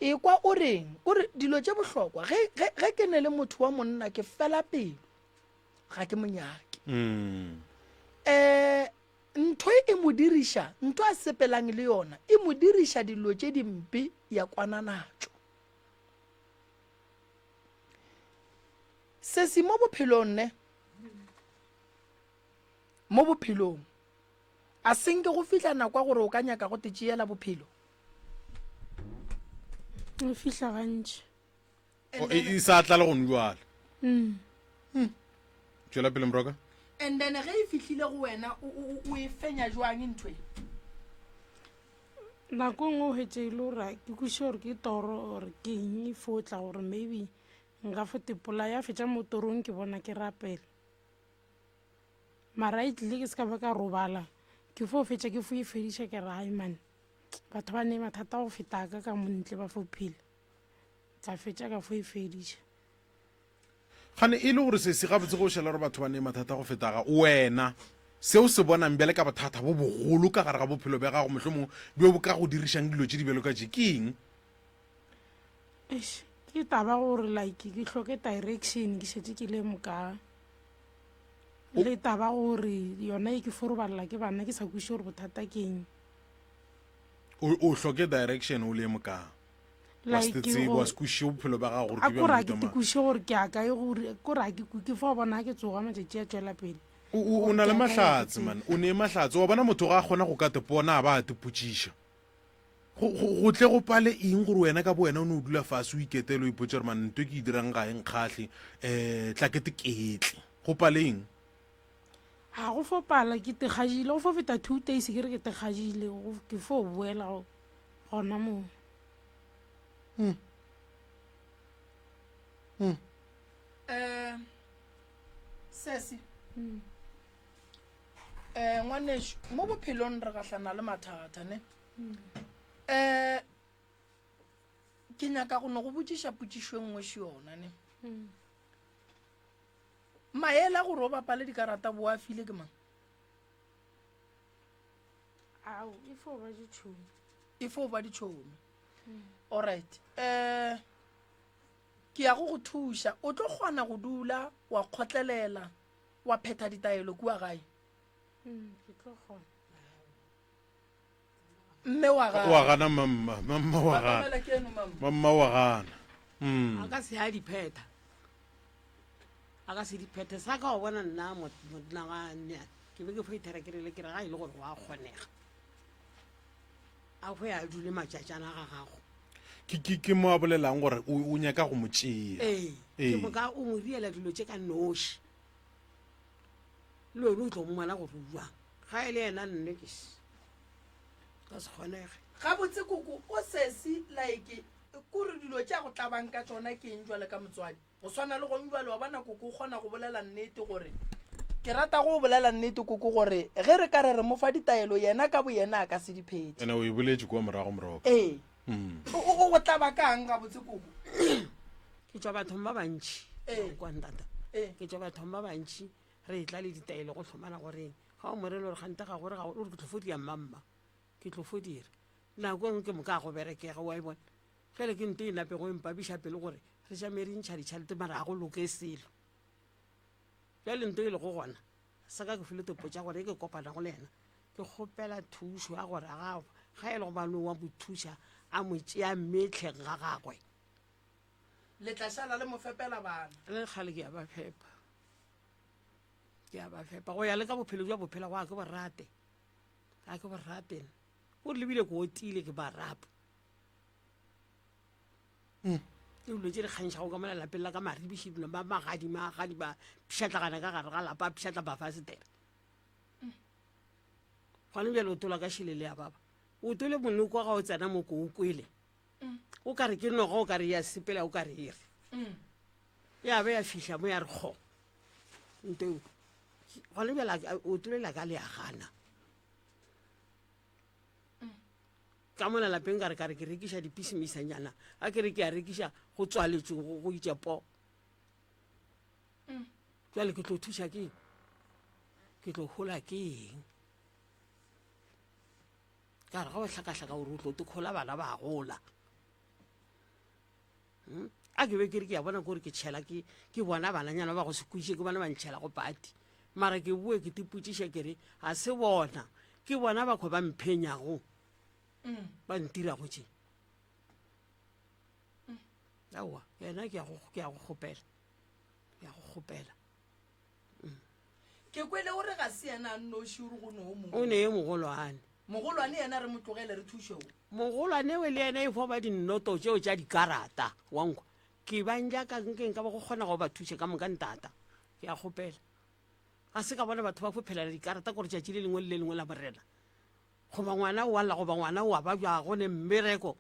Ekwa o reng? O re, Dilo tše bohlokwa, ge, ge, ge ke ne le motho wa monna ke fela pelo. Ga ke mo nyake. Mm. Eh, ntho e e mo diriša, ntho a sepelang le yona, e mo diriša dilo tše dimpe ya kwana natšo. Sesi mo bophelong ne, mo bophelong, a senke go fihla nako ya gore o ka nyaka go te tšeela bophelo? E fihla gantši. Oh, e, e sa tla le gone jwale. Mm. Hmm. Tšwela pele moroka. And then ge e fihlile go wena o, o, o e fenya jwang ntho e? Nako e nngwe o hwetše e le gore ke kwešiše gore ke toro or ke eng e fo tla gore maybe nka fo tepolaya ya fetša mo torong ke bona ke rapela. Mara e tlile ke se ka ba ka robala ke fo fetša ke fo e fediša ke re hai man batho ba ne mathata go feta ka ka montle ba fo phela. Ka fetša ka fo e fediša. Gane e le gore sesi gabotse go šala gore batho ba ne mathata go feta ga wena, se o se bonang bjale ka bothata bo bogolo ka gare ga bophelo bja gago mohlomongwe bjo bo ka go dirišang dilo tše di bjalo ka tše ke eng? Eish, ke taba gore like ke hloke direction ke šetše ke le moka le taba gore yona e ke fo robalela ke bana ke sa kwešiše gore bothata ke eng. O, o hloke direction o le moka. Wa se Like tsebe, go- wa se kwešiše bophelo bja gago gore a ke bja kore a mohuta ke mang. kwešiše gore ke a kae gore kore a ke ke fa o bona ga ke tsoga matšatši a tšwela pele O, o, o na le mahlatse man, o ne mahlatse. Wa bona motho ga a kgona go ka te pona a ba a te potšiša. Go, go, go tle go pale eng gore wena ka bo wena o ne o dula fase o iketele o ipotše gore man nto ke e dirang ga e nkgahle, um tla ke te ketle. Go pale eng? Ga go fo pala ke tekgajile, go fo feta 2 days ke re ke tekgajile, go- ke fo boela go- gona moo. Mm. Mm. Eh, sesi. Mm. Eh, ngwanešu, mo bophelong re gahlana le mathata, ne? Mm. Eh, ke nyaka go no go botšiša potšišo e nngwe še yona, ne? Mm. Maele a gore o bapale dikarata bo a file ke mang? Ao, e fo ba ditšhomi. E fo ba ditšhomi. Alright. Eh ke ya go go thuša. O tlo kgona go dula wa kgotlelela wa phetha ditaelo kua gae? Mm, ke tlo kgona. Mme wa gana. Wa gana mamma, mamma wa gana. Batamela ke eno mamma. Mamma wa gana. Mm. A ka se a di phetha. A ka se di phethe sa ka o bona nna monna ga nne ke be ke fo ithera ke rile ke re ga e le gore go a kgonega. A go ya dule matšatšana ga gago. Ke ke ke mo a bolelang gore o o nyaka go mo tšea. Ee. Ke moka o mo riela dilo tše ka noši. Le wena o tlo mmona gore o jwang. Ga e le yena nne ke ka se kgonege. Gabotse koko o sesi like kore dilo tše a go tlabang ka tšona ke eng jwale ka motswadi? Go swana le gong bjale, wa bona, koko o kgona go bolela nnete gore, Ke rata go bolela nnete, koko, gore ge re ka re re mo fa ditaelo, yena ka boyena a ka se di phethe. Ene o e boletše kua morago, Moroka. Ee. Mm. O, o, o go tlaba ka'ng gabotse, koko? Ke tšwa bathong ba bantši. Ee. Kwa ntata. Ee. Ke tšwa bathong ba bantši, re etla le ditaelo go hlomana goreng. Ga o mo rele gore kgante ga gore ga o re ke tlo fo dia mmamma. Ke tlo fo dira. Nako e nngwe ke moka ga go berekega, wa e bona. Bjale ke nto e napego e mpabiša pelo gore re tšame re ntšha ditšhelete mara ga go loke selo. Bjale nto e lego gona sa ka ke file topo tša gore e ke kopanago le yena ke kgopela thušo ya gore ga ga e le go bano wa mo thuša a mo tšea metlheng ga gagwe. Le tla šala le mo fepela bana. Le kgale ke a ba fepa, ke a ba fepa go ya le ka bophelo bja bophela go a ke bo rate, a ke bo rate. O re lebile ke otile ke marapo. Mm. Ke dilo tše di kgantšhago ka mola lapeng la ka maribiši dilo ba magadi magadi ba pšhatlagana ka gare ga lapa pšhatla mafasetere. Gone bjale o tola ka šelele ya baba. O tole monoko ga o tsena mo ko o kwele. O ka re ke noga o ka re ya sepela o ka re e re. Ya ba ya fihla mo ya re kgo. Nteo gona bjale o tlolela ka le a gana. Ka mola lapeng ka re ka re ke rekiša dipisemisanyana a ke re ke a rekiša go tswaletšwe go go itše po. Jwale ke tlo thuša ke eng? Ke tlo hola ke eng? Ka re ga o hlakahlaka gore o tlo te khola bana ba gola. Hmm? A ke be ke re ke a bona kore ke tšhela ke ke bona bananyana ba go se kweše ke bona ba ntšhela go pati. Mara ke boe ke tipotšiša ke re ga se bona ke bona ba kgo ba mphenyago ba ntirago tše. Aowa yena ke ya go ke ya go kgopela ke ya go kgopela. Ke kwele o re ga se yena a nnoši o re go ne o mongwe. O ne ye mogolwane. Mogolwane yena re mo tlogele re thuše o. Mogolwane we le yena e fo ba dinnoto tšeo tša dikarata wa nkwa. Ke ba njaka nke nka ba go kgona go ba thuša ka moka ntata. Ke a kgopela. Ga se ka bona batho ba fo phelela dikarata gore tšatši le lengwe le le lengwe la morena. Goba ngwana o a lla goba ngwana o a babja go ne mmereko.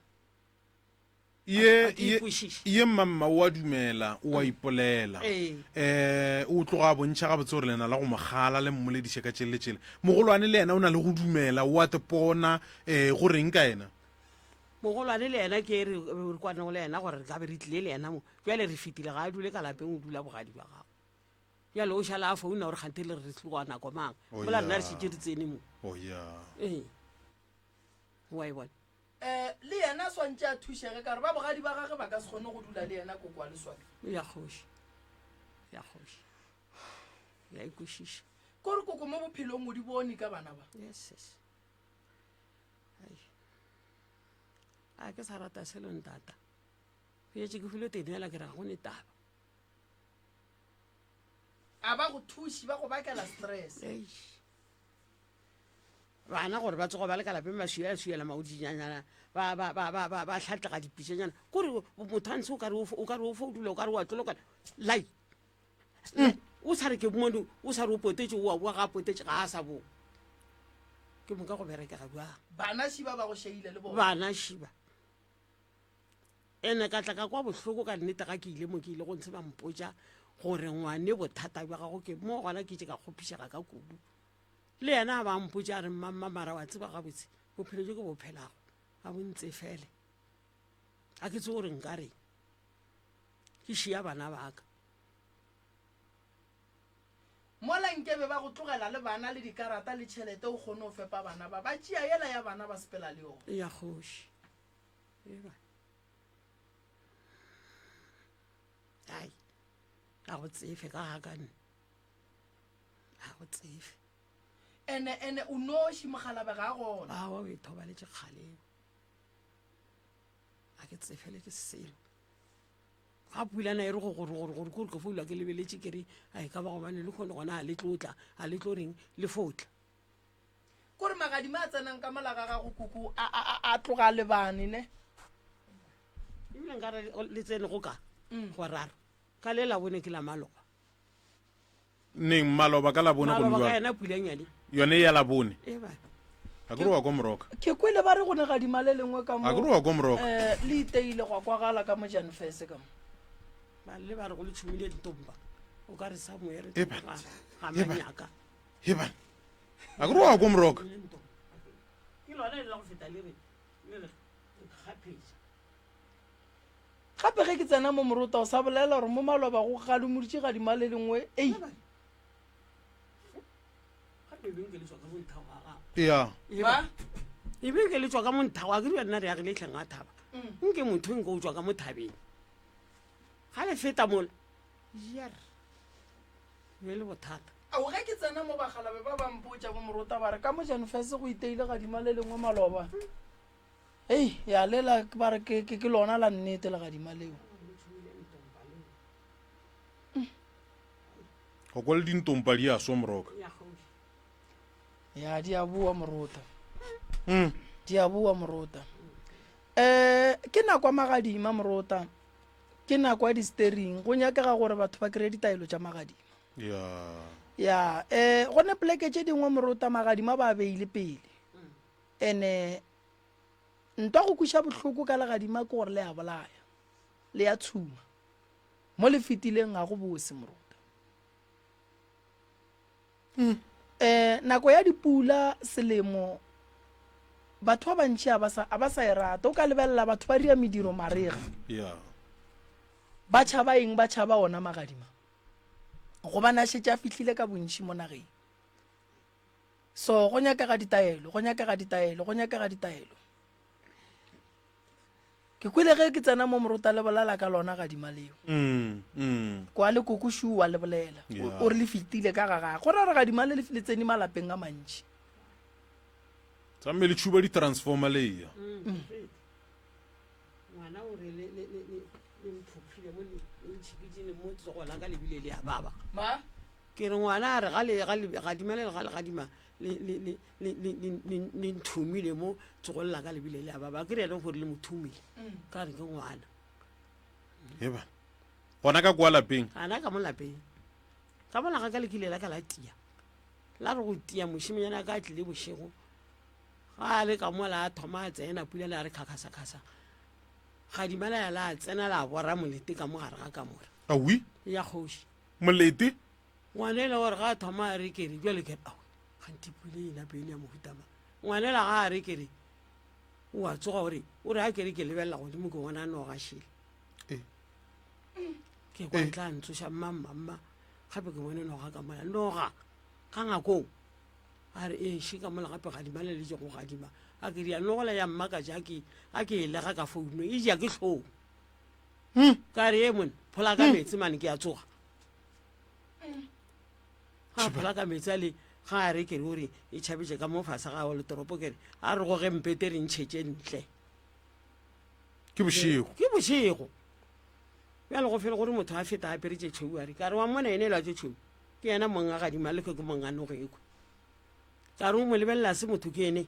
Ye, ye, ye mmamma o a dumela, o a ipolela. Eh, o tloga a bontšha gabotse gore lena la go mo gala le mmolediše ka tšele le tšele. Mogolwane le yena o na le go dumela, o a tepona, eh, go reng ka yena? Mogolwane le yena ke re re kwanego le yena gore re ka be re tlile le yena mo. Bjale re fetile, ga a dule ka lapeng, o dula bogadi bja gagwe. Bjale o šala a founa gore kganthe le re re tloga nako mang. Oh, Mola rena re yeah. šetše re tsene mo. Oh, yeah. Ee. Wa e bona? Um le yena a swantše a thušege ka gore ba bogadi ba gage ba ka se kgone go dula le yena koko wa leswabi. Ya kgoši. Ya kgoši. Ya e kwešiša. Kore koko mo bophelong o di bone ka bana ba. Yes, yes. Ai. A ke sa rata selo ntata. Ke šetše ke hwile teng ke re ga go ne taba. A ba go thuši ba go bakela stress. Eish. Bana gore ba tsogo ba le ka lapeng ba swiela-swiela maodinyanyana ba ba ba ba ba ba hlatlega dipitšanyana kore motho a ntshe o kare o kare o fo dula o kare wa tlolokana lai mm. o sa re ke mone o sa re o potetše o a boa ga a potetše ga a sa boa ke moka go berekega bjang bana šiba ba go šeile le bona bana šiba ene ka tla ka kwa bohloko ka nnete ga ke ile mo ke ile go ntshe ba mpotša gore ngwane bothata bja gago ke mo gona ke itse ka kgopišega ka kudu Le yena a ba a mpotša a re, Mmamma, mara wa tseba gabotse bophelo bjo ke bo phelago ga bo ntsefele. Ga ke tsebe gore nka reng. Ke šia bana ba ka. Mola nkebe ba go tlogela le bana le dikarata le tšhelete o kgone go fepa bana ba, ba tšea yela ya bana ba sepela le yona. Ya kgoši. Eba. Ai, ga go tsefe ka ga ka nne. Ga go tsefe. Ene, ene o noši, mokgalabje ga a gona. Aowa, o ithobaletše kgalemo. Ga ke tsefele ke selo. Ga pulana e re go gore gore gore kore ke foulwa ke lebeletše ke re a e ka ba gobane le kgone gona a le tlo tla a le tlo reng le fotla. Kore magadima a tsenang ka mola ga gago kuku a, a, a, a tloga a lebane ne. Ebile nka re le tsene go ka go raro ka le la bone ke la maloba. Neng maloba ka labone go Maloba ka bjalo? yena pula nyane. Yone ya labone. E ba. A ke re wa kwa moroka. Ke kwele ba re go ne gadima le lengwe ka mo. A ke re wa kwa moroka. Eh, le iteile gwa kwagala ka mo Janfese ka mo. Ba le ba re go le tšhomile ntomba. O ka re Samuel E ba. ga ga E ba. manyaka. E ba. A ke re wa kwa moroka. Ke lona le la go feta le re le re kgapetša. Gape ge ke tsena mo morota o sa bolela gore mo maloba go gadumoditše gadima le lengwe ei. Ya. Ba? E be ke le tswa ka mo nthago a ke re nna re agile tlheng a thaba. Nke motho nke o tswa ka mo thabeng. Ga le feta mola. Yer. Be le bothata. Ao ge ke tsena mo bagalabe ba ba mpotša bo morota ba re ka mo Janfese go iteile gadima le lengwe maloba. Ei, ya lela ba re ke, ke, ke lona la nnete legadima leo. Go kwa le dintompa di a swa moroka. Ya di a boa morota. Mm. Di a boa morota. Eh, ke nako ya magadima morota. Ke nako ya di-steering. Go nyakega gore batho ba kry-e ditaelo tša magadima. Ya. Ya, eh, go ne poleke tše dingwe morota magadima ba a beile pele. Ene ntwa go kweša bohloko ka legadima ke gore le a bolaya, le ya tshuma. Mo le fetileng ga go bose, Moruta. Um nako ya dipula selemo batho ba bantši a ba sa a ba sa e rata. O ka lebelela batho ba ria mediro marega. Yeah. Ba tšhaba eng? Ba tšhaba ona magadima. Gobane a šetše a fihlile ka bontši mo nageng. So go nyakega ditaelo, go nyakega ditaelo, go nyakega ditaelo. Ke kwele ge ke tsena mo morota le bolela ka lona gadima leo. Mm, mm. Kwa le koko shu wa le bolela. Yeah. O re le fetile ka ga gagwe. Go ra gore gadima le le tsene malapeng a mantši. Tsamme le tšhuba di-transformer le eya. Mm. Ngwana o re le le le le mphophile mo le ntšhikitsene mo tsogo la ka le bile le a baba. Ma? Ke re ngwana a re ga le ga le gadima le ga le gadima le le le le le le le le nthumile mo tsogong la ka le bile le a baba ke re ene gore le mo thumile mm. ka re ke ngwana eba gona ka kwa lapeng gana ka mo lapeng ka mola ga ka le kile la ka la tia la re go tia mošimenyana ka a tlile bošego ga a le ka mola a thoma a tsena pula le a re khakhasa-khasa gadima la ya la tsena la bora molete ka mo gare ga kamora awi ya kgoši molete Ngwanela wa re ga a thoma a re ke re bjale ke re awe ganthe pule e nape ene ya mohutama ngwanela ga a re ke re o a tsoga ore o re a ke re ke lebelela godimo ke bona noga šele eh. ke kwa eh. tla ntsoša mma mma mma gape ke bone noga ka mola noga ka ngakong a re ee še ka mola gape gadima le letse go gadima a ke ria nogola ya mmakatša a ke e lega ka founu e ja ke tlhong hmm. ka re e mone phola ka hmm. metsi mane ke a tsoga ga phola ka metsi a le ga a re kere o re e tšhabetše ka mo fase ga le toropo kere a re goge mpete re ntšhetše ntle ke bošego ke bošego bjale go fele gore motho a feta a apere tše tšhweu a re ka re wa mmona ene e lwa tše tšhweu ke yena mong a gadima le ke mong a noge ekwe ka re o mo lebelela se motho ke ene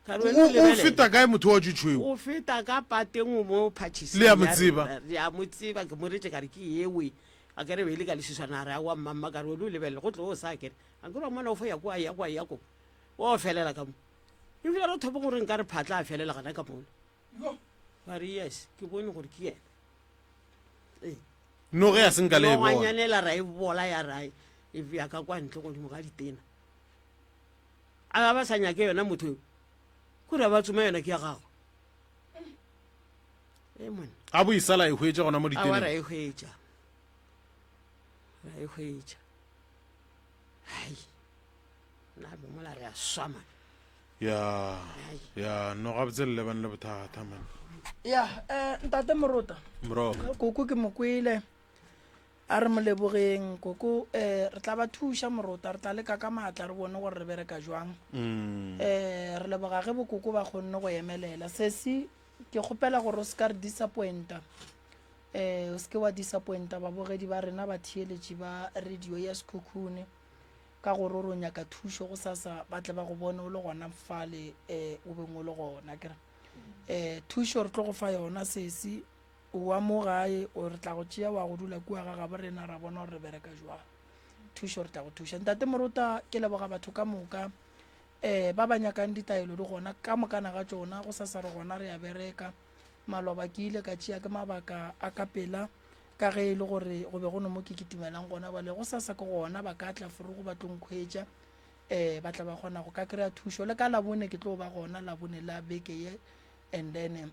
O feta kae motho wa tšutšhweu? O feta ka pateng o mo phatšhiseng. Le a mo tseba? Re a mo tseba, ke mo retše ka re ke ewe. A kere be e le ka leswiswana a re aowa mmamma ka re o le o lebelele go tlo o sa kere. A kere wa mmona o fo ya kwa ya kwa ya ko. O felela ka mo. Ebile re thopo gore nka re phatla a felela gana ka mola. Ba re yes, ke bone gore ke yena. Ee. Noge ya se nka le e bona. Noganyana ra e bola ya ra e bea ka kwa ntle godimo ga ditena. A ba ba sa nyake yona motho yo kore ba tsoma yona ke ya gagwe e monna A bo isala e hwetša gona mo awa ra diteneng. e hwetša ra e hwetša hai nna be mola re a swa man Ya. Ya, no gabotse le lebane le bothata man. ya um ntate morota Moroka. koko ke mo kwele A re mo lebogeng, Koko. Eh, re tla ba thuša, Morota. Re tla leka ka maatla re bone gore re bereka jwang. Eh, re leboga ge bokoko ba kgonne go emelela. Sesi, ke kgopela gore o se ka re disappointa. Eh, o se ke wa disappointa babogedi ba rena, batheeletši ba radio ya Sekhukhune, ka gore o re o nyaka thušo gosasa ba tle ba go bone o le gona fale, eh, o beng o le gona. Akere? Eh, thušo re tlo go fa yona, sesi. O wa mo gae, o re tla go tšea wa go dula kua ga gabo rena ra bona gore re bereka jwang. Thušo re tla go thuša. Ntate Morota, ke leboga batho ka moka um ba ba nyakang ditaelo di gona ka mokana ga tšona, go sasa re gona re a bereka. Maloba ke ile ka tšea ke mabaka a ka pela ka ge e le gore go be go no mo ke kitimelang gona bale go sasa ke gona ba ka tla forogo ba tlo nkhwetša um ba tla ba kgona go ka kry-a thušo le ka labone ke tlo ba gona labone la beke ye and then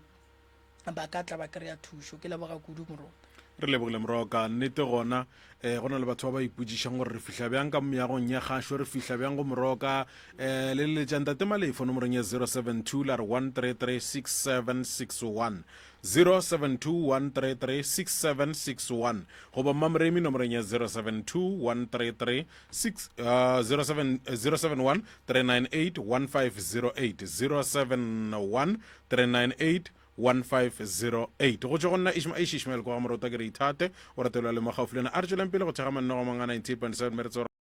ba ka tla ba kry-a thušo. Ke leboga kudu Morota. Re lebogile Moroka. Nnete gona um go na le batho ba ba ipotšišang gore re fihla bjang ka meagong ya kgašo, re fihla bjang go Moroka. Um le leletša Ntate Malefo nomorong ya 072 la re 1336761, 072 133 6761, goba Mmamoremi nomorong ya 072 133 6, uh, 07, 071 398 1508, 071 398 1508. Go tšwa go nna Ishma Eish Ishmael kwa ga Morota ke re ithate o ratelwa le mo gaufi le na a re tšweleng pele go thekga mannogo mang a 98.7 mme re tsore.